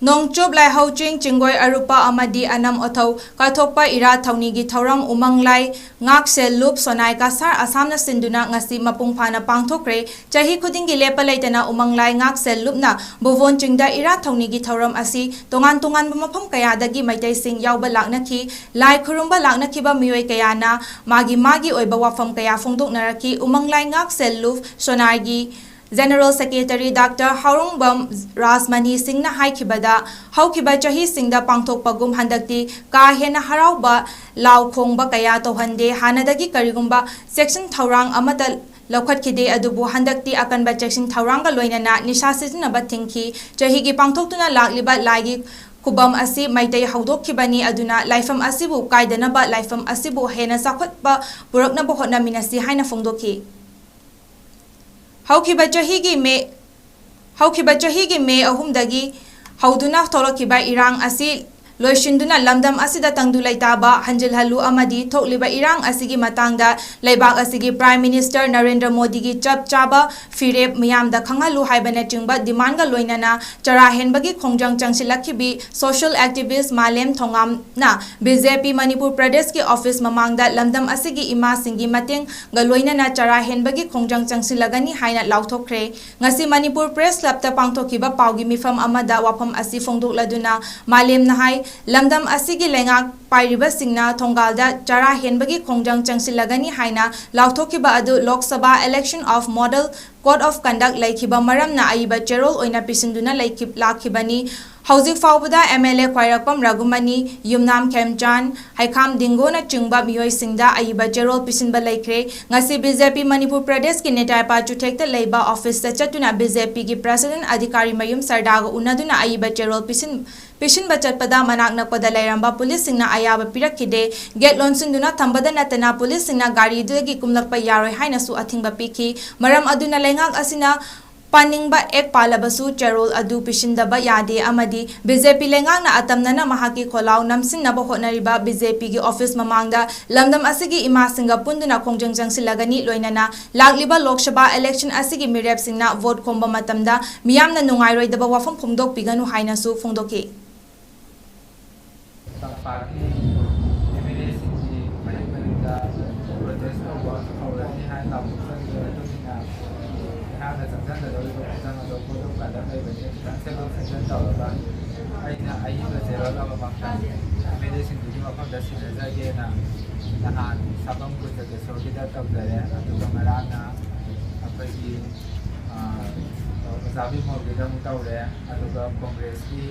ꯅꯣꯡꯆꯨꯞ ꯂꯥꯏꯍꯧ ꯆꯤꯡ, ꯆꯤꯡꯒꯣꯏ ꯑꯔꯨꯞꯄ ꯑꯃꯗꯤ ꯑꯅꯝ ꯑꯣꯊꯧ ꯀꯠꯊꯣꯛꯄ ꯏꯔꯥꯠ ꯊꯧꯅꯤꯒꯤ ꯊꯧꯔꯝ ꯎꯃꯪ ꯂꯥꯏ ꯉꯥꯛꯁꯦꯜ ꯂꯨꯞ ꯁꯣꯅꯥꯏ ꯀꯁꯥꯔ ꯑꯁꯥꯝꯅ ꯁꯤꯟꯗꯨꯅ ꯉꯁꯤ ꯃꯄꯨꯡ ꯐꯥꯅ ꯄꯥꯡꯊꯣꯛꯈ꯭ꯔꯦ꯫ ꯆꯍꯤ ꯈꯨꯗꯤꯡꯒꯤ ꯂꯦꯞꯄ ꯂꯩꯇꯅ ꯎꯃꯪ ꯂꯥꯏ ꯉꯥꯛꯁꯦꯜ ꯂꯨꯞꯅ ꯕꯨꯕꯣꯟ ꯆꯤꯡꯗ ꯏꯔꯥꯠ ꯊꯧꯅꯤꯒꯤ ꯊꯧꯔꯝ ꯑꯁꯤ ꯇꯣꯉꯥꯟ ꯇꯣꯉꯥꯟꯕ ꯃꯐꯝ ꯀꯌꯥꯗꯒꯤ ꯃꯩꯇꯩꯁꯤꯡ ꯌꯥꯎꯕ ꯂꯥꯛꯅꯈꯤ꯫ ꯂꯥꯏ ꯈꯨꯔꯨꯝꯕ ꯂꯥꯛꯅꯈꯤꯕ ꯃꯤꯑꯣꯏ ꯀꯌꯥꯅ ꯃꯥꯒꯤ ꯃꯥꯒꯤ ꯑꯣꯏꯕ ꯋꯥꯐꯝ ꯀꯌꯥ ꯐꯣꯡꯗꯣꯛꯅꯔꯛꯈꯤ꯫ ꯎꯃꯪ ꯂꯥꯏ ꯉꯥꯛꯁꯦꯜ ꯂꯨꯞ ꯁꯣꯅꯥꯏꯒꯤ General Secretary Doctor ꯍꯥꯎꯔꯣꯡꯕꯝ ꯔꯥꯖꯃꯅꯤ ꯁꯤꯡꯅ ꯍꯥꯏꯈꯤꯕꯗ, ꯍꯧꯈꯤꯕ ꯆꯍꯤꯁꯤꯡꯗ ꯄꯥꯡꯊꯣꯛꯄꯒꯨꯝ ꯍꯟꯗꯛꯇꯤ ꯀꯥ ꯍꯦꯟꯅ ꯍꯔꯥꯎꯕ ꯂꯥꯎ ꯈꯣꯡꯕ ꯀꯌꯥ ꯇꯧꯍꯟꯗꯦ꯫ ꯍꯥꯟꯅꯗꯒꯤ ꯀꯔꯤꯒꯨꯝꯕ ꯆꯦꯛꯁꯤꯟ ꯊꯧꯔꯥꯡ ꯑꯃꯠꯇ ꯂꯧꯈꯠꯈꯤꯗꯦ, ꯑꯗꯨꯕꯨ ꯍꯟꯗꯛꯇꯤ ꯑꯀꯟꯕ ꯆꯦꯛꯁꯤꯟ ꯊꯧꯔꯥꯡꯒ ꯂꯣꯏꯅꯅ ꯅꯤꯁꯥ ꯁꯤꯖꯤꯟꯅꯕ ꯊꯤꯡꯈꯤ꯫ ꯆꯍꯤꯒꯤ ꯄꯥꯡꯊꯣꯛꯇꯨꯅ ꯂꯥꯛꯂꯤꯕ ꯂꯥꯏꯒꯤ ꯈꯨꯕꯝ ꯑꯁꯤ ꯃꯩꯇꯩ ꯍꯧꯗꯣꯛꯈꯤꯕꯅꯤ, ꯑꯗꯨꯅ ꯂꯥꯏꯐꯝ ꯑꯁꯤꯕꯨ ꯀꯥꯏꯗꯅꯕ ꯂꯥꯏꯐꯝ ꯑꯁꯤꯕꯨ ꯍꯦꯟꯅ ꯆꯥꯎꯈꯠꯄ ꯄꯨꯔꯛꯅꯕ ꯍꯣꯠꯅꯃꯤꯟꯅꯁꯤ ꯍꯥꯏꯅ ꯐꯣꯡꯗꯣꯛꯈꯤ꯫ ꯍꯧꯈꯤꯕ ꯆꯍꯤꯒꯤ ꯃꯦ, ꯍꯧꯈꯤꯕ ꯆꯍꯤꯒꯤ ꯃꯦ ꯑꯍꯨꯝꯗꯒꯤ ꯍꯧꯗꯨꯅ ꯊꯣꯛꯂꯛꯈꯤꯕ ꯏꯔꯥꯡ ꯑꯁꯤ ꯂꯣꯏꯁꯤꯟꯗꯨꯅ ꯂꯝꯗꯝ ꯑꯁꯤꯗ ꯇꯪꯗꯨ ꯂꯩꯇꯥꯕ ꯍꯟꯖꯤꯜꯍꯜꯂꯨ ꯑꯃꯗꯤ ꯊꯣꯛꯂꯤꯕ ꯏꯔꯥꯡ ꯑꯁꯤꯒꯤ ꯃꯇꯥꯡꯗ ꯂꯩꯕꯥꯛ ꯑꯁꯤꯒꯤ Prime Minister ꯅꯔꯦꯟꯗ꯭ꯔ ꯃꯣꯗꯤꯒꯤ ꯆꯞ ꯆꯥꯕ ꯐꯤꯔꯦꯞ ꯃꯤꯌꯥꯝꯗ ꯈꯪꯍꯜꯂꯨ ꯍꯥꯏꯕꯅꯆꯤꯡꯕ demandꯒ ꯂꯣꯏꯅꯅ ꯆꯔꯥ ꯍꯦꯟꯕꯒꯤ ꯈꯣꯡꯖꯪ ꯆꯪꯁꯤꯜꯂꯛꯈꯤꯕꯤ social activist ꯃꯥꯂꯦꯝ ꯊꯣꯉꯥꯝꯅ BJP ꯃꯅꯤꯄꯨꯔ ꯄ꯭ꯔꯗꯦꯁꯀꯤ office ꯃꯃꯥꯡꯗ ꯂꯝꯗꯝ ꯑꯁꯤꯒꯤ ꯏꯃꯥꯁꯤꯡꯒꯤ ꯃꯇꯦꯡꯒ ꯂꯣꯏꯅꯅ ꯆꯔꯥ ꯍꯦꯟꯕꯒꯤ ꯈꯣꯡꯖꯪ ꯆꯪꯁꯤꯜꯂꯒꯅꯤ ꯍꯥꯏꯅ ꯂꯥꯎꯊꯣꯛꯈ꯭ꯔꯦ꯫ ꯉꯁꯤ ꯃꯅꯤꯄꯨꯔ Press Clubꯇ ꯄꯥꯡꯊꯣꯛꯈꯤꯕ ꯄꯥꯎꯒꯤ ꯃꯤꯐꯝ ꯑꯃꯗ ꯋꯥꯐꯝ ꯑꯁꯤ ꯐꯣꯡꯗꯣꯛꯂꯗꯨꯅ ꯃꯥꯂꯦꯝꯅ ꯍꯥꯏ, ꯂꯝꯗꯝ ꯑꯁꯤꯒꯤ ꯂꯩꯉꯥꯛ ꯄꯥꯏꯔꯤꯕꯁꯤꯡꯅ ꯊꯣꯡꯒꯥꯜꯗ ꯆꯔꯥ ꯍꯦꯟꯕꯒꯤ ꯈꯣꯡꯖꯪ ꯆꯪꯁꯤꯜꯂꯒꯅꯤ ꯍꯥꯏꯅ ꯂꯥꯎꯊꯣꯛꯈꯤꯕ ꯑꯗꯨ Lok Sabha election of Model Code of Conduct ꯂꯩꯈꯤꯕ ꯃꯔꯝꯅ ꯑꯏꯕ ꯆꯦꯔꯣꯜ ꯑꯣꯏꯅ ꯄꯤꯁꯤꯟꯗꯨꯅ ꯂꯩꯈꯤ-, ꯂꯥꯛꯈꯤꯕꯅꯤ꯫ ꯍꯧꯖꯤꯛ ꯐꯥꯎꯕꯗ MLA ꯈ꯭ꯋꯥꯏꯔꯥꯛꯄꯝ ꯔꯘꯨꯃꯅꯤ, ꯌꯨꯝꯅꯥꯝ ꯈꯦꯝꯆꯥꯟ, ꯍꯩꯈꯥꯝ ꯗꯤꯡꯒꯣꯅꯆꯤꯡꯕ ꯃꯤꯑꯣꯏꯁꯤꯡꯗ ꯑꯏꯕ ꯆꯦꯔꯣꯜ ꯄꯤꯁꯤꯟꯕ ꯂꯩꯈ꯭ꯔꯦ꯫ ꯉꯁꯤ BJP ꯃꯅꯤꯄꯨꯔ ꯄ꯭ꯔꯗꯦꯁꯀꯤ ꯅꯦꯇꯥꯏꯄꯥ ꯆꯨꯊꯦꯛꯇ ꯂꯩꯕ officeꯇ ꯆꯠꯇꯨꯅ BJPꯒꯤ President ꯑꯙꯤꯀꯥꯔꯤ ꯃꯌꯨꯝ ꯁꯔꯗꯥꯒ ꯎꯅꯗꯨꯅ ꯑꯏꯕ ꯆꯦꯔꯣꯜ ꯄꯤꯁꯤꯟ-, ꯄꯤꯁꯤꯟꯕ ꯆꯠꯄꯗ ꯃꯅꯥꯛ ꯅꯛꯄꯗ ꯂꯩꯔꯝꯕ policeꯁꯤꯡꯅ ꯑꯌꯥꯕ ꯄꯤꯔꯛꯈꯤꯗꯦ꯫ Gate ꯂꯣꯟꯁꯤꯟꯗꯨꯅ ꯊꯝꯕꯗ ꯅꯠꯇꯅ policeꯁꯤꯡꯅ ꯒꯥꯔꯤꯗꯨꯗꯒꯤ ꯀꯨꯝꯂꯛꯄ ꯌꯥꯔꯣꯏ ꯍꯥꯏꯅꯁꯨ ꯑꯊꯤꯡꯕ ꯄꯤꯈꯤ꯫ ꯃꯔꯝ ꯑꯗꯨꯅ ꯂꯩꯉꯥꯛ ꯑꯁꯤꯅ ꯄꯥꯅꯤꯡꯕ ꯑꯦꯛ ꯄꯥꯜꯂꯕꯁꯨ ꯆꯦꯔꯣꯜ ꯑꯗꯨ ꯄꯤꯁꯤꯟꯗꯕ ꯌꯥꯗꯦ ꯑꯃꯗꯤ ꯕꯤ ꯖꯦ ꯄꯤ ꯂꯩꯉꯥꯛꯅ ꯑꯇꯝꯅꯅ ꯃꯍꯥꯛꯀꯤ ꯈꯣꯜꯂꯥꯎ ꯅꯝꯁꯤꯟꯅꯕ ꯍꯣꯠꯅꯔꯤꯕ ꯕꯤ ꯖꯦ ꯄꯤꯒꯤ ꯑꯣꯐꯤꯁ ꯃꯃꯥꯡꯗ ꯂꯝꯗꯝ ꯑꯁꯤꯒꯤ ꯏꯃꯥꯁꯤꯡꯒ ꯄꯨꯟꯗꯨꯅ ꯈꯣꯡꯖꯪ ꯆꯪꯁꯤꯜꯂꯒꯅꯤ꯫ ꯂꯣꯏꯅꯅ ꯂꯥꯛꯂꯤꯕ ꯂꯣꯛ ꯁꯚꯥ ꯏꯂꯦꯛꯁꯟ ꯑꯁꯤꯒꯤ ꯃꯤꯔꯦꯞꯁꯤꯡꯅ ꯚꯣꯠ ꯈꯣꯝꯕ ꯃꯇꯝꯗ ꯃꯤꯌꯥꯝꯅ ꯅꯨꯡꯉꯥꯏꯔꯣꯏꯗꯕ ꯋꯥꯐꯝ ꯐꯣꯡꯗꯣꯛꯄꯤꯒꯅꯨ ꯍꯥꯏꯅꯁꯨ ꯐꯣꯡꯗꯣꯛꯈꯤ꯫ ꯇꯝꯄꯥꯛꯀꯤ ꯑꯦꯝ ꯑꯦꯜ ꯑꯦꯁꯤꯡꯒꯤ ꯃꯔꯤꯛ ꯃꯔꯤꯛꯇ ꯄ꯭ꯔꯣꯇꯦꯁ ꯇꯧꯕ ꯍꯧꯔꯅꯤ ꯍꯥꯏꯅ ꯂꯥꯎꯊꯣꯛꯆꯈꯤꯕ ꯃꯇꯨꯡ ꯏꯟꯅ ꯑꯩꯍꯥꯛꯅ ꯆꯪꯁꯤꯟꯒꯗꯧꯔꯤꯕ ꯈꯣꯡꯖꯪ ꯑꯗꯣ ꯀꯣꯗꯣꯛ ꯀꯟꯗꯛ ꯂꯩꯕꯅꯤ, ꯈꯤꯇꯪ ꯁꯦꯝꯗꯣꯛ ꯁꯦꯝꯖꯤꯟ ꯇꯧꯔꯒ ꯑꯩꯅ ꯑꯏꯕ ꯆꯦꯔꯣꯜ ꯑꯃꯃꯝꯇꯪ ꯑꯦꯝ ꯑꯦꯜ ꯑꯦꯁꯤꯡꯗꯨꯒꯤ ꯃꯐꯝꯗ ꯁꯤꯟꯅꯖꯒꯦꯅ ꯅꯍꯥꯟ ꯁꯥꯄꯝ ꯀꯨꯟꯖꯀꯦꯁꯣꯔꯒꯤꯗ ꯇꯧꯖꯔꯦ꯫ ꯑꯗꯨꯒ ꯉꯔꯥꯡꯅ ꯑꯩꯈꯣꯏꯒꯤ, ꯑ, ꯑꯣꯖꯥ ꯕꯤꯃꯣꯜꯒꯤꯗ ꯑꯃꯨꯛ ꯇꯧꯔꯦ꯫ ꯑꯗꯨꯒ ꯀꯣꯡꯒ꯭ꯔꯦꯁꯀꯤ,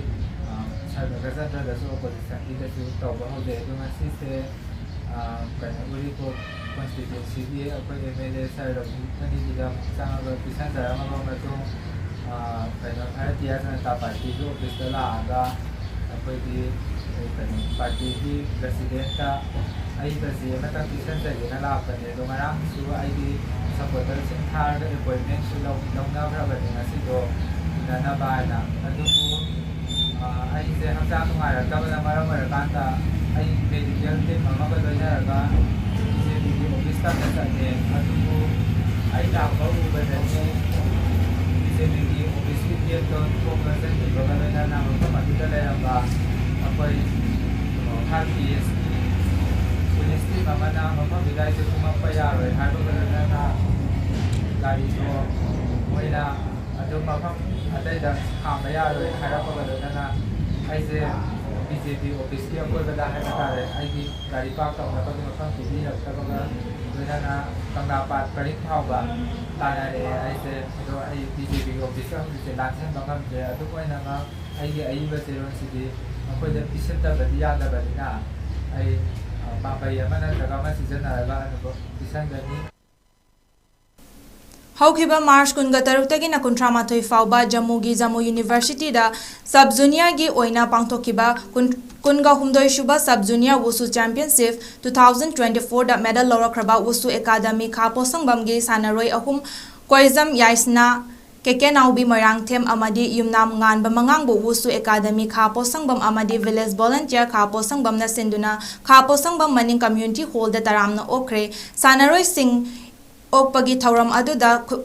ꯑ, ꯁꯔꯃꯤꯂꯥ ꯆꯟꯗ꯭ꯔꯗꯁꯨ ꯑꯣꯄꯣꯖꯤꯁꯟꯒꯤꯗꯁꯨ ꯇꯧꯕ ꯍꯧꯖꯩ꯫ ꯑꯗꯣ ꯉꯁꯤꯁꯦ, ꯑ, ꯀꯩꯅꯣ, ꯎꯔꯤꯄꯣꯛ ꯀꯣꯟꯁꯇꯤꯇ꯭ꯋꯦꯟꯁꯤꯒꯤ ꯑꯩꯈꯣꯏ ꯑꯦꯝ ꯑꯦꯜ ꯑꯦ ꯁꯔ ꯔꯕꯤꯅꯤꯒꯤꯗ ꯑꯃꯨꯛ ꯆꯪꯉꯒ ꯄꯤꯁꯟꯖꯔꯝꯃꯕ ꯃꯇꯨꯡ, ꯑ, ꯀꯩꯅꯣ, ꯚꯥꯔꯇꯤꯌꯥ ꯖꯅꯇꯥ ꯄꯥꯔꯇꯤꯒꯤ ꯑꯣꯐꯤꯁꯇ ꯂꯥꯛꯑꯒ ꯑꯩꯈꯣꯏꯒꯤ, ꯑ, ꯀꯩꯅꯣ, ꯄꯥꯔꯇꯤꯒꯤ ꯄ꯭ꯔꯁꯤꯗꯦꯟꯠꯇ ꯑꯏꯕꯁꯤ ꯑꯃꯇꯪ ꯄꯤꯁꯟꯖꯒꯦꯅ ꯂꯥꯛꯄꯅꯦ꯫ ꯑꯗꯣ ꯉꯔꯥꯡꯁꯨ ꯑꯩꯒꯤ ꯁꯄꯣꯔꯇꯔꯁꯤꯡ ꯊꯥꯔꯒ ꯑꯦꯄꯣꯏꯟꯃꯦꯟꯁꯨ ꯂꯧ-, ꯂꯧꯅꯈ꯭ꯔꯕꯅꯦ ꯉꯁꯤꯗꯣ ꯎꯅꯅꯕ ꯍꯥꯏꯅ꯫ ꯑꯗꯨꯕꯨ, ꯑ, ꯑꯩꯁꯦ ꯍꯛꯆꯥꯡ ꯅꯨꯡꯉꯥꯏꯔꯛꯇꯕꯅ ꯃꯔꯝ ꯑꯣꯏꯔꯀꯥꯟꯗ ꯑꯩ ꯃꯦꯗꯤꯀꯦꯜ ꯇꯤꯝ ꯑꯃꯒ ꯂꯣꯏꯅꯔꯒ ꯕꯤ ꯖꯦ ꯄꯤꯒꯤ ꯑꯣꯐꯤꯁ ꯇꯝꯅ ꯆꯠꯂꯦ꯫ ꯑꯗꯨꯕꯨ ꯑꯩ ꯂꯥꯛꯄ ꯎꯕꯗꯒꯤ ꯕꯤ ꯖꯦ ꯄꯤꯒꯤ ꯑꯣꯐꯤꯁꯀꯤ ꯒꯦꯠꯇꯣ ꯊꯣꯡ ꯂꯣꯟꯁꯤꯟꯈꯤꯕꯒ ꯂꯣꯏꯅꯅ ꯃꯐꯝ ꯑꯗꯨꯗ ꯂꯩꯔꯝꯕ ꯑꯩꯈꯣꯏ ꯏꯝꯐꯥꯜ ꯄꯤ ꯑꯦꯁꯀꯤ ꯄꯨꯂꯤꯁ ꯇꯤꯝ ꯑꯃꯅ ꯃꯐꯝꯗꯨꯗ ꯑꯩꯁꯦ ꯀꯨꯝꯃꯛꯄ ꯌꯥꯔꯣꯏ ꯍꯥꯏꯕꯒ ꯂꯣꯏꯅꯅ ꯒꯥꯔꯤꯗꯣ ꯃꯣꯏꯅ ꯑꯗꯨꯝ ꯃꯐꯝ ꯑꯇꯩꯗ ꯈꯥꯝꯕ ꯌꯥꯔꯣꯏ ꯍꯥꯏꯔꯛꯄꯒ ꯂꯣꯏꯅꯅ ꯑꯩꯁꯦ ꯕꯤ ꯖꯦ ꯄꯤ ꯑꯣꯐꯤꯁꯀꯤ ꯑꯀꯣꯏꯕꯗ ꯍꯥꯏꯕ ꯇꯥꯔꯦ, ꯑꯩꯒꯤ ꯒꯥꯔꯤ ꯄꯥꯔꯛ ꯇꯧꯅꯕꯒꯤ ꯃꯐꯝ ꯄꯤꯕꯤꯔꯛꯇꯕꯒ ꯂꯣꯏꯅꯅ ꯀꯪꯂꯥꯄꯥꯠ ꯄꯔꯤꯡ ꯐꯥꯎꯕ ꯇꯥꯟꯅꯔꯛꯑꯦ꯫ ꯑꯩꯁꯦ ꯑꯗꯣ ꯑꯩ ꯕꯤ ꯖꯦ ꯄꯤꯒꯤ ꯑꯣꯐꯤꯁꯇ ꯍꯧꯖꯤꯛꯁꯦ ꯂꯥꯟꯖꯦꯟꯕ ꯉꯝꯗ꯭ꯔꯦ꯫ ꯑꯗꯨꯝ ꯑꯣꯏꯅꯃꯛ ꯑꯩꯒꯤ ꯑꯏꯕ ꯆꯦꯔꯣꯜꯁꯤꯗꯤ ꯃꯈꯣꯏꯗ ꯄꯤꯁꯤꯟꯗꯕꯗꯤ ꯌꯥꯗꯕꯅꯤꯅ ꯑꯩ, ꯑ, ꯄꯥꯝꯕꯩ ꯑꯃ ꯅꯠꯇ꯭ꯔꯒ ꯑꯃ ꯁꯤꯖꯤꯟꯅꯔꯒ ꯑꯗꯨꯝ ꯄꯤꯁꯟꯒꯅꯤ꯫ ꯍꯧꯈꯤꯕ ꯃꯥꯔꯆ ꯀꯨꯟꯒ ꯇꯔꯨꯛꯇꯒꯤꯅ ꯀꯨꯟꯊ꯭ꯔꯥ ꯃꯥꯊꯣꯏ ꯐꯥꯎꯕ ꯖꯝꯃꯨꯒꯤ ꯖꯝꯃꯨ ꯌꯨꯅꯤꯚꯔꯁꯤꯇꯤꯗ ꯁꯕ ꯖꯨꯅꯤꯌꯔꯒꯤ ꯑꯣꯏꯅ ꯄꯥꯡꯊꯣꯛꯈꯤꯕ ꯀꯨꯟ-, ꯀꯨꯟꯒ ꯍꯨꯝꯗꯣꯏ sub sub junior wushu championship two thousand twenty ꯐꯣꯔꯗ ꯃꯦꯗꯜ ꯂꯧꯔꯛꯈ꯭ꯔꯕ ꯋꯨꯁꯨ ꯑꯦꯀꯥꯗꯃꯤ ꯈꯥ ꯄꯣꯁꯪꯕꯝꯒꯤ ꯁꯥꯟꯅꯔꯣꯏ ꯑꯍꯨꯝ ꯀꯣꯏꯖꯝ ꯌꯥꯏꯁꯅꯥ, ꯀꯦ ꯀꯦ ꯅꯥꯎꯕꯤ ꯃꯣꯏꯔꯥꯡꯊꯦꯝ ꯑꯃꯗꯤ ꯌꯨꯝꯅꯥꯝ ꯉꯥꯟꯕ ꯃꯉꯥꯡꯕꯨ ꯋꯨꯁꯨ ꯑꯦꯀꯥꯗꯃꯤ ꯈꯥ ꯄꯣꯁꯪꯕꯝ ꯑꯃꯗꯤ ꯚꯤꯂꯦꯖ ꯚꯣꯂꯟꯇꯤꯌꯔ ꯈꯥ ꯄꯣꯁꯪꯕꯝꯅ ꯁꯤꯟꯗꯨꯅ ꯈꯥ ꯄꯣꯁꯪꯕꯝ ꯃꯅꯤꯡ ꯀꯝꯃ꯭ꯌꯨꯅꯤꯇꯤ ꯍꯣꯜꯗ ꯇꯔꯥꯝꯅ ꯑꯣꯛꯈ꯭ꯔꯦ꯫ ꯁꯥꯟꯅꯔꯣꯏꯁꯤꯡ ꯑꯣꯛꯄꯒꯤ ꯊꯧꯔꯝ ꯑꯗꯨꯗ ꯈꯨ-,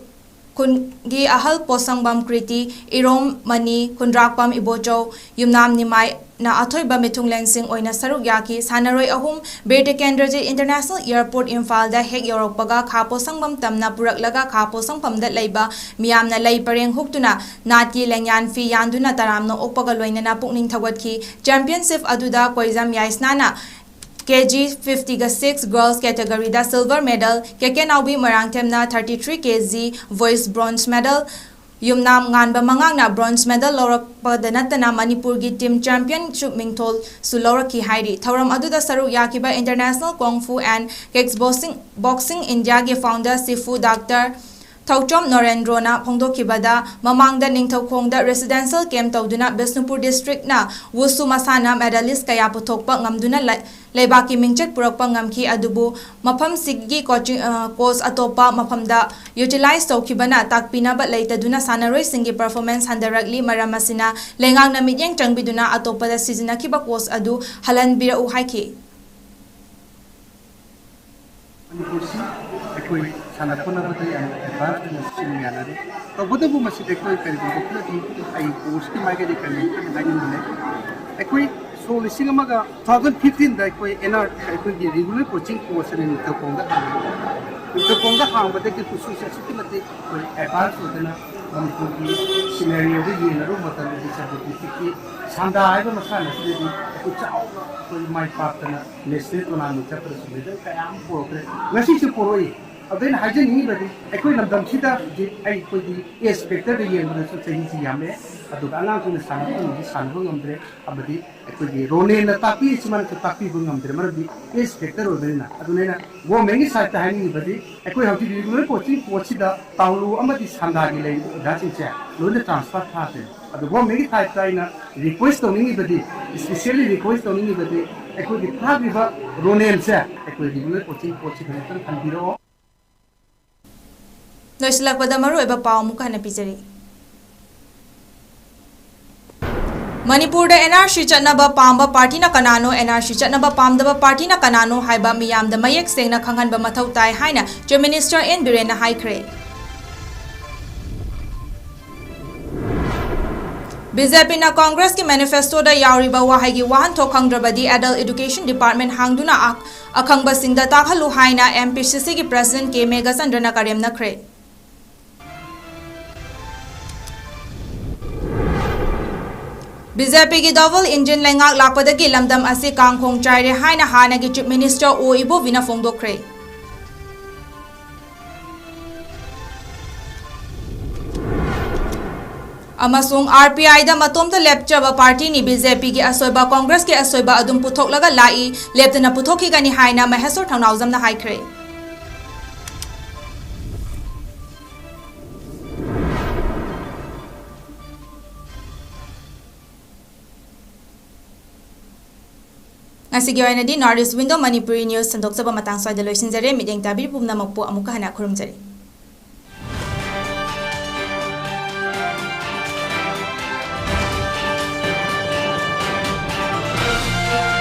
ꯈꯨꯟꯒꯤ ꯑꯍꯜ ꯄꯣꯁꯪꯕꯝ ꯀ꯭ꯔꯤꯇꯤ, ꯏꯔꯣꯝ ꯃꯅꯤ, ꯈꯨꯟꯗ꯭ꯔꯥꯛꯄꯝ ꯏꯕꯣꯆꯧ, ꯌꯨꯝꯅꯥꯝ ꯅꯤꯃꯥꯏꯅ ꯑꯊꯣꯏꯕ ꯃꯤꯊꯨꯡꯂꯦꯟꯁꯤꯡ ꯑꯣꯏꯅ ꯁꯔꯨꯛ ꯌꯥꯈꯤ꯫ ꯁꯥꯟꯅꯔꯣꯏ ꯑꯍꯨꯝ ꯕꯤꯔ ꯇꯤꯀꯦꯟꯗ꯭ꯔꯖꯤꯠ ꯏꯟꯇꯔꯅꯦꯁꯅꯦꯜ ꯑꯦꯌꯔꯄꯣꯔꯠ ꯏꯝꯐꯥꯜꯗ ꯍꯦꯛ ꯌꯧꯔꯛꯄꯒ ꯈꯥ ꯄꯣꯁꯪꯕꯝ ꯇꯝꯅ ꯄꯨꯔꯛꯂꯒ ꯈꯥ ꯄꯣꯁꯪꯕꯝꯗ ꯂꯩꯕ ꯃꯤꯌꯥꯝꯅ ꯂꯩ ꯄꯔꯦꯡ ꯍꯨꯛꯇꯨꯅ ꯅꯥꯠꯀꯤ ꯂꯦꯡꯌꯥꯟ ꯐꯤ ꯌꯥꯟꯗꯨꯅ ꯇꯔꯥꯝꯅ ꯑꯣꯛꯄꯒ ꯂꯣꯏꯅꯅ ꯄꯨꯛꯅꯤꯡ ꯊꯧꯒꯠꯈꯤ꯫ ꯆꯦꯝꯄꯤꯌꯟꯁꯤꯞ ꯑꯗꯨꯗ ꯀꯣꯏꯖꯝ ꯌꯥꯏꯁꯅꯥꯅ ꯀꯦ ꯖꯤ ꯐꯤꯐꯇꯤꯒ ꯁꯤꯛꯁ ꯒꯔꯜꯁ ꯀꯦꯇꯦꯒꯣꯔꯤꯗ silver medal, K K Naobi ꯃꯣꯏꯔꯥꯡꯊꯦꯝꯅ thirty three K G boys bronze medal, ꯌꯨꯝꯅꯥꯝ ꯉꯥꯟꯕ ꯃꯉꯥꯡꯅ ꯕ꯭ꯔꯣꯟꯖ ꯃꯦꯗꯜ ꯂꯧꯔꯛꯄꯗ ꯅꯠꯇꯅ ꯃꯅꯤꯄꯨꯔꯒꯤ ꯇꯤꯝ ꯆꯦꯝꯄꯤꯌꯟꯁꯨ ꯃꯤꯡꯊꯣꯜꯁꯨ ꯂꯧꯔꯛꯈꯤ ꯍꯥꯏꯔꯤ꯫ ꯊꯧꯔꯝ ꯑꯗꯨꯗ ꯁꯔꯨꯛ ꯌꯥꯈꯤꯕ ꯏꯟꯇꯔꯅꯦꯁꯅꯦꯜ ꯀꯣꯡ ꯐꯨ ꯑꯦꯟ ꯀꯤꯛ ꯕꯣꯛꯁꯤꯡ, ꯕꯣꯛꯁꯤꯡ ꯏꯟꯗꯤꯌꯥꯒꯤ ꯐꯥꯎꯟꯗꯔ ꯁꯤꯐꯨ ꯗꯥꯛꯇꯔ ꯊꯧꯆꯣꯝ ꯅꯣꯔꯦꯟꯗ꯭ꯔꯣꯅ ꯐꯣꯡꯗꯣꯛꯈꯤꯕꯗ, ꯃꯃꯥꯡꯗ ꯅꯤꯡꯊꯧꯈꯣꯡꯗ ꯔꯦꯁꯤꯗꯦꯟꯁꯤꯌꯦꯜ ꯀꯦꯝꯞ ꯇꯧꯗꯨꯅ ꯕꯤꯁꯅꯨꯄꯨꯔ ꯗꯤꯁꯇ꯭ꯔꯤꯛꯅ ꯋꯨꯁꯨ ꯃꯁꯥꯟꯅ ꯃꯦꯗꯥꯂꯤꯁ ꯀꯌꯥ ꯄꯨꯊꯣꯛꯄ ꯉꯝꯗꯨꯅ ꯂꯩ-, ꯂꯩꯕꯥꯛꯀꯤ ꯃꯤꯡꯆꯠ ꯄꯨꯔꯛꯄ ꯉꯝꯈꯤ꯫ ꯑꯗꯨꯕꯨ ꯃꯐꯝꯁꯤꯒꯤ ꯀꯣꯆꯤꯡ, ꯑ, ꯀꯣꯆ ꯑꯇꯣꯞꯄ ꯃꯐꯝꯗ ꯌꯨꯇꯤꯂꯥꯏꯖ ꯇꯧꯈꯤꯕꯅ ꯇꯥꯛꯄꯤꯅꯕ ꯂꯩꯇꯗꯨꯅ ꯁꯥꯟꯅꯔꯣꯏꯁꯤꯡꯒꯤ ꯄꯔꯐꯣꯔꯃꯦꯟꯁ ꯍꯟꯊꯔꯛꯂꯤ꯫ ꯃꯔꯝ ꯑꯁꯤꯅ ꯂꯩꯉꯥꯛꯅ ꯃꯤꯠꯌꯦꯡ ꯆꯪꯕꯤꯗꯨꯅ ꯑꯇꯣꯞꯄꯗ ꯁꯤꯖꯤꯟꯅꯈꯤꯕ ꯀꯣꯆ ꯑꯗꯨ ꯍꯜꯍꯟꯕꯤꯔꯛꯎ ꯍꯥꯏꯈꯤ꯫ ꯃꯅꯤꯄꯨꯔꯁꯤ ꯑꯩꯈꯣꯏ ꯁꯥꯟꯅ ꯈꯣꯠꯅꯕꯗ ꯌꯥꯝꯅ ꯑꯦꯗꯚꯥꯟꯁ ꯑꯣꯏꯅ ꯁꯤꯟ ꯌꯥꯅꯔꯦ꯫ ꯇꯧꯕꯇꯕꯨ ꯃꯁꯤꯗ ꯑꯩꯈꯣꯏ ꯀꯔꯤꯒꯨꯝꯕ ꯈꯔꯗꯤ ꯑꯩ ꯀꯣꯆꯀꯤ ꯃꯥꯏꯀꯩꯗꯒꯤ ꯀꯔꯤ ꯍꯥꯏꯅꯤꯡꯕꯅꯦ, ꯑꯩꯈꯣꯏ ꯁꯣꯛ ꯂꯤꯁꯤꯡ ꯑꯃꯒ, two thousand fifteen ꯗ ꯑꯩꯈꯣꯏ ꯑꯦꯟ ꯑꯥꯔ, ꯑꯩꯈꯣꯏꯒꯤ ꯔꯤꯒꯨꯂꯔ ꯀꯣꯆꯤꯡ ꯀꯣꯔꯁ ꯑꯅ ꯅꯤꯡꯊꯧꯈꯣꯡꯗ ꯍꯥꯡꯉꯦ꯫ ꯅꯤꯡꯊꯧꯈꯣꯡꯗ ꯍꯥꯡꯕꯗꯒꯤ ꯈꯨꯠꯁꯨꯁꯦ ꯑꯁꯨꯛꯀꯤ ꯃꯇꯤꯛ ꯑꯩꯈꯣꯏ ꯑꯦꯗꯚꯥꯟꯁ ꯑꯣꯏꯗꯅ ꯃꯅꯤꯄꯨꯔꯒꯤ ꯁꯤꯅꯦꯔꯤꯌꯣꯗ ꯌꯦꯡꯅꯔꯨꯕ ꯃꯇꯝꯗꯗꯤ ꯁꯕꯖꯦꯛ ꯗꯤꯁꯇ꯭ꯔꯤꯛꯀꯤ ꯁꯥꯟꯗꯥ ꯍꯥꯏꯕ ꯃꯁꯥꯟꯅ ꯑꯁꯤꯗꯗꯤ ꯑꯩꯈꯣꯏ ꯆꯥꯎꯅ ꯑꯩꯈꯣꯏ ꯃꯥꯏ ꯄꯥꯛꯇꯅ ꯅꯦꯁꯅꯦꯜ ꯇꯣꯔꯅꯥꯃꯦꯟ ꯆꯠꯄꯗꯁꯨ ꯃꯦꯗꯜ ꯀꯌꯥ ꯑꯃ ꯄꯨꯔꯛꯈ꯭ꯔꯦ꯫ ꯉꯁꯤꯁꯨ ꯄꯨꯔꯛꯏ꯫ ꯑꯗꯨ ꯑꯩꯅ ꯍꯥꯏꯖꯅꯤꯡꯉꯤꯕꯗꯤ ꯑꯩꯈꯣꯏ ꯂꯝꯗꯝꯁꯤꯗ ꯍꯧꯖꯤꯛ ꯑꯩꯈꯣꯏꯒꯤ ꯑꯦꯖ ꯐꯦꯛꯇꯔꯗ ꯌꯦꯡꯕꯗꯁꯨ ꯆꯍꯤꯁꯤ ꯌꯥꯝꯃꯛꯑꯦ, ꯑꯗꯨꯒ ꯑꯉꯥꯡꯁꯤꯡꯅ ꯁꯥꯟꯅꯕ ꯐꯪꯕꯁꯤ ꯁꯥꯟꯅꯕ ꯉꯝꯗ꯭ꯔꯦ, ꯑꯃꯗꯤ ꯑꯩꯈꯣꯏꯒꯤ ꯔꯣꯅꯦꯜꯅ ꯇꯥꯛꯄꯤꯔꯤꯁꯤ ꯃꯔꯛꯇ ꯇꯥꯛꯄꯤꯕ ꯉꯝꯗ꯭ꯔꯦ, ꯃꯔꯝꯗꯤ ꯑꯦꯖ ꯐꯦꯛꯇꯔ ꯑꯣꯏꯕꯅꯤꯅ꯫ ꯑꯗꯨꯅ ꯑꯩꯅ ꯒꯣꯔꯃꯦꯟꯒꯤ ꯁꯥꯏꯠꯇ ꯍꯥꯏꯅꯤꯡꯉꯤꯕꯗꯤ ꯑꯩꯈꯣꯏ ꯍꯧꯖꯤꯛ ꯔꯤꯒꯨꯂꯔ ꯀꯣꯆꯤꯡ ꯀꯣꯔꯁꯁꯤꯗ ꯇꯥꯎꯂꯨ ꯑꯃꯗꯤ ꯁꯥꯟꯗꯥꯒꯤ ꯂꯩꯔꯤꯕ ꯑꯣꯖꯥꯁꯤꯡꯁꯦ ꯂꯣꯏꯅ ꯇ꯭ꯔꯥꯟꯁꯐꯔ ꯊꯥꯗ꯭ꯔꯦ꯫ ꯑꯗꯨ ꯒꯣꯔꯃꯦꯟꯒꯤ ꯁꯥꯏꯠꯇ ꯑꯩꯅ ꯔꯤꯀ꯭ꯋꯦꯁ ꯇꯧꯅꯤꯡꯉꯤꯕꯗꯤ, ꯏꯁꯄꯤꯁꯦꯜꯂꯤ ꯔꯤꯀ꯭ꯋꯦꯁ ꯇꯧꯅꯤꯡꯉꯤꯕꯗꯤ ꯑꯩꯈꯣꯏꯒꯤ ꯊꯥꯈ꯭ꯔꯤꯕ ꯔꯣꯅꯦꯜꯁꯦ ꯑꯩꯈꯣꯏ ꯔꯤꯒꯨꯂꯔ ꯀꯣꯆꯤꯡ ꯀꯣꯔꯁꯁꯤꯗ ꯑꯃꯨꯛꯇꯪ ꯍꯟꯕꯤꯔꯛꯑꯣ꯫ ꯂꯣꯏꯁꯤꯜꯂꯛꯄꯗ ꯃꯔꯨꯑꯣꯏꯕ ꯄꯥꯎ ꯑꯃꯨꯛꯀ ꯍꯟꯅ ꯄꯤꯖꯔꯤ꯫ ꯃꯅꯤꯄꯨꯔꯗ NRC ꯆꯠꯅꯕ ꯄꯥꯝꯕ ꯄꯥꯔꯇꯤꯅ ꯀꯅꯥꯅꯣ, NRC ꯆꯠꯅꯕ ꯄꯥꯝꯗꯕ ꯄꯥꯔꯇꯤꯅ ꯀꯅꯥꯅꯣ ꯍꯥꯏꯕ ꯃꯤꯌꯥꯝꯗ ꯃꯌꯦꯛ ꯁꯦꯡꯅ ꯈꯪꯍꯟꯕ ꯃꯊꯧ ꯇꯥꯏ ꯍꯥꯏꯅ Chief Minister N ꯕꯤꯔꯦꯟꯅ ꯍꯥꯏꯈ꯭ꯔꯦ꯫ BJPꯅ ꯀꯣꯡꯒ꯭ꯔꯦꯁꯀꯤ manifestoꯗ ꯌꯥꯎꯔꯤꯕ ꯋꯥꯍꯩꯒꯤ ꯋꯥꯍꯟꯊꯣꯛ ꯈꯪꯗ꯭ꯔꯕꯗꯤ Adult Education Department ꯍꯥꯡꯗꯨꯅ ꯑ-, ꯑꯈꯪꯕꯁꯤꯡꯗ ꯇꯥꯛꯍꯜꯂꯨ ꯍꯥꯏꯅ MPCCꯒꯤ President K ꯃꯦꯘꯆꯟꯗ꯭ꯔꯅ ꯀꯔꯦꯝꯅꯈ꯭ꯔꯦ꯫ BJPꯒꯤ double engine ꯂꯩꯉꯥꯛ ꯂꯥꯛꯄꯗꯒꯤ ꯂꯝꯗꯝ ꯑꯁꯤ ꯀꯥꯡꯈꯣꯡ ꯆꯥꯏꯔꯦ ꯍꯥꯏꯅ ꯍꯥꯟꯅꯒꯤ Chief Minister ꯑꯣ ꯏꯕꯣꯕꯤꯅ ꯐꯣꯡꯗꯣꯛꯈ꯭ꯔꯦ꯫ ꯑꯃꯁꯨꯡ RPIꯗ ꯃꯇꯣꯝꯇ ꯂꯦꯞꯆꯕ ꯄꯥꯔꯇꯤꯅꯤ, BJPꯒꯤ ꯑꯁꯣꯏꯕ ꯀꯣꯡꯒ꯭ꯔꯦꯁꯀꯤ ꯑꯁꯣꯏꯕ ꯑꯗꯨꯝ ꯄꯨꯊꯣꯛꯂꯒ ꯂꯥꯛꯏ, ꯂꯦꯞꯇꯅ ꯄꯨꯊꯣꯛꯈꯤꯒꯅꯤ ꯍꯥꯏꯅ ꯃꯍꯦꯁꯣꯔ ꯊꯧꯅꯥꯎꯖꯝꯅ ꯍꯥꯏꯈ꯭ꯔꯦ꯫ ꯉꯁꯤꯒꯤ ꯑꯣꯏꯅꯗꯤ North East Window Manipuri News ꯁꯟꯗꯣꯛꯆꯕ ꯃꯇꯥꯡ ꯁ꯭ꯋꯥꯏꯗ ꯂꯣꯏꯁꯤꯟꯖꯔꯦ꯫ ꯃꯤꯠꯌꯦꯡ ꯇꯥꯕꯤꯔꯤꯕ ꯄꯨꯝꯅꯃꯛꯄꯨ ꯑꯃꯨꯛꯀ ꯍꯟꯅ ꯈꯨꯔꯨꯝꯖꯔꯤ꯫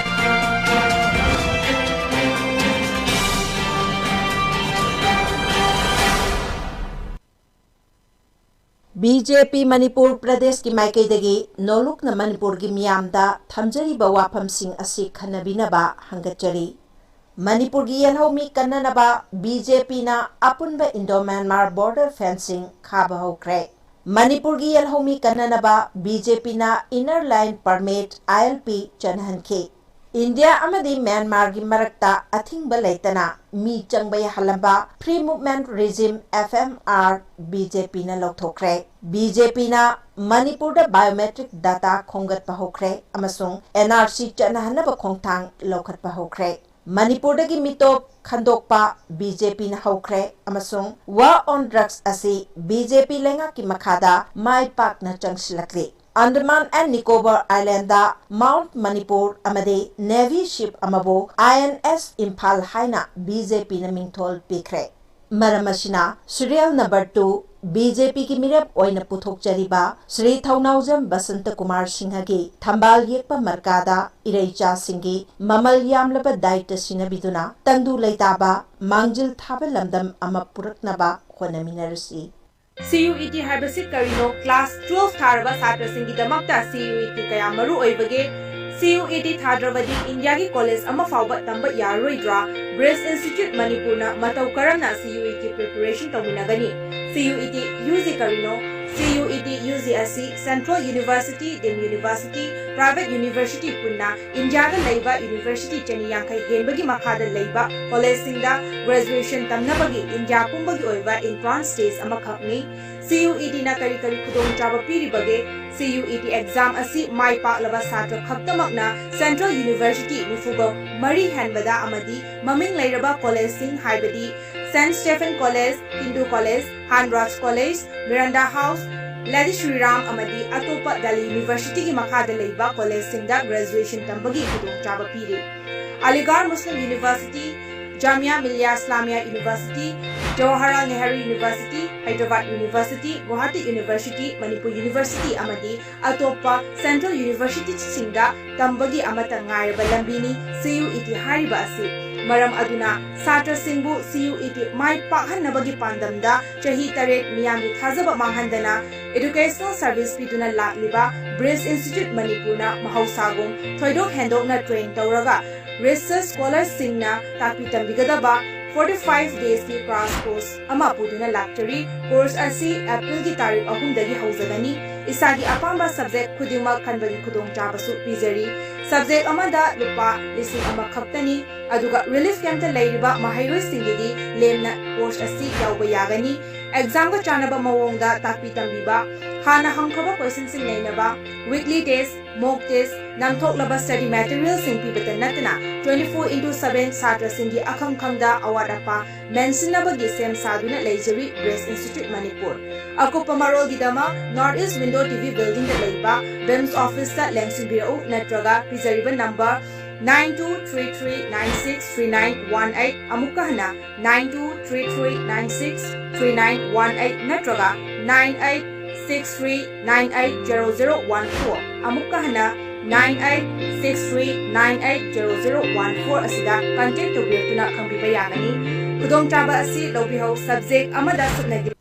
BJP ꯃꯅꯤꯄꯨꯔ ꯄ꯭ꯔꯗꯦꯁꯀꯤ ꯃꯥꯏꯀꯩꯗꯒꯤ ꯅꯣꯂꯨꯛꯅ ꯃꯅꯤꯄꯨꯔꯒꯤ ꯃꯤꯌꯥꯝꯗ ꯊꯝꯖꯔꯤꯕ ꯋꯥꯐꯝꯁꯤꯡ ꯑꯁꯤ ꯈꯟꯅꯕꯤꯅꯕ ꯍꯪꯒꯠꯆꯔꯤ꯫ ꯃꯅꯤꯄꯨꯔꯒꯤ ꯌꯦꯜꯍꯧꯃꯤ ꯀꯟꯅꯅꯕ BJPꯅ ꯑꯄꯨꯟꯕ Indo-Myanmar border fencing ꯈꯥꯕ ꯍꯧꯈ꯭ꯔꯦ꯫ ꯃꯅꯤꯄꯨꯔꯒꯤ ꯌꯦꯜꯍꯧꯃꯤ ꯀꯟꯅꯅꯕ BJPꯅ Inner Line Permit, ILP, ꯆꯠꯅꯍꯟꯈꯤ꯫ ꯏꯟꯗꯤꯌꯥ ꯑꯃꯗꯤ ꯃ꯭ꯌꯥꯟꯃꯥꯔꯒꯤ ꯃꯔꯛꯇ ꯑꯊꯤꯡꯕ ꯂꯩꯇꯅ ꯃꯤ ꯆꯪꯕ ꯌꯥꯍꯜꯂꯝꯕ Free Movement Regime, FMR, BJPꯅ ꯂꯧꯊꯣꯛꯈ꯭ꯔꯦ꯫ BJPꯅ ꯃꯅꯤꯄꯨꯔꯗ biometric data ꯈꯣꯝꯒꯠꯄ ꯍꯧꯈ꯭ꯔꯦ ꯑꯃꯁꯨꯡ NRC ꯆꯠꯅꯍꯟꯅꯕ ꯈꯣꯡꯊꯥꯡ ꯂꯧꯈꯠꯄ ꯍꯧꯈ꯭ꯔꯦ꯫ ꯃꯅꯤꯄꯨꯔꯗꯒꯤ ꯃꯤꯇꯣꯞ ꯈꯟꯗꯣꯛꯄ BJPꯅ ꯍꯧꯈ꯭ꯔꯦ ꯑꯃꯁꯨꯡ War on Drugs ꯑꯁꯤ BJP ꯂꯩꯉꯥꯛꯀꯤ ꯃꯈꯥꯗ ꯃꯥꯏ ꯄꯥꯛꯅ ꯆꯪꯁꯤꯜꯂꯛꯂꯤ꯫ Andaman and Nicobar Islandꯗ Mount Manipur ꯑꯃꯗꯤ Navy ship ꯑꯃꯕꯨ INS Imphal ꯍꯥꯏꯅ BJPꯅ ꯃꯤꯡꯊꯣꯜ ꯄꯤꯈ꯭ꯔꯦ꯫ ꯃꯔꯝ ꯑꯁꯤꯅ serial number two BJPꯒꯤ ꯃꯤꯔꯦꯞ ꯑꯣꯏꯅ ꯄꯨꯊꯣꯛꯆꯔꯤꯕ ꯁ꯭ꯔꯤ ꯊꯧꯅꯥꯎꯖꯝ ꯕꯁꯟꯇ ꯀꯨꯃꯥꯔ ꯁꯤꯡꯍꯒꯤ ꯊꯝꯕꯥꯜ ꯌꯦꯛꯄ ꯃꯔꯀꯥꯗ ꯏꯔꯩꯆꯥꯁꯤꯡꯒꯤ ꯃꯃꯜ ꯌꯥꯝꯂꯕ ꯗꯥꯏꯇ ꯁꯤꯟꯅꯕꯤꯗꯨꯅ ꯇꯪꯗꯨ ꯂꯩꯇꯥꯕ ꯃꯥꯡꯖꯤꯜ ꯊꯥꯕ ꯂꯝꯗꯝ ꯑꯃ ꯄꯨꯔꯛꯅꯕ ꯍꯣꯠꯅꯃꯤꯟꯅꯔꯁꯤ꯫ CUET ꯍꯥꯏꯕꯁꯤ ꯀꯔꯤꯅꯣ? Class twelve ꯊꯥꯔꯕ ꯁꯥꯇ꯭ꯔꯁꯤꯡꯒꯤꯗꯃꯛꯇ CUET ꯀꯌꯥ ꯃꯔꯨ ꯑꯣꯏꯕꯒꯦ? CUET ꯊꯥꯗ꯭ꯔꯕꯗꯤ ꯏꯟꯗꯤꯌꯥꯒꯤ ꯀꯣꯂꯦꯖ ꯑꯃ ꯐꯥꯎꯕ ꯇꯝꯕ ꯌꯥꯔꯔꯣꯏꯗ꯭ꯔꯥ? Bridge Institute ꯃꯅꯤꯄꯨꯔꯅ ꯃꯇꯧ ꯀꯔꯝꯅ CUET preparation ꯇꯧꯃꯤꯟꯅꯒꯅꯤ? CUET UG ꯀꯔꯤꯅꯣ? CUET UG ꯑꯁꯤ Central University, Deemed University, Private University ꯄꯨꯟꯅ ꯏꯟꯗꯤꯌꯥꯗ ꯂꯩꯕ university ꯆꯅꯤ ꯌꯥꯡꯈꯩ ꯍꯦꯟꯕꯒꯤ ꯃꯈꯥꯗ ꯂꯩꯕ ꯀꯣꯂꯦꯖꯁꯤꯡꯗ graduation ꯇꯝꯅꯕꯒꯤ ꯏꯟꯗꯤꯌꯥ ꯄꯨꯝꯕꯒꯤ ꯑꯣꯏꯕ entrance test ꯑꯃꯈꯛꯅꯤ꯫ CUETꯅ ꯀꯔꯤ ꯀꯔꯤ ꯈꯨꯗꯣꯡꯆꯥꯕ ꯄꯤꯔꯤꯕꯒꯦ? CUET exam ꯑꯁꯤ ꯃꯥꯏ ꯄꯥꯛꯂꯕ ꯁꯥꯇ꯭ꯔ ꯈꯛꯇꯃꯛꯅ Central University ꯅꯤꯐꯨꯒ ꯃꯔꯤ ꯍꯦꯟꯕꯗ ꯑꯃꯗꯤ ꯃꯃꯤꯡ ꯂꯩꯔꯕ ꯀꯣꯂꯦꯖꯁꯤꯡ ꯍꯥꯏꯕꯗꯤ Saint Stephen College, Hindu College, Hanraj College, Miranda House, Lady Shri Ram ꯑꯃꯗꯤ ꯑꯇꯣꯞꯄ Delhi Universityꯒꯤ ꯃꯈꯥꯗ ꯂꯩꯕ ꯀꯣꯂꯦꯖꯁꯤꯡꯗ graduation ꯇꯝꯕꯒꯤ ꯈꯨꯗꯣꯡꯆꯥꯕ ꯄꯤꯔꯤ꯫ Aligarh Muslim University, Jamia Millia Islamia University, Jawaharlal Nehru University, Hyderabad University, Guwahati University, Manipur University ꯑꯃꯗꯤ ꯑꯇꯣꯞꯄ Central Universityꯁꯤꯡꯗ ꯇꯝꯕꯒꯤ ꯑꯃꯠꯇ ꯉꯥꯏꯔꯕ ꯂꯝꯕꯤꯅꯤ CUET ꯍꯥꯏꯔꯤꯕ ꯑꯁꯤ꯫ ꯃꯔꯝ ꯑꯗꯨꯅ ꯁꯥꯇ꯭ꯔꯁꯤꯡꯕꯨ CUET ꯃꯥꯏ ꯄꯥꯛꯍꯟꯅꯕꯒꯤ ꯄꯥꯟꯗꯝꯗ ꯆꯍꯤ ꯇꯔꯦꯠ ꯃꯤꯌꯥꯝꯒꯤ ꯊꯥꯖꯕ ꯃꯥꯡꯍꯟꯗꯅ educational service ꯄꯤꯗꯨꯅ ꯂꯥꯛꯂꯤꯕ Bridge Institute ꯃꯅꯤꯄꯨꯔꯅ ꯃꯍꯧꯁꯥꯒꯨꯝ ꯊꯣꯏꯗꯣꯛ ꯍꯦꯟꯗꯣꯛꯅ train ꯇꯧꯔꯒ research scholarꯁꯤꯡꯅ ꯇꯥꯛꯄꯤ ꯇꯝꯕꯤꯒꯗꯕ forty five daysꯀꯤ crash course ꯑꯃ ꯄꯨꯗꯨꯅ ꯂꯥꯛꯆꯔꯤ꯫ Course ꯑꯁꯤ Aprilꯒꯤ ꯇꯥꯔꯤꯛ ꯑꯍꯨꯝꯗꯒꯤ ꯍꯧꯖꯒꯅꯤ꯫ ꯏꯁꯥꯒꯤ ꯑꯄꯥꯝꯕ subject ꯈꯨꯗꯤꯡꯃꯛ ꯈꯟꯕꯒꯤ ꯈꯨꯗꯣꯡꯆꯥꯕꯁꯨ ꯄꯤꯖꯔꯤ꯫ Subject ꯑꯃꯗ ꯂꯨꯄꯥ ꯂꯤꯁꯤꯡ ꯑꯃ ꯈꯛꯇꯅꯤ꯫ ꯑꯗꯨꯒ relief campꯇ ꯂꯩꯔꯤꯕ ꯃꯍꯩꯔꯣꯏꯁꯤꯡꯒꯤꯗꯤ ꯂꯦꯝꯅ course ꯑꯁꯤ ꯌꯥꯎꯕ ꯌꯥꯒꯅꯤ꯫ Examꯒ ꯆꯥꯟꯅꯕ ꯃꯑꯣꯡꯗ ꯇꯥꯛꯄꯤ ꯇꯝꯕꯤꯕ, ꯍꯥꯟꯅ ꯍꯪꯈ꯭ꯔꯕ questionꯁꯤꯡ ꯅꯩꯅꯕ, weekly test, mock test, ꯅꯝꯊꯣꯛꯂꯕ study materialꯁꯤꯡ ꯄꯤꯕꯇ ꯅꯠꯇꯅ twenty four into seven ꯁꯥꯇ꯭ꯔꯁꯤꯡꯒꯤ ꯑꯈꯪ ꯈꯪꯗ ꯑꯋꯥꯠ ꯑꯄꯥ ꯃꯦꯟꯁꯤꯟꯅꯕꯒꯤ ꯁꯦꯝ ꯁꯥꯗꯨꯅ ꯂꯩꯖꯔꯤ Bridge Institute ꯃꯅꯤꯄꯨꯔ꯫ ꯑꯀꯨꯞꯄ ꯃꯔꯣꯜꯒꯤꯗꯃꯛ North East Window TV buildingꯗ ꯂꯩꯕ BIMS officeꯇ ꯂꯦꯡꯁꯤꯟꯕꯤꯔꯛꯎ ꯅꯠꯇ꯭ꯔꯒ ꯄꯤꯖꯔꯤꯕ number nine two three three nine six three nine one eight, ꯑꯃꯨꯛꯀ ꯍꯟꯅ nine two three three nine six three nine one eight ꯅꯠꯇ꯭ꯔꯒ nine eight six three nine eight zero zero one four, ꯑꯃꯨꯛꯀ ꯍꯟꯅ nine eight six three nine eight zero zero one four ꯑꯁꯤꯗ contact ꯇꯧꯕꯤꯔꯛꯇꯨꯅ ꯈꯪꯕꯤꯕ ꯌꯥꯒꯅꯤ꯫ ꯈꯨꯗꯣꯡꯆꯥꯕ ꯑꯁꯤ ꯂꯧꯕꯤꯍꯧ꯫ Subject ꯑꯃꯗ ꯁꯨꯞꯅꯒꯤ